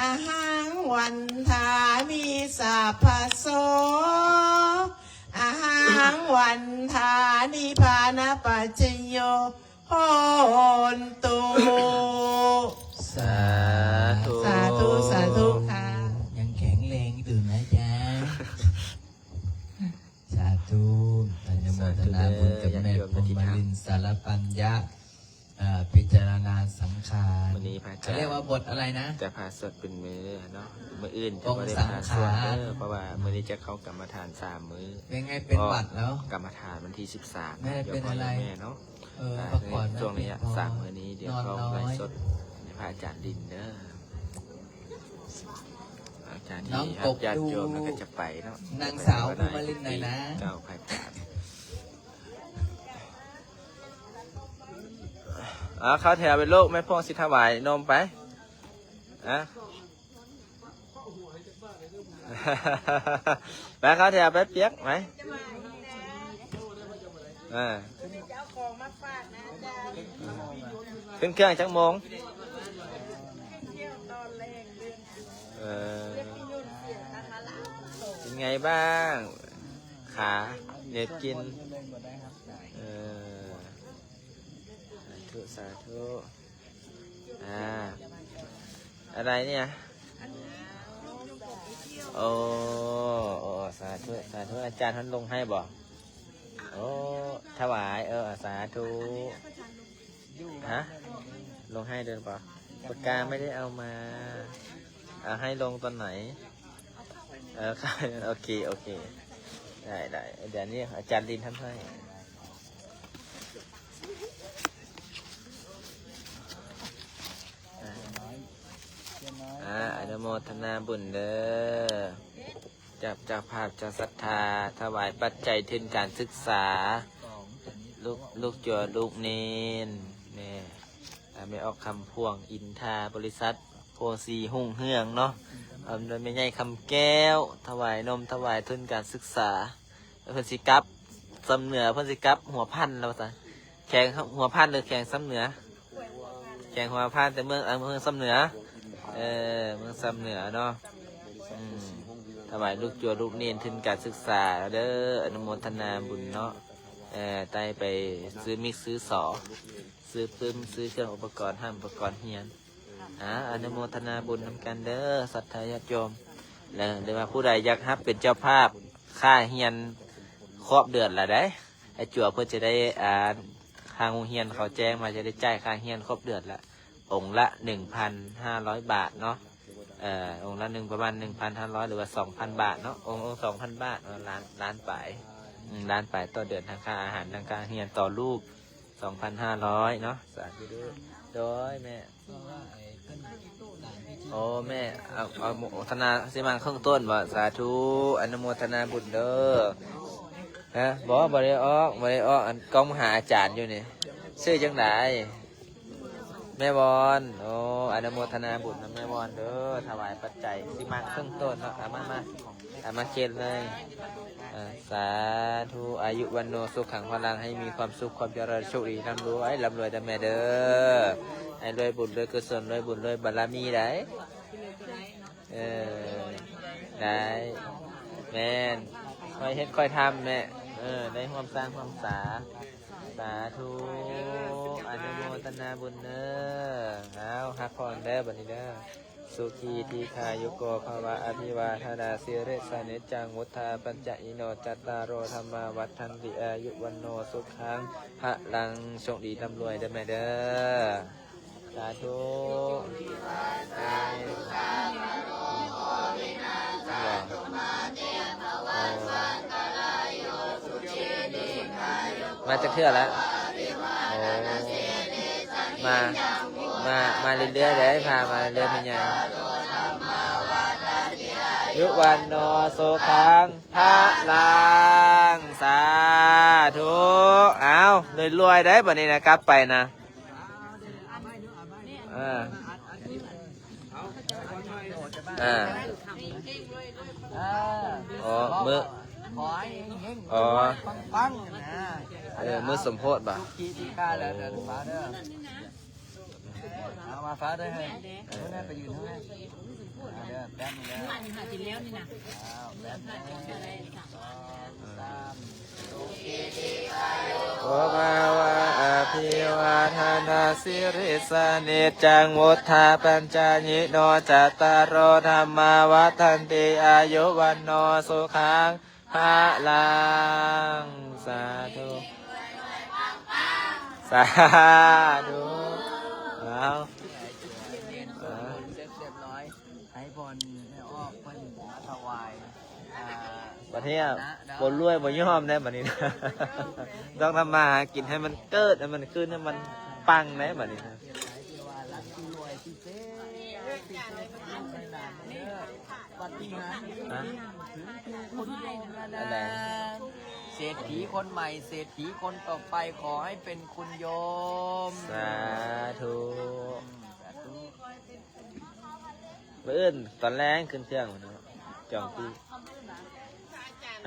ອະຫັງວັນທາມິ ສາບພະໂສ ອະຫັງວັນທາ ນິບພານະປັດຈະໂຍ ໂຫນຕຸ ສາທຸ ສາທຸ ສາທຸຄ່ະ ຍັງແຂງແຮງຢູ່ນະຈ໊ະ ສາທຸ ອະນຸໂມທະນາບຸນກັບແມ່ພົມມະລິນ ສາລະປັນຍະ. ເອີ ພິຈາລະນາສັງຂານ ມື້ນີ້ພະອາຈານ ເຂົາຮຽກວ່າບົດອະໄລນະ? ຈະພາສວດເປັນມື້ເນາະ ມື້ອື່ນຈະບໍ່ໄດ້ພາສວດເດີ ເພາະວ່າມື້ນີ້ຈະເຂົ້າກຳມະຖານສາມມື້. ເປັນໄງ ເປັນຫວັດແລ້ວ? ກຳມະຖານວັນທີສິບສາມ ແມ່ເປັນອະໄລ? ແມ່ເນາະ ເອີ ພັກຜ່ອນ ໃນຊ່ວງໄລຍະສາມມື້ນີ້ ດຽວເຂົ້າໄລຟ໌ສົດໃຫ້ພະອາຈານດິນເດີ. ຫຼັງຈາກທີ່ຮັບຍາດໂຍມແລ້ວກໍຈະໄປເນາະ. ນາງສາວ ຜູ້ມາຫຼິ້ນໜ້ອຍນະ ເຈົ້າພະອາຈານ. ເອົາ ເຂົ້າແຖວໄປລູກ ແມ່ພວງຊິຖວາຍນົມໄປ. ອະ ໄປເຂົ້າແຖວໄປປຽກໄປ. ເອີ ຂຶ້ນເຄື່ອງຈັກໂມງ? ເອີ ເປັນໄງບ້າງ ຂາ ເນັດກິນ? ເອີ ສາທຸ ສາທຸ. ອາ ອາໄລນີ້? ໂອ້ ໂອ້ ສາທຸ ສາທຸ. ອາຈານເພິ່ນລົງໃຫ້ບໍ່? ໂອ້ ຖວາຍ ເອີ ສາທຸ. ຮະ ລົງໃຫ້ເດີບໍ່? ປາກກາໄມ່ໄດ້ເອົາມາ. ເອົາ ໃຫ້ລົງຕອນໄຫນ? ເອີ ໂອເຄ ໂອເຄ ໄດ້ ໄດ້. ດຽວນີ້ອາຈານລິນທຳໃຫ້. ອາ ອະນຸໂມທະນາບຸນເດີ ເຈົ້າ ເຈົ້າພາບ ເຈົ້າສັດທາ ຖວາຍປັດໄຈທຶນການສຶກສາ ລູກ ລູກຈົວລູກເນນ ແມ່ ອາ ແມ່ອອກຄຳພວງ ອິນທາ ບໍລິສັດ ໂພສີຮຸ່ງເຮືອງເນາະ ອຳນວຍແມ່ໃຫຍ່ຄຳແກ້ວ ຖວາຍນົມ ຖວາຍທຶນການສຶກສາ. ເພິ່ນຊິກັບຊຳເໜືອ ເພິ່ນຊິກັບຫົວພັນແລ້ວວ່າຊັ້ນ. ແຂວງຫົວພັນ ຫຼື ແຂວງຊຳເໜືອ? ແຂວງຫົວພັນ ແຕ່ເມືອງ ເອີ ເມືອງຊຳເໜືອ ເອີ ເມືອງຊຳເໜືອເນາະ. ອືມ ຖວາຍລູກຈົວລູກເນນທຶນການສຶກສາເດີ ອະນຸໂມທະນາບຸນເນາະ. ເອີ ໄດ້ໄປຊື້ມິກ ຊື້ສໍ ຊື້ປຶ້ມ ຊື້ເຄື່ອງອຸປະກອນຮ່ຳ ອຸປະກອນຮຽນ. ອາ ອະນຸໂມທະນາບຸນນຳກັນເດີ ສັດທາຍາດໂຍມ ແລະ ຫຼືວ່າຜູ້ໃດຢາກຮັບເປັນເຈົ້າພາບ ຄ່າຮຽນຄອບເດືອນລະໃດ໋ ໄອ້ຈົວເພິ່ນຈະໄດ້ ອາ ທາງໂຮງຮຽນເຂົາແຈ້ງມາ ຈະໄດ້ຈ່າຍຄ່າຮຽນຄອບເດືອນລະ ອົງລະໜຶ່ງພັນຫ້າຮ້ອຍບາດເນາະ. ເອີ ອົງລະໜຶ່ງ ປະມານໜຶ່ງພັນຫ້າຮ້ອຍ ຫຼືວ່າສອງພັນບາດເນາະ ອົງ ອົງສອງພັນບາດເນາະ ລ້ານ ລ້ານປາຍ ອືມ ລ້ານປາຍຕໍ່ເດືອນ ທັງຄ່າອາຫານ ທັງຄ່າຮຽນຕໍ່ລູກ ສອງພັນຫ້າຮ້ອຍເນາະ. ສາທຸເດີ ໂດຍແມ່. ໂອ້ ແມ່ ເອົາ ເອົາໂມທະນາຊິມັງເຄິ່ງຕົ້ນບໍ່? ສາທຸ ອະນຸໂມທະນາບຸນເດີ. ຮະ ບໍ່ ບໍ່ໄດ້ອອກ ບໍ່ໄດ້ອອກ ອັນ ກ້ອງມາຫາອາຈານຢູ່ນີ້. ຊື່ຈັ່ງໃດ? ແມ່ວອນ. ໂອ້ ອະນຸໂມທະນາບຸນນຳແມ່ວອນເດີ ຖວາຍປັດໄຈຊິມັງເຄິ່ງຕົ້ນເນາະ. ເອົາມາ ມາ ເອົາມາເຄັນເລີຍ. ເອີ ສາທຸ ອາຍຸວັນໂນສຸຂັງພະລັງ ໃຫ້ມີຄວາມສຸກຄວາມຈະເລີນ ໂຊກດີ ລ່ຳລວຍ ລ່ຳລວຍເດີແມ່ເດີ ໃຫ້ລວຍບຸນລວຍກຸສົນ ລວຍບຸນລວຍບາລະມີໄດ໋. ເອີ ໄດ້ ແມ່ນ ຄ່ອຍເຮັດຄ່ອຍທຳແມ່. ເອີ ໄດ້ຮ່ວມສ້າງຮ່ວມສາ. ສາທຸ ອະນຸໂມທະນາບຸນເດີ. ເອົາ ຮັບພອນເດີ ບັດນີ້ເດີ. ສຸຂີ ດີຄາຍຸໂກ ພະວະ ອະພິວາທະນາສີລິສະນິດຈັງ ວຸດທາປັນຈາຍິໂນ ຈັດຕາໂຣ ທຳມາ ວັດທັນຕິ ອາຍຸ ວັນໂນ ສຸຂັງ ພະລັງ. ໂຊກດີ ລ່ຳລວຍເດີແມ່ເດີ. ສາທຸ. ມາຈັກເທື່ອລະ? ໂອ້ ມາ ມາ ມາເລື້ອຍໆເດີ ພາມາເລື້ອຍໆ ແມ່ໃຫຍ່. ອາຍຸວັນໂນ ສຸຂັງ ພະລັງ. ສາທຸ. ເອົາ ລວຍໆເດີ ບັດນີ້ນະ ກັບໄປນະ. ເອີ ເອີ ເອີ ອໍ ມື້ ຂໍໃຫ້ເຮັງໆ ອໍ ປັງໆນະ. ເອີ ມື້ສົມໂພດບໍ? ສຸຂີ ດີຄາ ແລ້ວເດີ ເດີ ເອົາມາຟ້າເດີ ໃຫ້ ເອີ ໄປຢືນເດີ ແປັບໜຶ່ງເດີ. ໂອພະວະ ອະພິວາທະນາສີລິສະນິດຈັງ ວຸດທາປັນຈາຍິໂນ ຈັດຕາໂຣ ທຳມາ ວັດທັນຕິ ອາຍຸ ວັນໂນ ສຸຂັງ ພະລັງ. ສາທຸ ສາທຸ. ເອົາ ເອີ ເສັດຮຽບຮ້ອຍ ໃຫ້ພອນແມ່ອອກເພິ່ນມາຖວາຍ ອ່າ ບັດນີ້ ນະ ບໍ່ລວຍບໍ່ຍອມແດ່ບັດນີ້ນະ ຕ້ອງທຳມາຫາກິນໃຫ້ມັນເກີດ ໃຫ້ມັນຂຶ້ນ ໃຫ້ມັນປັງແດ່ບັດນີ້ນະ. ປາຕິຫານ ຮະ? ເສດຖີຄົນໃໝ່ ເສດຖີຄົນຕໍ່ໄປ ຂໍໃຫ້ເປັນຄຸນໂຍມ ສາທຸ ອືມ ສາທຸ. ມື້ອື່ນຕອນແລງຂຶ້ນເຄື່ອງເນາະ ຈອງປີ້ ຮ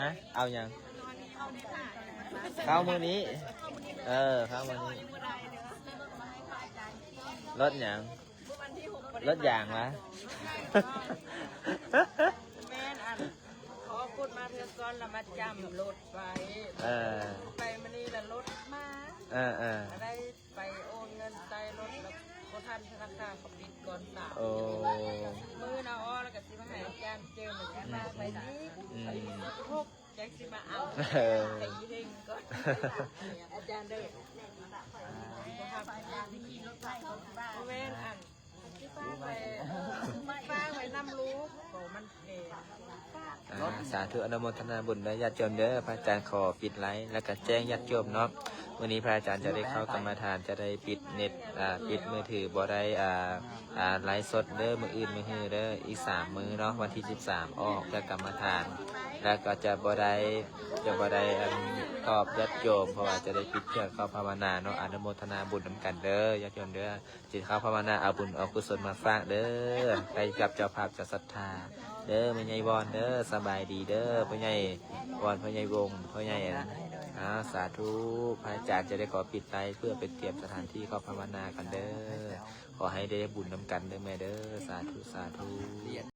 ະ? ເອົາຫຍັງ? ເຂົ້າມື້ນີ້ ເອີ ເຂົ້າມື້ນີ້ ລົດຫຍັງ? ລົດຢາງຫວາ? ແມ່ນ ອັນ ເຂົາເອົາລົດມາເທື່ອກ່ອນ ແລ້ວມາຈຳລົດໄວ້ ເອີ ໄປມື້ນີ້ລະລົດມາ ເອີໆ ໄດ້ໄປໂອນເງິນໃສ່ລົດ ແລ້ວບໍ່ທັນທະນາຄານເຂົາປິດກ່ອນສາມ ໂອ້ ມື້ນະ ອໍ ແລ້ວກະຊິມາໃຫ້ອາຈານເຈີມາໃສ່ນີ້ ອືມ ຫົກ ຈັກຊິມາເອົາ ເອີ ຕີເຮັງກ່ອນ ອາຈານເດີ ບໍ່ແມ່ນ ອັນ ຝາກໄວ້ ຝາກໄວ້ນຳລູກ ໂຕມັນແພງ. ອ່າ ສາທຸ ອະນຸໂມທະນາບຸນເດີ ຍາດໂຍມເດີ. ພະອາຈານຂໍປິດໄລຟ໌ ແລ້ວກະແຈ້ງຍາດໂຍມເນາະ ມື້ນີ້ພະອາຈານຈະໄດ້ເຂົ້າກຳມະຖານ ຈະໄດ້ປິດເນັດ ອ່າ ປິດມືຖື ບໍ່ໄດ້ ອ່າ ອ່າ ໄລຟ໌ສົດເດີ ມື້ອື່ນມື້ຮືເດີ ອີກສາມມື້ເນາະ ວັນທີສິບສາມອອກຈາກກຳມະຖານ ແລ້ວກໍຈະບໍ່ໄດ້ ຈະບໍ່ໄດ້ ອັນ ຕອບຍາດໂຍມ ເພາະວ່າຈະໄດ້ປິດເຄື່ອງເຂົ້າພາວະນາເນາະ. ອະນຸໂມທະນາບຸນນຳກັນເດີ ຍາດໂຍມເດີ ຊິເຂົ້າພາວະນາ ເອົາບຸນເອົາກຸສົນມາຝາກເດີ ໃຫ້ກັບເຈົ້າພາບເຈົ້າສັດທາເດີ ແມ່ໃຫຍ່ວອນເດີ. ສະບາຍດີເດີ ພໍ່ໃຫຍ່ວອນ ພໍ່ໃຫຍ່ວົງ ພໍ່ໃຫຍ່ ອ່າ ສາທຸ. ພະອາຈານຈະໄດ້ຂໍປິດໄລຟ໌ ເພື່ອໄປຕຽມສະຖານທີ່ເຂົ້າພາວະນາກັນເດີ. ຂໍໃຫ້ໄດ້ບຸນນຳກັນເດີແມ່ເດີ ສາທຸ ສາທຸ.